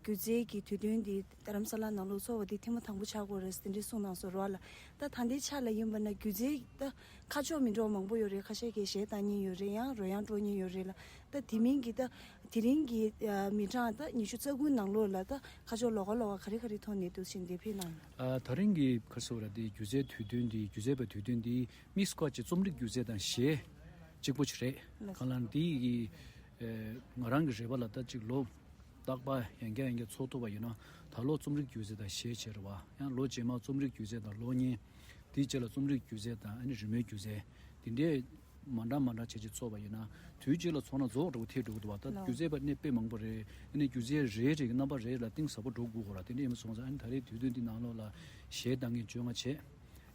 སྒྱུ་རྩལ་གྱི་དུས་སྟོན་འདི་རྡ་རམ་ས་ལ་ནང་ལོགས་ཚོགས་པ་འདི་ཐེངས་མ་དང་པོ་ཆགས་ཀྱི་ཡོད་རེད་ཟེར་དེ་འདྲས་གསུངས་གནང་སོང་རེད་བ་ལ། ད་ད་ལྟའི་ཆ་ལ་ཡིན་པ་ན་སྒྱུ་རྩལ་ད་ཁ་ཕྱོགས་མི་འདྲ་བ་མང་པོ་ཡོད་རེད། ཁ་ཤས་ཀྱིས་གཞས་གཏང་མཁན་ཡོད་རེད། ཡང་རོལ་དབྱངས་དཀྲོལ་མཁན་ཡོད་རེད་ལ། ད་དེ་མིན་གྱི་ད་དེ་རིང་གི་ཨ་མི་གྲངས་ད་ཉི་ཤུ་རྩ་དགུའི་ནང་ལོགས་ལ་ད་ཁ་ཕྱོགས་ལོགས་ཀ་ལོགས་ཀ་ག་རེ་ག་རེ་ཐོག་ནས་འདུག་ཕྱིན་འདི་ཕེབས་གནང་ཡོད། ཨ་ད་རིང་གི་ག་རེ་ཟེར་དགོས་རེད། དེ་སྒྱུ་རྩལ་དུས་སྟོན་འདི་སྒྱུ་རྩལ་པའི་དུས་སྟོན་འདི་དམིགས་སུ་བཀར་གྱི་རྩོམ་རིག་སྒྱུ་རྩལ་དང་གཞས་གཅིག་པོ་ཅིག་རེད། ལགས། གང་ལ་འདི་གི་ཨ་ང་རང་གི་རེ་བ་ལ་ད་ཅིག་ལོ་རྟག་པར་ཡང་བསྐྱར་ཡང་བསྐྱར་ཚོགས་ཐུབ་པ་ཡིན་ན། ད་ལོ་རྩོམ་རིག་སྒྱུ་རྩལ་དང་གཞས་བྱས་རེད་བ། ཡང་ལོ་རྗེས་མ་རྩོམ་རིག་སྒྱུ་རྩལ་དང་གློག་བརྙན། དེའི་རྗེས་ལ་རྩོམ་རིག་སྒྱུ་རྩལ་དང་ཨ་ནི་རི་མོའི་སྒྱུ་རྩལ། དེ་འདྲས་མ་འདྲ་མ་འདྲ་བྱས་བྱས་ཚོགས་པ་ཡིན་ན། དུས་གཅིག་ལ་ཚོགས་ན་རྫོགས་འགྲོ་གི་ཐལ་འགྲོ་གི་འདུག་བ། ད་ལགས། སྒྱུ་རྩལ་པ་གནས་དཔེ་མང་པོ་རེད། ཨ་ནི་སྒྱུ་རྩལ་རེ་རེ་གི་རྣམ་པ་རེ་ལ་གཏིང་ཟབ་པོ་འགྲོ་དགོས་ཀྱི་རེད། དེ་འདྲས་ཡིན་པ་སོང་ཙང་ཨ་ནི་ད་རེས་དུས་སྟོན་འདི་ནང་ལོགས་ལ་གཞས་གཏང་མཁན་བཅོ་ལྔ་བྱས།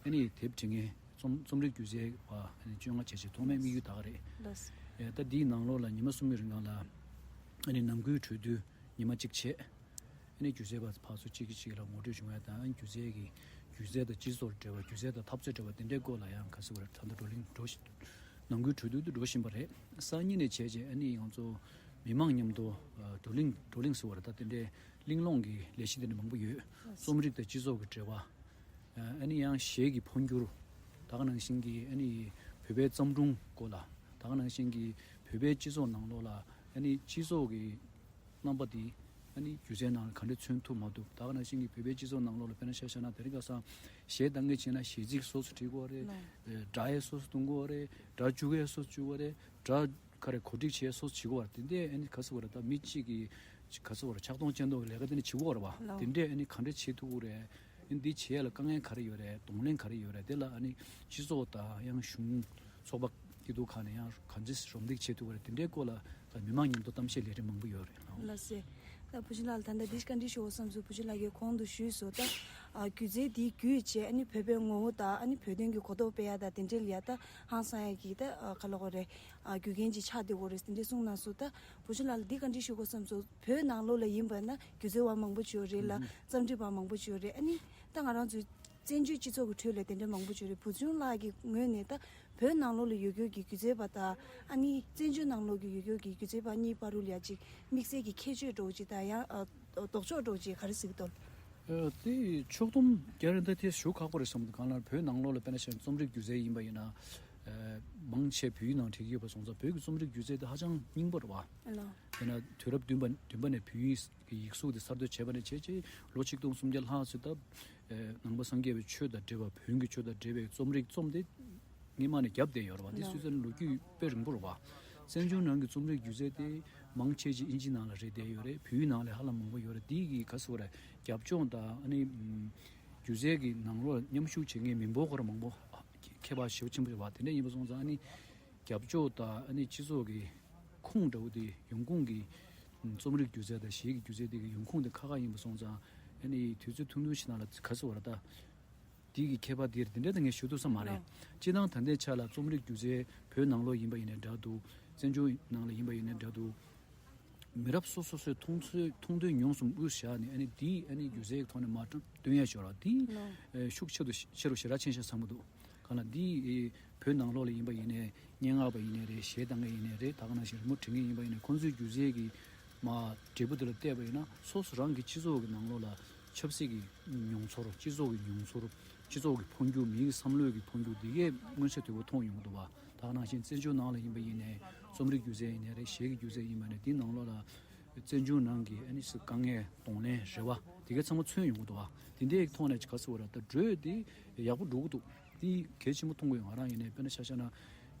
ཨ་ནི་དེབ་འབྲི་མཁན། རྩོམ་རྩོམ་རིག་སྒྱུ་རྩལ་བ་ཨ་ནི་བཅོ་ལྔ་བྱས་བྱས་ཐོག་མའི་དམིགས་ཡུལ་ད་ག་རེད། ལགས། ཨེ་ད་འདིའི་ནང་ལོགས་ལ་ཉི་མ་གསུམ་གྱི་རིང་ལ་ཨ་ནི་ནམ་རྒྱུན་གྲོས་བསྡུར་ཉི་མ་གཅིག་བྱས། ཨ་ནི་སྒྱུ་རྩལ་པ་ཕར་ཚུར་གཅིག་གིས་གཅིག་ལ་ངོ་སྤྲོད་བྱུང་ཡ་དང་། ཨ་ནི་སྒྱུ་རྩལ་གྱི་སྒྱུ་རྩལ་དང་སྤྱི་ཚོགས་འབྲེལ་བ། སྒྱུ་རྩལ་དང་འཐབ་རྩོད་འབྲེལ་བ་དེ་འདྲའི་སྐོར་ལ་ཡང་ག་རེ་ཟེར་དགོས་རེད། ད་ལྟ་བགྲོ་གླེང་འགྲོ་བཞིན། ནམ་རྒྱུན་གྲོས་བསྡུར་དུ་འགྲོ་བཞིན་པ་རེད། སང་ཉིན་ནས་བྱས་རྗེས་ཨ་ནི་ང་ཚོ་མི་མང་མཉམ་དུ་ཨ་བགྲོ་གླེང་བགྲོ་གླེང་ཟེར་བ་རེད། ད་དེ་འདྲའི་གླེང་སློང་གི་ལས་གཞི་དེ་འདྲ་མང་པོ་ཡོད། རྩོམ་རིག་དང་སྤྱི་ཚོགས་ཀྱི་འབྲེལ་བ། ཨ་ནི་ཡང་གཞས་ཀྱི་འཕོ་འགྱུར། ད་ག་ནང་བཞིན་གྱི་ཨ་ནི་བོད་པའི་བརྩམས་སྒྲུང་སྐོར་ལ། ད་ག་ནང་བཞིན་གྱི་བོད་པའི་སྤྱི་ཚོགས་ནང་ལོགས་ལ་ཨ་ནི་སྤྱི་ཚོགས་ཀྱི་རྣམ་པ་དེ་ཨ་ནི་སྒྱུ་རྩལ་ནང་ལ་ག་འདྲ་མཚོན་ཐུབ་མ་ཐུབ། ད་ག་ནང་བཞིན་གྱི་བོད་པའི་སྤྱི་ཚོགས་ནང་ལོགས་ལ་དཔེར་ན་ཆ་བཞག་ན་དེ་རིང་ཁ་སང་གཞས་གཏང་མཁན་བྱས་ན་གཞས་ཚིག་སོ་སོ་བྲིས་དགོས་རེད། ལགས། སྒྲ་ཡང་སོ་སོ་འདོན་དགོས་རེད། སྒྲ་འཇུག་ཡང་སོ་སོ་འཇུག་དགོས་རེད། སྒྲ་ག་རེ་གོ་སྒྲིག་བྱས་སོ་སོ་བྱེད་དགོས་རེད། དེ་འདྲས་ཨ་ནི་ག་རེ་ཟེར་དགོས་རེད། ད་མི་གཅིག་གིས་ག་རེ་ཟེར་དགོས་རེད། ཆག་སྡང་ཅན་འདོགས་ཀྱི་ལས་ཀ་དེ་འདྲ་བྱེད་དགོས་རེད་བ། ལགས། དེ་འདྲས་ཨ་ནི་ག་འདྲ་བྱེད་ཐུབ་ཀྱི་རེད། ཨ་ནི་འདི་བྱེད་ཡ་ལ་དཀའ་ངལ་ག་རེ་ཡོད་རེད། གདོང་ལེན་ག་རེ་ཡོད་རེད། དེ་ལ་ཨ་ནི་སྤྱི་ཚོགས་དང་ཡང་གཞུང་ཚོགས་པ་སྐྱིད་སྡུག་ཁག་ནས་ཡང་ག་འདྲས་རམ་འདེགས་བྱེད་ཐུབ་ཀྱི་རེད། དེ་འདྲའི་སྐོར་ལ་ད་མི་མང་མཉམ་དུ་གཏམ་བཤད་ལས་རིམ་མང་པོ་ཡོད་རེད། ལགས་སེ། ད་བུ་ཆུང་ལགས་ལ་ད་ལྟ་འདི་བཀའ་འདྲི་ཞུ་དགོས་བསམ་སོང་། བུ་ཆུང་ལགས་ཀྱིས་གོང་དུ་ཞུས་སོང་། ད་ཨ་སྒྱུ་རྩལ་འདི་བརྒྱུད་བྱས་ཨ་ནི་བོད་པའི་ངོ་བོ་དང་ཨ་ནི་བོད་དོན་གྱི་གོ་རྟོགས་སྤེལ་ཡ་དང་དེ་འདྲའི་ལ་ཡ་ད་ཧང་སང་ཡ་གི་ད་ཨ་ག་ལབ་དགོས་རེད། ཨ་རྒྱུ་རྐྱེན་ཅིག་ཆགས་བསྡད་ཡོད་རེད་ཟེར་འདི་གསུངས་གནང་སོང་། ད་བུ་ཆུང་ལགས་ལ་འདི་བཀའ་འདྲི་ཞུ་དགོས་བསམ་སོང་། བོད་ནང་ལོགས་ལ་ཡིན་པ་ན་སྒྱུ་རྩལ་བ་མང་པོ་ཅིག་ཡོད་རེད་ལ། ཨུ་ཧུ། རྩོམ་སྒྲིག་པ་མང་པོ་ཅིག་ཡོད་རེད། ཨ་ནི་ད་ང་རང་ཚོའི་བཙན་བྱོལ་སྤྱི་ཚོགས་ཀྱི་ཁྲོད་ལ་དེ་འདྲ་མང་པོ་ཅིག་ཡོད་རེད། བུ་ཆུང་ལགས་ཀྱི་ངོས་ནས་ད་བོད་ནང་ལོགས་ལ་ཡོད་རྒྱུ་གི་སྒྱུ་རྩལ་པ་དང་ཨ་ནི་བཙན་བྱོལ་ནང་ལོགས་ཀྱི་ཡོད་རྒྱུ་གི་སྒྱུ་རྩལ་པ་གཉིས་བར་དུ་ལ་ཡ་ཅིག་དམིགས་བསལ་གྱི་ཁྱད་ཆོས་འདྲ་བོ་ཅིག་དང་ཡང་ཨ་ལྡོག་ཕྱོགས་འདྲ་བོ་ཅིག་ག་རེ་གཟིགས་འདུག་ཨ་དེ་ཕྱོགས་བསྡོམས་རྒྱག་རན་ད་དེ་ཞུ་ཁག་པོ་རེད་བསམ་འདུག་གང་ལྟར་བོད་ནང་ལོགས་ལ་དཔེར་ན་བཤད་ན་རྩོམ་རིག་སྒྱུ་རྩལ་ཡིན་པ་ཡིན་ན། ཨ་མང་ ཆེད་བོད་ཡིག་ནང་བྲིས་ཡོད་པ་སོང་ཙང་། བོད་ཀྱི་རྩོམ་རིག་སྒྱུ་རྩལ་དེ་ཧ་ཅང་རྙིང་པ་རེད་བ། ལགས། དེས་ན་དུས་རབས་བདུན་པ་བདུན་པ་ནས་བོད་ཡིག་གི་ཡིག་གཟུགས་དེ་གསར་གཏོད་བྱས་པ་ནས་བྱས་རྗེས་ལོ་ཆིག་སྟོང་སུམ་བརྒྱ་ལྷག་ཙམ་ད་ནང་པ་སངས་རྒྱས་པའི་ཆོས་དང་འབྲེལ་བ། བོན་གྱི་ཆོས་དང་འབྲེལ་བའི་རྩོམ་རིག་རྩོམ་དེ་སྔོན་མ་ནས་བརྒྱབ་བསྡད་ཡོད་རེད་བ། དེ་སུས་ཙམ་ལོ་རྒྱུས་དཔེ་རིང་པོ་རེད་བ། བཙན་བྱོལ་ནང་གི་རྩོམ་རིག་སྒྱུ་རྩལ་དེ་མང་ཆེ་ཅིག་ཨིན་ཇི་ནང་ལ་རེད་བསྡད་ཡོད་རེད། བོད་ཡིག་ནང་ལ་ཧ་ལམ་མང་པོ་ཡོད་རེད། དེ་གི་ག་ཟེར་བ་རེད། རྒྱབ་ལྗོངས་དང་ཨ་ནི་སྒྱུ་རྩལ་གྱི་ནང་ལོགས་མཉམ་ཞུགས་བྱེད་མཁན་མི་འབོར་ཁོ་རང་མང་པོ་ཁྱད་པར་ཞེ་པོ་ཆེན་པོ་ཡོད་བ། དེ་འདྲ་ཡིན་པ་སོང་ཙང་ཨ་ནི་རྒྱབ་ལྗོངས་དང་ཨ་ནི་སྤྱི་ཚོགས་ཀྱི་ཁུངས་འདྲ་བོ་དེ་ཡོང་ཁུངས་ཀྱི་རྩོམ་རིག་སྒྱུ་རྩལ་དང་གཞས་ཀྱི་སྒྱུ་རྩལ་དེ་གི་ཡོང་ཁུངས་དེ་ཁག་ཁག་ཡིན་པ་སོང་ཙང་། ཨ་ནི་དུས་ཚོད་ཐུང་ཐུང་ཞིག་ནང་ལ་ག་ཟེར་བ་རེད། ད་དེ་གི་ཁྱད་པར་དེ་འདི་འདྲ་ད་ངས་ཞུ་ཐུབ་ས་མ་རེད། ལགས། སྤྱིར་བཏང་ད་ལྟའི་ཆ་ལ་རྩོམ་རིག་སྒྱུ་རྩལ་བོད་ནང་ལོགས་ཡིན་པ་ཡིན་ནའི་འདྲ་འདུག་བཙན་བྱོལ་ནང་ལ་ཡིན་པ་ཡིན་ནའི་འདྲ་འདུག་མི་རབས་སོ་སོ་སོའི་མཐོང་ཚོད་མཐོང་འདོད་མྱོང་གསུམ་དབུས་བཞག་ནས། ཨ་ནི་འདི་ཨ་ནི་སྒྱུ་རྩལ་གྱི་ཐོག་ནས་མར་སྟོན་ཡ་ཞོར་ལ་འདི་ལགས། ཨེ་ཤུགས་ཆེ་རུ་ཆེ་རུ་ཞེ་དྲག་ཕྱིན་ཤག་བསམ་གྱི་འདུག་གང་ལ་འདི་ཨེ་བོད་ནང་ལོགས་ལ་ཡིན་པ་ཡིན་ནའི་སྙན་ངག་པ་ཡིན་ནའི་རེད། གཞས་བཏང་མཁན་ཡིན་ནའི་རེད། ད་ག་ནང་བཞིན་རི་མོ་འབྲི་མཁན་ཡིན་པ་ཡིན་ནའི་ཁོང་ཚོའི་སྒྱུ་རྩལ་གྱི་མ་འབྲས་བུ་དེ་ལ་བལྟས་པ་ཡིན་ན། སོ་སོ་རང་གི་སྤྱི་ཚོགས་ཀྱི་ནང་ལོགས་ལ་ཆབ་སྲིད་ཀྱི་མྱོང་ཚོར། སྤྱི་ཚོགས་ཀྱི་མྱོང་ཚོར། སྤྱི་ཚོགས་ཀྱི་འཕོ་འགྱུར། མིའི་བསམ་བློའི་གི་འཕོ་འགྱུར་འདི་གས་མངོན་གསལ་དོད་པོ་མཐོང་ཡོང་གི་འདུག་བ། ད་ག་ནང་བཞིན་བཙན་བྱོལ་ནང་ལ་ཡིན་པ་ཡིན་ནའི་རྩོམ་རིག་སྒྱུ་རྩལ་ཡིན་ནའི་རེད། གཞས་ཀྱི་སྒྱུ་རྩལ་ཡིན་ནའི་རེད། འདི་ནང་ལོགས་ལ་བཙན་བྱོལ་ནང་གི་ཨ་ནི་སི་དཀའ་ངལ་གདོང་ལེན་རེ་བ་དེ་གའི་ཚང་མ་མཚོན་ཡོང་གི་འདུག་བ། དེ་འདྲའི་ཐོག་ནས་ག་ཟེར་བ་རེད། ད་འགྲོས་དེ་ཡག་པོ་འགྲོ་གི་འདུག་དེ་གལ་ཆེན་པོ་མཐོང་གི་ཡོད། ང་རང་ཡིན་ནའི་དཔེར་ན་ཆ་བཞག་ན་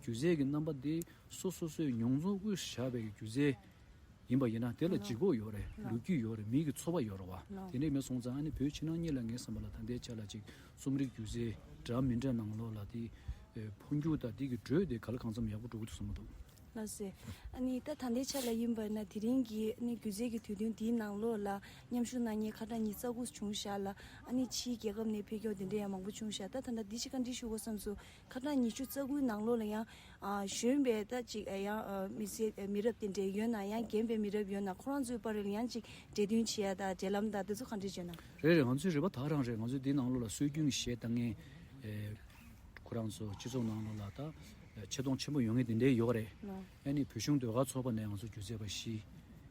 སྒྱུ་རྩལ་གྱི་རྣམ་པ་དེ་སོ་སོ་སོའི་མྱོང་ཚོར་དབུས་སུ་བཞག་པའི་སྒྱུ་རྩལ་ཡིན་པ་ཡིན་ན་དེ་ལ་ལགས། ལྗིད་ཁོག་ཡོད་རེད། ལགས། ལོ་རྒྱུས་ཡོད་རེད། མི་གི་ཚོར་བ་ཡོད་རེད་བ། ལགས། དེ་འདྲ་མེད་སོང་ཙང་ཨ་ནི་བོད་ཕྱི་ནང་གཉིས་ལ་ངའི་བསམ་པ་ལ་ད་ལྟའི་ཆ་ལ་ཅིག་རྩོམ་རིག་སྒྱུ་རྩལ་འདྲ་མི་འདྲ་ནང་ལོགས་ལ་དེ་འཕོ་འགྱུར་དང་དེ་གི་འགྲོས་དེ་ག་ལ་གང་འཚམ་ཡག་པོ་འགྲོ་གི་འདུག་བསམ་གྱི་འདུག་ལགས་སེ། ཨ་ནི་ད་ད་ལྟའི་ཆ་ལ་ཡིན་པ་ན་དེ་རིང་གི་ཨ་ནི་སྒྱུ་རྩལ་གྱི་དུས་སྟོན་འདིའི་ནང་ལོགས་ལ་མཉམ་ཞུགས་གནང་མཁན་ཁ་གྲངས་ཉི་ཤུ་རྩ་དགུ་བྱུང་ཤག་ལ། ཨ་ནི་ཕྱིའི་རྒྱལ་ཁབ་ནས་ཕེབས་མཁན་དེ་འདྲ་ཡང་མང་པོ་བྱུང་ཤག་ད་ད་ལྟ་འདི་ཅིག་བཀའ་འདྲི་ཞུ་དགོས་བསམ་སོང་། ཁ་གྲངས་ཉི་ཤུ་རྩ་དགུའི་ནང་ལོགས་ལ་ཡང་ཨ་གཞོན་པའི་ད་ཅིག་ཨ་ཡང་ཨ་མི་སེར་མི་རབས་དེ་འདྲ་ཡོད་ན། ཡང་རྒན་པའི་མི་རབས་ཡོད་ན། ཁོ་རང་ཚོའི་བར་ལ་ཡང་ཅིག་འབྲེལ་མཐུད་བྱེད་ཡ་དང་འབྲེལ་ལམ་དང་དེ་ཚོ་ག་འདྲ་བྱས་ན། རེད་རེད། ང་ཚོའི་རེ་བ་ད་ག་རང་རེད། ང་ཚོའི་འདི་ནང་ལོགས་ལ་སྲོལ་རྒྱུན་གྱི་གཞས་བཏང་མཁན་ཨེ་ཁོ་རང་ཚོ་སྤྱི་ཚོགས་ནང་ལོགས་ལ་ད་ཨེ་ཆེ་མཐོང་ཆེན་པོ་ཡོང་མཁན་དེ་འདྲ་ཡོད་རེད། ལགས། ཨ་ནི་བོད་གཞུང་ཟློས་གར་ཚོགས་པ་ནས་ང་ཚོ་སྒྱུ་རྩལ་པ་བཞི་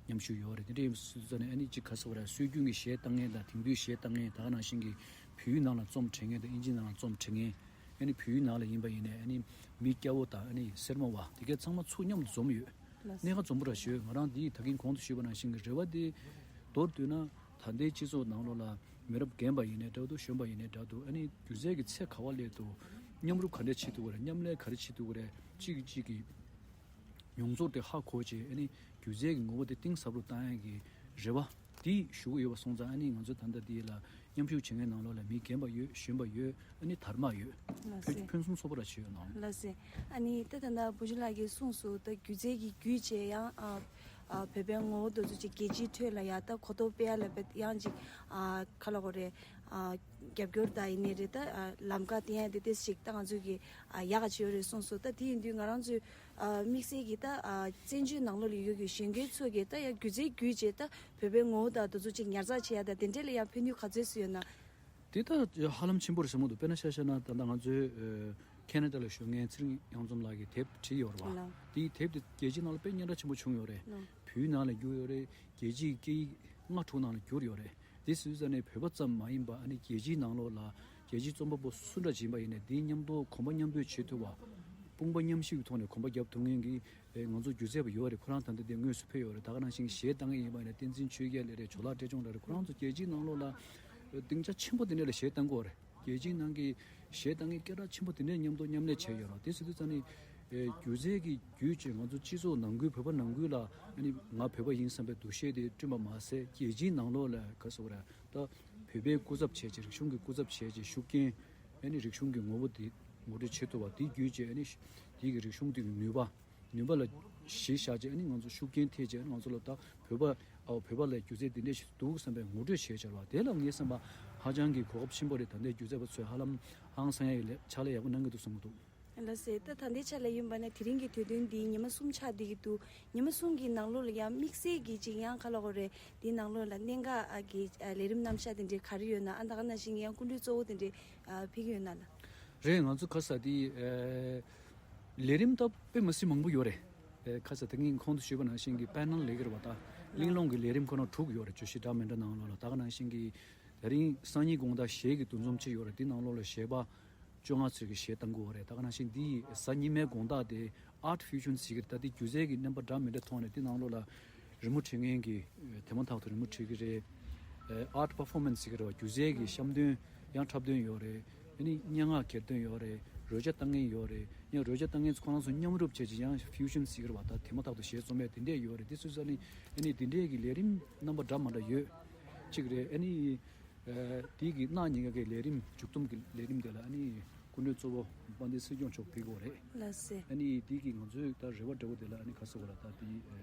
མཉམ་ཞུགས་ཡོད་རེད། དེ་འདྲ་ཡིན་ཙང་ནས་ཨ་ནི་ཅིག་ག་ཟེར་བ་རེད། སྲོལ་རྒྱུན་གྱི་གཞས་བཏང་མཁན་དང་དེང་དུས་གཞས་བཏང་མཁན། ད་ག་ནང་བཞིན་གྱི་བོད་ཡིག་ནང་ལ་རྩོམ་འབྲི་མཁན་དང་ཨིན་ཇི་ནང་ལ་རྩོམ་འབྲི་མཁན། ཨ་ནི་བོད་ཡིག་ནང་ལ་ཡིན་པ་ཡིན་ནའི་ཨ་ནི་མི་སྐྱ་བོ་དང་ཨ་ནི་སེར་མོ་བ་དེ་གས་ཚང་མ་ཚུར་མཉམ་དུ་འཛོམས་ཡོད། ལགས། གནད་འགག་འཛོམས་པོ་ར་ཞུ། ང་རང་འདི་ད་གིན་གོང་དུ་ཞུས་པ་ནང་བཞིན་གྱི་རེ་བ་དེ་མདོར་བསྡུས་ན་ད་ལྟའི་སྤྱི་ཚོགས་ནང་ལོགས་ལ་མི་རབས་རྒན་པ་ཡིན་ནའི་འདྲ་འདུག་གཞོན་པ་ཡིན་ནའི་འདྲ་འདུག་ཨ་ནི་སྒྱུ་རྩལ་གྱི་ཚད་ག་པར་སླེབས་འདུག་མཉམ་རུབ་ག་འདྲ་བྱེད་ཐུབ་ཀྱི་རེད། མཉམ་ལས་ག་རེ་བྱེད་ཐུབ་ཀྱི་རེད། གཅིག་གིས་གཅིག་གི་མྱོང་ཚོར་དེ་ཧ་གོ་བྱས། ཨ་ནི་སྒྱུ་རྩལ་གྱི་ངོ་བོ་དེ་གཏིང་ཟབ་རུ་བཏང་ཡག་གི་རེ་བ་དེ་ཞུ་གི་ཡོད་པ་སོང་ཙང་། ཨ་ནི་ང་ཚོ་ད་ལྟ་འདི་ལ་མཉམ་ཞུགས་བྱེད་མཁན་ནང་ལོགས་ལ་མི་རྒན་པ་ཡོད། གཞོན་པ་ཡོད། ཨ་ནི་དར་མ་ཡོད། ལགས་སེ། ཕུན་ཕུན་སུམ་ཚོགས་པ་ར་བྱེད་ཡོད་ནའང་། ལགས་སེ། ཨ་ནི་ད་ད་ལྟ་བུ་ཆུང་ལགས་ཀྱིས་གསུངས་སོང་། ད་སྒྱུ་རྩལ་གྱི་བརྒྱུད་བྱས་ཡང་ཨ་ཨ་བོད་པའི་ངོ་བོ་དེ་ཚོ་ཅིག་རྒྱལ་སྤྱིའི་ཁྲོད་ལ་ཡ་ད་གོ་རྟོགས་སྤེལ་ཡ་ལ་བས་ཡང་ཅིག་ཨ་ག་ལབ་དགོས་རེད། ཨ་རྒྱབ་སྐྱོར་དང་ཡིན་ནའི་རེད། ད་ཨ་ལམ་ཁ་བསྟན་ཡ་དེ་ཏོག་ཙམ་ཅིག་ད་ང་ཚོས་ཀྱི་ཨ་ཡག་ག་བྱེད་ཡོད་རེད་གསུངས་སོང་། ད་དེ་ཡིན་དུས་ང་རང་ཚོའི་ཨ་དམིགས་བསལ་གྱི་ད་ཨ་བཙན་བྱོལ་ནང་ལོགས་ལ་ཡོད་ཀྱི་གཞོན་སྐྱེས་ཚོ་གིས་ད་ཡ་སྒྱུ་རྩལ་བརྒྱུད་བྱས་ད་བོད་པའི་ངོ་བོ་དང་དེ་ཚོ་ཅིག་ཉར་ཚགས་བྱེད་ཡ་དང་དེ་འདྲས་ལ་ཡང་ཕན་ནུས་ག་ཚོད་ཅིག་ཡོད་ན། དེ་ད་ཧ་ལམ་ཆེན་པོ་རེད་བསམ་གྱི་འདུག་དཔེར་ན་ཆ་བཞག་ན་ད་ལྟ་ང་ཚོའི་ཨ་ཁེ་ན་ཌ་ལ་བཞུགས་མཁན་ཚེ་རིང་གཡང་འཛོམས་ལགས་ཀྱིས་དེབ་བྲིས་ཡོད་རེད་བ། ལགས། དེའི་དེབ་དེ་རྒྱལ་སྤྱིའི་ནང་ལ་དཔེ་སྙན་གྲགས་ཆེན་པོ་བྱུང་ཡོད་རེད། ལགས། བོད་ནང་ལ་བསྒྱུར་ཡོད་རེད། རྒྱལ་སྤྱིའི་སྐད་ཡིག་ལྔ་དྲུག་ནང་ལ་བསྒྱུར་ཡོད་རེད། དེ་སུས་ཙམ་ནས་བོད་པ་ཙམ་མ་ཡིན་པ། ཨ་ནི་རྒྱལ་སྤྱིའི་ནང་ལོགས་ལ་རྒྱལ་སྤྱིའི་རྩོམ་པ་པོ་སུ་འདྲ་ཅིག་ཡིན་པ་ཡིན་ནའི་དེའི་མཉམ་དུ་གོམ་པ་མཉམ་སྤོས་བྱེད་ཐུབ་པ། དཔུང་པ་མཉམ་གཤིབ་ཀྱི་ཐོག་ནས་གོམ་པ་རྒྱབ་ཐུབ་མཁན་གྱི་ཨེ་ང་ཚོ་སྒྱུ་རྩལ་པ་ཡོད་རེད། ཁོ་རང་ད་ལྟ་དེ་དངོས་སུ་ཕེབས་ཡོད་རེད། ད་ག་ནང་བཞིན་གཞས་བཏང་མཁན་ཡིན་པ་ཡིན་ན་བསྟན་འཛིན་ཆོས་རྒྱལ་ལགས་རེད། ཇོ་ལགས་བཀྲས་མཆོག་ལགས་རེད། ཁོ་རང་ཚོ་རྒྱལ་སྤྱིའི་ནང་ལོགས་ལ་ཨེ་སྡིངས་ཆ་ཆེན་པོ་དེ་འདྲ་ལ་གཞས་བཏང་གི་ཡོད་རེད། རྒྱལ་སྤྱིའི་ནང་གི་གཞས་བཏང་མཁན་སྐད་གྲགས་ཆེན་པོ་དེ་འདྲས་མཉམ་དུ་མཉམ་ལས་བྱས་ཡོད་རེད། དེ་ཟེར་དུས་ཙང་ནི་ཨེ་སྒྱུ་རྩལ་གྱི་བརྒྱུད་བྱས་ང་ཚོ་སྤྱི་ཚོགས་ནང་ཁུལ། བོད་པ་ནང་ཁུལ་ལ་ཨ་ནི་ང་བོད་པ་ཡིན་བསམ་པའི་འདུ་ཤེས་དེ་བསྐྲུན་པ་མ་ཟད། རྒྱལ་སྤྱིའི་ནང་ལོགས་ལ་ག་ཟེར་བ་རེད། ད་བོད་པའི་སྐུ་ཚབ་བྱས་བྱས། རིག་གཞུང་གི་སྐུ་ཚབ་བྱས་བྱས་ཤུགས་རྐྱེན། ཨ་ནི་རིག་གཞུང་གི་ངོ་བོ་དེ་ངོ་སྤྲོད་བྱེད་ཐུབ་པ་དེ་བརྒྱུད་བྱས། ཨ་ནི་དེ་གི་རིག་གཞུང་དེ་གི་ནུས་པ་ནུས་པ་ལ་གཞི་བཞག་བྱས། ཨ་ནི་ང་ཚོ་ཤུགས་རྐྱེན་ཐེབས་བྱས། ཨ་ནི་ང་ཚོ་ལ་ད་བོད་པ་ཨ་བོད་པ་ལ་སྒྱུ་རྩལ་དེ་འདྲས་ཞིག་འདུག་བསམ་པའི་ངོ་སྤྲོད་བྱས་བྱས་པ་དེ་ལ་ངའི་བསམ་པ་ཧ་ཅང་གི་གོ་སྐབས་ཆེན་པོ་རེད། ད་ལྟའི་སྒྱུ་རྩལ་པ་ཚོས་ཧ་ལམ་ཧང་སང་ཡ་ཡི་ལས་ཕྱག་ལས་ཡག་པོ་གནང་གི་འདུག་བསམ་གྱི་འདུག་ལགས་སེ། ད་ད་ལྟའི་ཆ་ལ་ཡིན་པ་ན་དེ་རིང་གི་དུས་སྟོན་འདི་ཉི་མ་གསུམ་ཆགས་བསྡད་ཀྱི་འདུག་ཉི་མ་གསུམ་གྱི་ནང་ལོགས་ལ་ཡང་དམིགས་བསལ་གྱི་ཅིག་ཡང་ག་ལབ་དགོས་རེད། དེའི་ནང་ལོགས་ལ་གནད་འགག་གི་ལས་རིམ་རྣམ་གཞག་དེ་འདྲའི་ག་རེ་ཡོད་ན། ཨ་ད་ག་ནང་བཞིན་ཡང་སྐུ་མགྲོན་གཙོ་བོ་དེ་འདྲའི་ཕེབས་ཀྱི་ཡོད་ན་ལགས། རེད། ང་ཚོ་ཁ་ས་དེ་ལས་རིམ་ད་དཔེ་མི་སྲིད་མང་པོ་ཡོད་རེད། ཁ་ས་ད་གིན་གོང་དུ་ཞུས་པ་ནང་བཞིན་གྱི་པེ་ནལ་ལབ་ཀྱི་རེད་བ། ད་གླེང་སློང་གི་ལས་རིམ་ཁོ་ན་དྲུག་ཡོད་རེད། བརྗོད་གཞི་འདྲ་མི་འདྲ་ནང་ལོགས་ལ། ད་ག་ནང་བཞིན་གྱི་དེ་རིང་སང་ཉིན་དགོང་དག་གཞས་ཀྱི་འདུ་འཛོམས་ཅིག་ཡོད་རེད། དེ་ནང་ལོགས་ལ་གཞས་པ་ བཅོ་ལྔ་ཚོད་ཀྱི་གཞས་བཏང་གི་ཡོད་རེད། ད་ག་ནང་བཞིན་འདི་གཟའ་ཉི་མའི་དགོང་དག་དེ་ཨར་ཊི་ཕིའུ་ཇན་ཟེར་གྱི་རེད། ད་འདི་སྒྱུ་རྩལ་གྱི་རྣམ་པ་འདྲ་མི་འདྲ་ཐོག་ནས་འདི་ནང་ལོགས་ལ་རི་མོ་བྲིས་མཁན་གྱིས་དེ་མ་ཐག་ཏུ་རི་མོ་བྲིས་ཀྱི་རེད། ཨར་ཊི་པར་ཕོར་མན་སི་ཟེར་གྱི་རེད་བ། སྒྱུ་རྩལ་གྱི་བཤམས་སྟོན་ཡང་འཁྲབ་སྟོན་ཡོད་རེད། ཨ་ནི་སྙན་ངག་གྱེར་འདོན་ཡོད་རེད། རོལ་ཆ་བཏང་མཁན་ཡོད་རེད། ཡང་རོལ་ཆ་བཏང་མཁན་ཚོ་ཁོ་རང་ཚོ་མཉམ་རུབ་བྱས་ཀྱི་ཡང་ཕིའུ་ཇན་ཟེར་གྱི་རེད་བ། ད་དེ་མ་ཐག་ཏུ་གཞས་རྩོམ་ཡ་དེ་འདྲས་ཡོད་རེད། དེ་སོ་སོ་ནི་ཨ་ནི་དེ་འདྲས་ཀྱི་ལས་རིམ་རྣམ་པ་འདྲ་མ་འདྲ་ཡོད་ཅིག་རེད། ཨ་ནི། ཨ། དེ་གི་གནངས་ཉིན་ག་གི་ལས་རིམ་མཇུག་སྡོམ་གྱི་ལས་རིམ་དེ་ལ་ཨ་ནི་སྐུ་མགྲོན་གཙོ་བོ་དཔལ་ལྡན་སྲིད་སྐྱོང་མཆོག་ཕེབས་ཀྱི་ཡོད་རེད། ལགས་སེ། ཨ་ནི་དེ་གི་ང་ཚོའི་ད་རེ་བ་འདྲ་བོ་དེ་ལ་ཨ་ནི་ག་རེ་ཟེར་དགོས་རེད། ད་དེ་ཨ་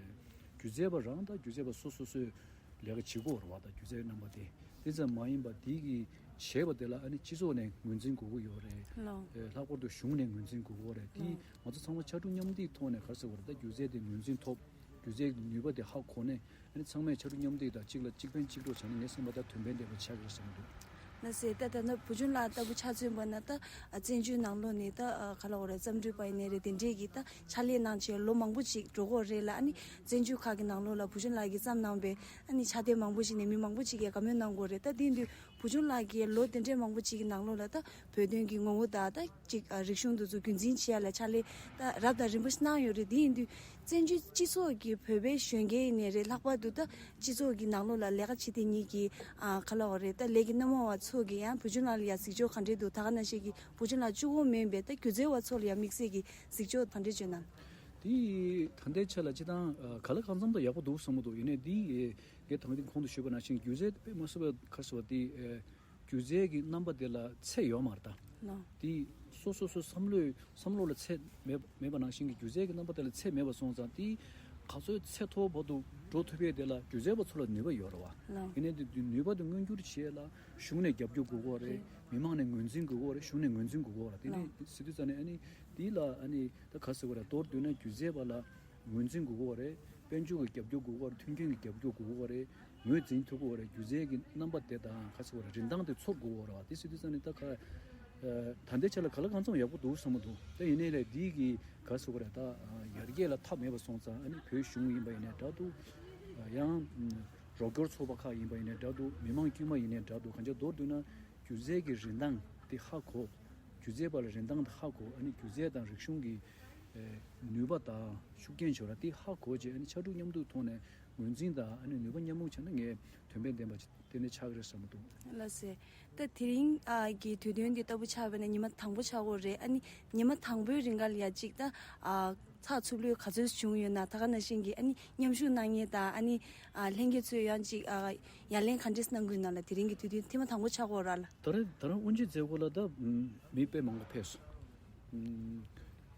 སྒྱུ་རྩལ་པ་རང་ད་སྒྱུ་རྩལ་པ་སོ་སོ་སོས་ལས་ཀ་བྱེད་དགོས་རེད་བ། ད་སྒྱུ་རྩལ་རྣམ་པ་དེ་དེ་ཙམ་མ་ཡིན་པ་དེ་གི་བྱས་པ་དེ་ལ་ཨ་ནི་སྤྱི་ཚོགས་ནས་ངོས་འཛིན་དགོས་ཀྱི་ཡོད་རེད། ལགས། ཨ། ལྷག་པར་དུ་གཞུང་ནས་ངོས་འཛིན་དགོས་ཀྱི་ཡོད་རེད། དེ་ལགས། ང་ཚོ་ཚང་མ་ཕྱར་གྲུ་མཉམ་འདེགས་ཐོག་ནས་ག་རེ་ཟེར་དགོས་རེད། ད་སྒྱུ་རྩལ་དེ་ངོས་འཛིན་ཐོབ། སྒྱུ་རྩལ་གྱི་ནུས་པ་དེ་ཧ་གོ་ནས་ཨ་ནི་ཚང་མས་ཕྱར་གྲུ་མཉམ་འདེགས་དང་གཅིག་ལ་གཅིག་ཕན་གཅིག་གྲོགས་བྱས་ན་ངས་བསམ་པ་ད་དོན་ཕན་ལྡན་པ་ཆགས་ཀྱི་རེད་བསམ་གྱི་འདུག། ལགས་སེ། ད་ད་ནི་བུ་ཆུང་ལགས་ལྟ་བུ་ཆ་མཚོན་པ་ན་ད་ཨ་བཙན་བྱོལ་ནང་ལོགས་ནས་ད་ཨ་ག་ལབ་དགོས་རེད། རྩོམ་འབྲི་པ་ཡིན་ནའི་རེད། དེ་འདྲས་ཀྱི་ད་ཕྱག་ལས་གནང་བྱས་ལོ་མང་པོ་ཅིག་འགྲོ་གི་ཡོད་རེད་ལ། ཨ་ནི་བཙན་བྱོལ་ཁག་གི་ནང་ལོགས་ལ་བུ་ཆུང་ལགས་ཀྱིས་བརྩམས་གནང་པའི་ཨ་ནི་ཕྱག་དེབ་མང་པོ་ཞིག་ནས་མི་མང་པོ་ཅིག་གིས་དགའ་མོས་གནང་གི་ཡོད་རེད། ད་དེ་ཡིན་དུས་བུ་ཆུང་ལགས་ཀྱིས་ལོ་དེ་འདྲས་མང་པོ་ཅིག་གི་ནང་ལོགས་ལ་ད་བོད་དོན་གྱི་ངོ་བོ་དང་ད་ཅིག་ཨ་རིག་གཞུང་དེ་ཚོ་རྒྱུན་འཛིན་བྱེད་ཡ་ལ་ཕྱག་ལས་ད་རབ་དང་རིམ་པ་ཞིག་གནང་ཡོད་རེད། དེ་ཡིན་དུས་བཙན་བྱོལ་སྤྱི་ཚོགས་ཀྱི་བོད་པའི་གཞོན་སྐྱེས་ཡིན་ནའི་རེད། ལྷག་པར་དུ་ད་སྤྱི་ཚོགས་ཀྱི་ནང་ལོགས་ལ་ལས་ཀ་བྱེད་མཁན་གྱི་ཨ་ག་ལབ་དགོས་རེད། ད་ལས་ཀྱི་སྣེ་མོ་བ་ཚོ་གིས་ཡང་བུ་ཆུང་ལགས་ལ་ཡ་གཟིགས་ཕྱོགས་ག་འདྲས་འདུག། ད་ག་ནང་བཞིན་གྱི་བུ་ཆུང་ལགས་གཅིག་པོ་མིན་པའི་ད་སྒྱུ་རྩལ་བ་ཚོ་ལ་ཡ་དམིགས་བསལ་གྱི་གཟིགས་ཕྱོགས་ག་འདྲས་བྱུང་ན། དེ་ད་ལྟའི་ཆ་ལ་སྤྱིར་བཏང་ཨ་གང་ལ་གང་འཚམ་དུ་ཡག་པོ་འདུག་བསམ་གྱི་འདུག། ཡིན་ནའི་དེ་ངས་ད་གིན་གོང་དུ་ཞུས་པ་ནང་བཞིན་སྒྱུ་རྩལ་དཔེ་མ་སྲིད་པ་ག་རེ་ཟེར་བ་དེ་ཨ་སྒྱུ་རྩལ་གྱི་རྣམ་པ་དེ་ལ་ཚད་ཡོད་མ་རེད་ད། ལགས། དེ་སོ་སོ་སོའི་བསམ་བློའི་བསམ་བློ་ལ་ཚད་མེད་མེད་པ་ནང་བཞིན་གྱི་སྒྱུ་རྩལ་གྱི་རྣམ་པ་དེ་ལ་ཚད་མེད་པ་སོང་ཙང་དེ་ག་ཚོད་ཚད་མཐོ་བོ་དུ་འགྲོ་ཐུབ་པའི་དེ་ལ་སྒྱུ་རྩལ་པ་ཚོ་ལ་ནུས་པ་ཡོད་རེད་བ། ལགས། ཡིན་ནའི་དེ་དེ་ནུས་པ་དེ་མངོན་འགྱུར་བྱེད་ཡ་ལ་གཞུང་ནས་རྒྱབ་སྐྱོར་དགོས་ཀྱི་ཡོད་རེད། རེད། མི་མང་ནས་ངོས་འཛིན་དགོས་ཀྱི་ཡོད་རེད། གཞུང་ནས་ངོས་འཛིན་དགོས་ཀྱི་ཡོད་རེད། དེ་ནས་ལགས། ཟེར་དུས་ཙང་ནས་ཨ་ནི་དེ་ལ་ཨ་ནི་ད་ག་རེ་ཟེར་དགོས་རེད། མདོར་བསྡུས་ན་སྒྱུ་རྩལ་པ་ལ་ངོས་འཛིན་དགོས་ཀྱི་ཡོད་རེད། དཔལ་འབྱོར་གྱི་རྒྱབ་སྐྱོར་དགོས་ཀྱི་ཡོད་རེད། མཐུན་རྐྱེན་གྱི་རྒྱབ་སྐྱོར་དགོས་ཀྱི་ཡོད་རེད། ངོས་འཛིན་ཐུབ་ཀྱི་ཡོད་རེད། སྒྱུ་རྩལ་གྱི་རྣམ་པ་དེ་དང་ག་རེ་ཟེར་དགོས་རེད། རིན་ཐང་དེ་ཚོར་དགོས་ཀྱི་ཡོད་རེད་བ། དེ་ཟེར་དུས་ཙང་ནས་ད་ག་ཨ་ད་ལྟའི་ཆ་ལ་གང་ལ་གང་འཚམ་ཡག་པོ་འདུག་བསམ་གྱི་འདུག། ད་ཡིན་ནའི་ལས་འདི་གི་ག་རེ་ཟེར་དགོས་རེད། ད་ཨ་ཡར་རྒྱས་ལ་མཐའ་མེད་པ་སོང་ཙང་ཨ་ནི་བོད་གཞུང་ཡིན་པ་ཡིན་ནའི་འདྲ་འདུག། ཨ་ཡང་རོགས་སྐྱོར་ཚོགས་པ་ཁག་ཡིན་པ་ཡིན་ནའི་འདྲ་འདུག། མི་མང་དཀྱུས་མ་ཡིན་ནའི་འདྲ་འདུག། གང་ཅི་མདོར་བསྡུས་ན་སྒྱུ་རྩལ་གྱི་རིན་ཐང་དེ་ཧ་གོ། སྒྱུ་རྩལ་པ་ལ་རིན་ཐང་དེ་ཧ་གོ། ཨ་ནི་སྒྱུ་རྩལ་དང་རིག་གཞུང་གི་ཨེ་ནུས་པ་དང་ཤུགས་རྐྱེན་ཆེ་བ་དེ་ཧ་གོ་བྱས། ཨ་ནི་ཕྱར་གྲུ་མཉམ་འདེགས་ཐོག་ནས་ངོས་འཛིན་དང་ཨ་ནི་ནུས་པ་མཉམ་སྤུངས་བྱས་ན་ངས་དོན་ཕན་ལྡན་པ་ཅིག་ཏན་ཏན་ཆགས་ཀྱི་རེད་བསམ་གྱི་འདུག། ལགས་སེ། ད་དེ་རིང་ཨ་གི་དུས་སྟོན་འདི་ལྟ་བུ་ཆགས་པ་ན་ཉི་མ་དང་པོ་ཆགས་ཀྱི་ཡོད་རེད། ཨ་ནི་ཉི་མ་དང་པོའི་རིང་ག་ལ་ཡ་གཅིག་ད་ཨ་ཚགས་ཚུད་ལོས་ག་ཚོད་བྱུང་ཡོད་ན། ད་ག་ནང་བཞིན་གྱི་ཨ་ནི་མཉམ་ཞུགས་གནང་མཁན་དང་ཨ་ནི་ཨ་ལྷན་རྒྱས་ཚོས་ཡང་གཅིག་ཨ་ཡ་ལན་ག་འདྲས་གནང་གི་ཡོད་ན་ལ། དེ་རིང་གི་དུས་སྟོན་ཐེངས་མ་དང་པོ་ཆགས་ཀྱི་ཡོད་རེད་ལ། ད་རེས་ད་རང་དབུ་འབྱེད་མཛད་སྒོ་ལ་ད་མི་དཔེ་མང་པོ་ཕེབས་སོང་།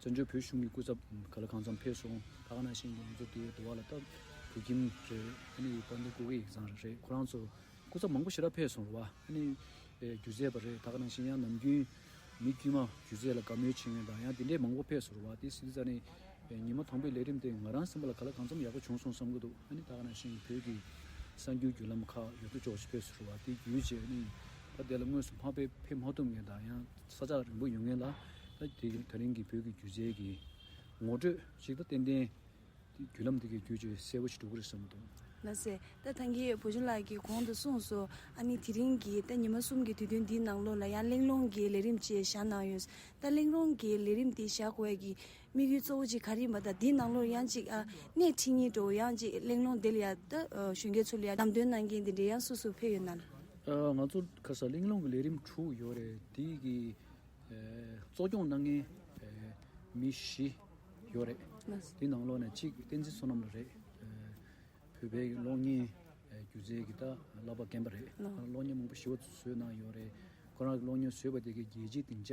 བཙན་བྱོལ་བོད་གཞུང་གི་སྐུ་ཚབ་ག་ལ་གང་འཚམ་ཕེབས་སོང་། ད་ག་ནང་བཞིན་གྱི་ང་ཚོ་དེའི་འདུ་བ་ལ་ད་བོད་ཁྱིམ་རེད། ཨ་ནི་དཔལ་ལྡན་སྐུ་སྒེར་ཡིག་ཚང་རེད། ཁོ་རང་ཚོ་སྐུ་ཚབ་མང་པོ་ཞེ་དྲག་ཕེབས་སོང་རེད་བ། ཨ་ནི་ཨེ་སྒྱུ་རྩལ་པ་རེད། ད་ག་ནང་བཞིན་ཡང་ནམ་རྒྱུན་མི་དཀྱུས་མ་སྒྱུ་རྩལ་ལ་དགའ་མོས་བྱེད་མཁན་དང་ཡང་དེ་འདྲའི་མང་པོ་ཕེབས་སོང་རེད་བ། དེ་ཟེར་དུས་ཙང་ནས་ཨེ་ཉི་མ་དང་པོའི་ལས་རིམ་དེ་ང་རང་སེམས་པ་ལ་ག་ལ་གང་འཚམ་ཡག་པོ་བྱུང་སོང་བསམ་གྱི་འདུག། ཨ་ནི་ད་ག་ནང་བཞིན་བོད་ཀྱི་གསར་འགྱུར་བརྒྱུད་ལམ་ཁག་ཡོད་དོ་ཅོག་ཅིག་ཕེབས་སོང་རེད་བ། དེ་བརྒྱུད་བྱས་ཨ་ནི་ད་དེ་ལ་དངོས་སུ་མ་ཕེབས་ཕེབས་མ་ཐུབ་མཁན་དང་ཡང་ས་ཆ་རིང་པོ་ཡོང་མཁན་ལ་ད་དེ་ད་རིང་གི་བོད་ཀྱི་སྒྱུ་རྩལ་གྱི་ངོ་སྤྲོད་ཅིག་ད་ཏན་ཏན་དེ་བརྒྱུད་ལམ་དེ་གའི་བརྒྱུད་བྱས་གསལ་པོ་ཞིག་འགྲོ་གི་རེད་བསམ་གྱི་འདུག། ལགས་སེ། ད་ཐང་གིས་བུ་ཆུང་ལགས་ཀྱིས་གོང་དུ་གསུངས་སོང་། ཨ་ནི་དེ་རིང་གི་ད་ཉི་མ་གསུམ་གྱི་དུས་སྟོན་འདིའི་ནང་ལོགས་ལ་ཡང་གླེང་སློང་གི་ལས་རིམ་ཅིག་བཞག་གནང་ཡོད། ད་གླེང་སློང་གི་ལས་རིམ་འདི་བཞག་དགོས་ཡ་གི་དམིགས་ཡུལ་གཙོ་བོ་ཅིག་ག་རེ་ཡིན་པ་དང་། འདིའི་ནང་ལོགས་ཡང་ཅིག་ཨ་སྣེ་ཁྲིད་མཁན་འདྲ་བོ་ཡང་ཅིག་གླེང་སློང་འདི་ལ་ཡ་ད་ཨ་གཞོན་སྐྱེས་ཚོ་ལ་ཡ་ལམ་སྟོན་གནང་མཁན་འདི་འདྲ་ཡང་སུ་སུ་ཕེབས་ཡོད་ན་ལ། ཨ་ང་ཚོ་ཁ་ས་གླེང་སློང་གི་ལས་རིམ་དྲུག་ཡོད་རེད། དེ་གི་ཨ་གཙོ་སྐྱོང་གནང་མཁན་ཨ་མི་བཞི་ཡོད་རེད། ལགས། དེ་ནང་ལོགས་ནས་གཅིག་བསྟན་འཛིན་བསོད་ནམས་ལགས་རེད། ཨ་བོད་པའི་གློག་བརྙན་ཨ་སྒྱུ་རྩལ་གྱི་ད་བསླབ་པ་རྒན་པ་རེད། ལགས། ཁོ་རང་གློག་བརྙན་མང་པོ་ཞེ་པོ་བཟོས་གནང་ཡོད་རེད། ཁོ་རང་གི་གློག་བརྙན་བཟོས་པ་དེ་གའི་རྒྱལ་སྤྱིའི་སྡིངས་ཆ་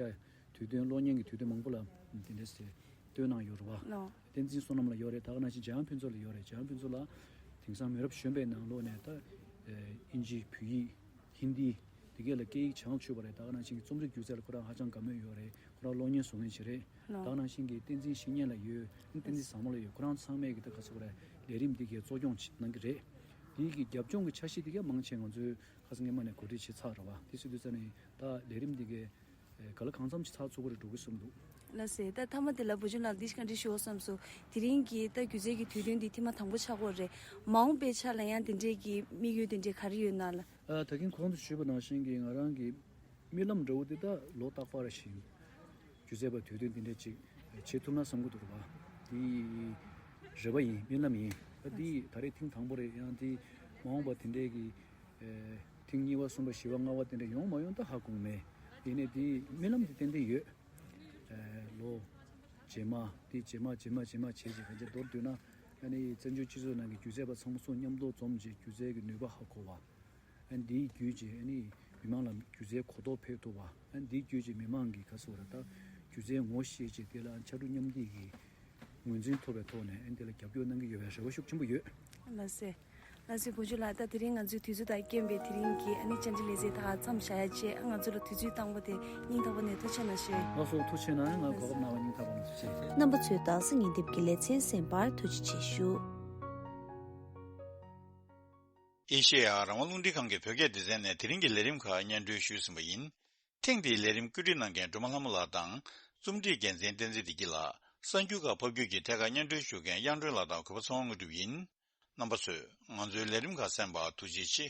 དུས་སྟོན་གློག་བརྙན་གྱི་དུས་སྟོན་མང་པོ་ལ་དེ་འདྲས་སེ་སྟོན་གནང་ཡོད་རེད་བ། ལགས། བསྟན་འཛིན་བསོད་ནམས་ལགས་ཡོད་རེད། ད་ག་ནང་བཞིན་འཇམ་དབྱངས་ཕུན་ཚོགས་ལགས་ཡོད་རེད། འཇམ་དབྱངས་ཕུན་ཚོགས་ལགས་དེང་སང་མི་རབས་གཞོན་པའི་ནང་ལོགས་ནས་ད་ཨིན་ཇི་བོད་ཡིག་ཧིན་དི་དེ་གས་ལ་སྐད་ཡིག་སྦྱངས་ཆོག་པ་རེད། ད་ག་ནང་བཞིན་གྱི་རྩོམ་རིག་སྒྱུ་རྩལ་ལ་ཁོ་རང་ཧ་ཅང་དགའ་མོས་ཡོད་རེད། ཁོ་རང་གློག་བརྙན་བཟོ་མཁན་ཞིག་རེད། ལགས། ད་ག་ནང་བཞིན་གྱི་བསྟན་འཛིན་བཤེས་གཉེན་ལགས་ཡོད། བསྟན་འཛིན་བཟང་མོ་ལགས་ཡོད། ཁོ་རང་ཚང་མས་ཀྱི་ད་ག་ཟེར་དགོས་རེད། ལས་རིམ་འདི་གས་གཙོ་སྐྱོང་གནང་གི་རེད། དེའི་གི་རྒྱབ་ལྗོངས་ཀྱི་འཆར་གཞི་དེ་གས་མང་ཆེ་ང་ཚོས་ཁ་སང་སྔོན་མ་ནས་གོ་སྒྲིག་བྱས་ཚར་རེད་བ། དེ་སོང་དུས་ཙ་ནས་ད་ལས་རིམ་འདི་གས་ཨེ་ག་ལ་གང་འཚམ་ཅིག་ཚགས་ཚུད་པོ་རེ་འགྲོ་གི་བསམ་འདུག། ལགས་སེ། ད་མཐའ་མ་དེ་ལ་བུ་ཆུང་ལགས་འདི་ཞིག་ག་འདྲི་ཞུ་བསམ་སོང་། དེ་རིང་གི་ད་སྒྱུ་རྩལ་གྱི་དུས་སྟོན་འདི་ཐེངས་མ་དང་པོ་ཆགས་ཀྱི་ཡོད་རེད། མ་འོངས་པའི་ཆ་ལ་ཡང་དེ་འདྲས་ཀྱི་དམིགས་ཡུལ་དེ་འདྲས་ག་རེ་ཡོད་ན་ལ། ཨ་ད་གིན་གོང་དུ་ཞུས་པ་ནང་བཞིན་གྱི་ང་རང་གི་རྨི་ལམ་འདྲ་བོ་དེ་ད་ལོ་རྟག་པར་བཞིན་ སྒྱུ་རྩལ་པ་དུས་སྟོན་དེ་འདྲ་ཅིག་བྱེད་ཐུབ་ན་བསམ་གྱི་འདུག་རེད་པ། དེ་རེ་བ་ཡིན། སྨོན་ལམ་ཡིན། ད་དེ་ད་རེས་ཐེངས་དང་པོ་རེད། ཡང་དེ་མ་འོངས་པ་དེ་འདྲའི་གི་ཨེ་ཐེངས་གཉིས་པ་གསུམ་པ་བཞི་པ་ལྔ་པ་དེ་འདྲ་ཡོང་མ་ཡོང་ད་ཧ་གོ་མེད། ཡིན་ནའི་དེ་སྨོན་ལམ་དེ་ཏན་ཏན་ཡོད། ཨེ་ལོ་རྗེས་མ་དེ་རྗེས་མ་རྗེས་མ་རྗེས་མ་བྱས་ཅིག་ག་ཚོད་མདོར་བསྡུས་ན། ཨ་ནི་བཙན་བྱོལ་སྤྱི་ཚོགས་ནང་གི་སྒྱུ་རྩལ་པ་ཚང་མ་སོ་མཉམ་དུ་འཛོམས་བྱས་སྒྱུ་རྩལ་གྱི་ནུས་པ་ཧ་གོ་བ། ཨ་ནི་འདིའི་བརྒྱུད་བྱས་ཨ་ནི་མི་མང་ལ་སྒྱུ་རྩལ་གོ་རྟོགས་འཕེལ་ཐུབ་པ། ཨ་ནི་འདིའི་བརྒྱུད་བྱས་མི་མང་གི་ག་ཟེར་བ་རེད། ད་སྒྱུ་རྩལ་ངོ་ཤེས་བྱས་དེ་ལ་ཕྱར་གྲུ་མཉམ་འདེགས་ཀྱི་ངོས་འཛིན་ཐོབ་པའི་ཐོག་ནས་ཨ་ནི་དེ་ལ་རྒྱབ་སྐྱོར་གནང་གི་ཡོད་པའི་རེ་བ་ཤུགས་ཆེན་པོ་ཡོད། ལགས་སེ། ལགས་སེ་དགུན་ཆོས་ལགས། ད་དེ་རིང་ང་ཚོའི་དུས་ཚོད་དང་རྐྱེན་པས་དེ་རིང་གི་ཨ་ནི་བཅར་འདྲི་ལེ་ཚན་ད་མཚམས་བཞག་ཡ་བྱས། ཨ་ང་ཚོ་ལ་དུས་ཚོད་བཏང་བ་དེ་སྙིང་ཐག་པ་ནས་ཐུགས་རྗེ་གནང་ཞུ། ལགས་སོ། ཐུགས་རྗེ་གནང་། ང་གོ་སྐབས་གནང་བ་སྙིང་ཐག་པ་ནས་ཐུགས་རྗེ་ཆེ། རྣམ་པ་ཚོས་དྭགས་པོ་ཉིན་དེབ་ཀྱི་ལེ་ཚན་གསན་པར་ཐུགས་རྗེ་ཆེ་ཞུ། ཨེ་ཤེ་ཡ་རང་དབང་རླུང་འཕྲིན་ཁང་གི་བོད་སྐད་སྡེ་ཚན་ནས་དེ་རིང་གི་ལས་རིམ་ཁག་སྙན་སྒྲོན་ཞུས་ཟིན་པ་ཡིན། ཐེངས་འདིའི་ལས་རིམ་བཀོད་སྒྲིག་གནང་མཁན་སྒྲོལ་མ་ལྷ་མོ་ལགས་དང་། རྩོམ་སྒྲིག་འགན་འཛིན་བསྟན་འཛིན་བདེ་སྐྱིད་ལགས། གསར་འགྱུར་ཁག་ཕབ་སྒྱུར་གྱིས་ཐད་ཀར་སྙན་སྒྲོན་ཞུ་མཁན་དབྱངས་སྒྲོན་ལགས་དང་གུས་པ་ཚེ་དབང་དངོས་གྲུབ་ཡིན། རྣམ་པ་ཚོས་ང་ཚོའི་ལས་རིམ་ཁག་གསན་པར་ཐུགས་རྗེ་ཆེ།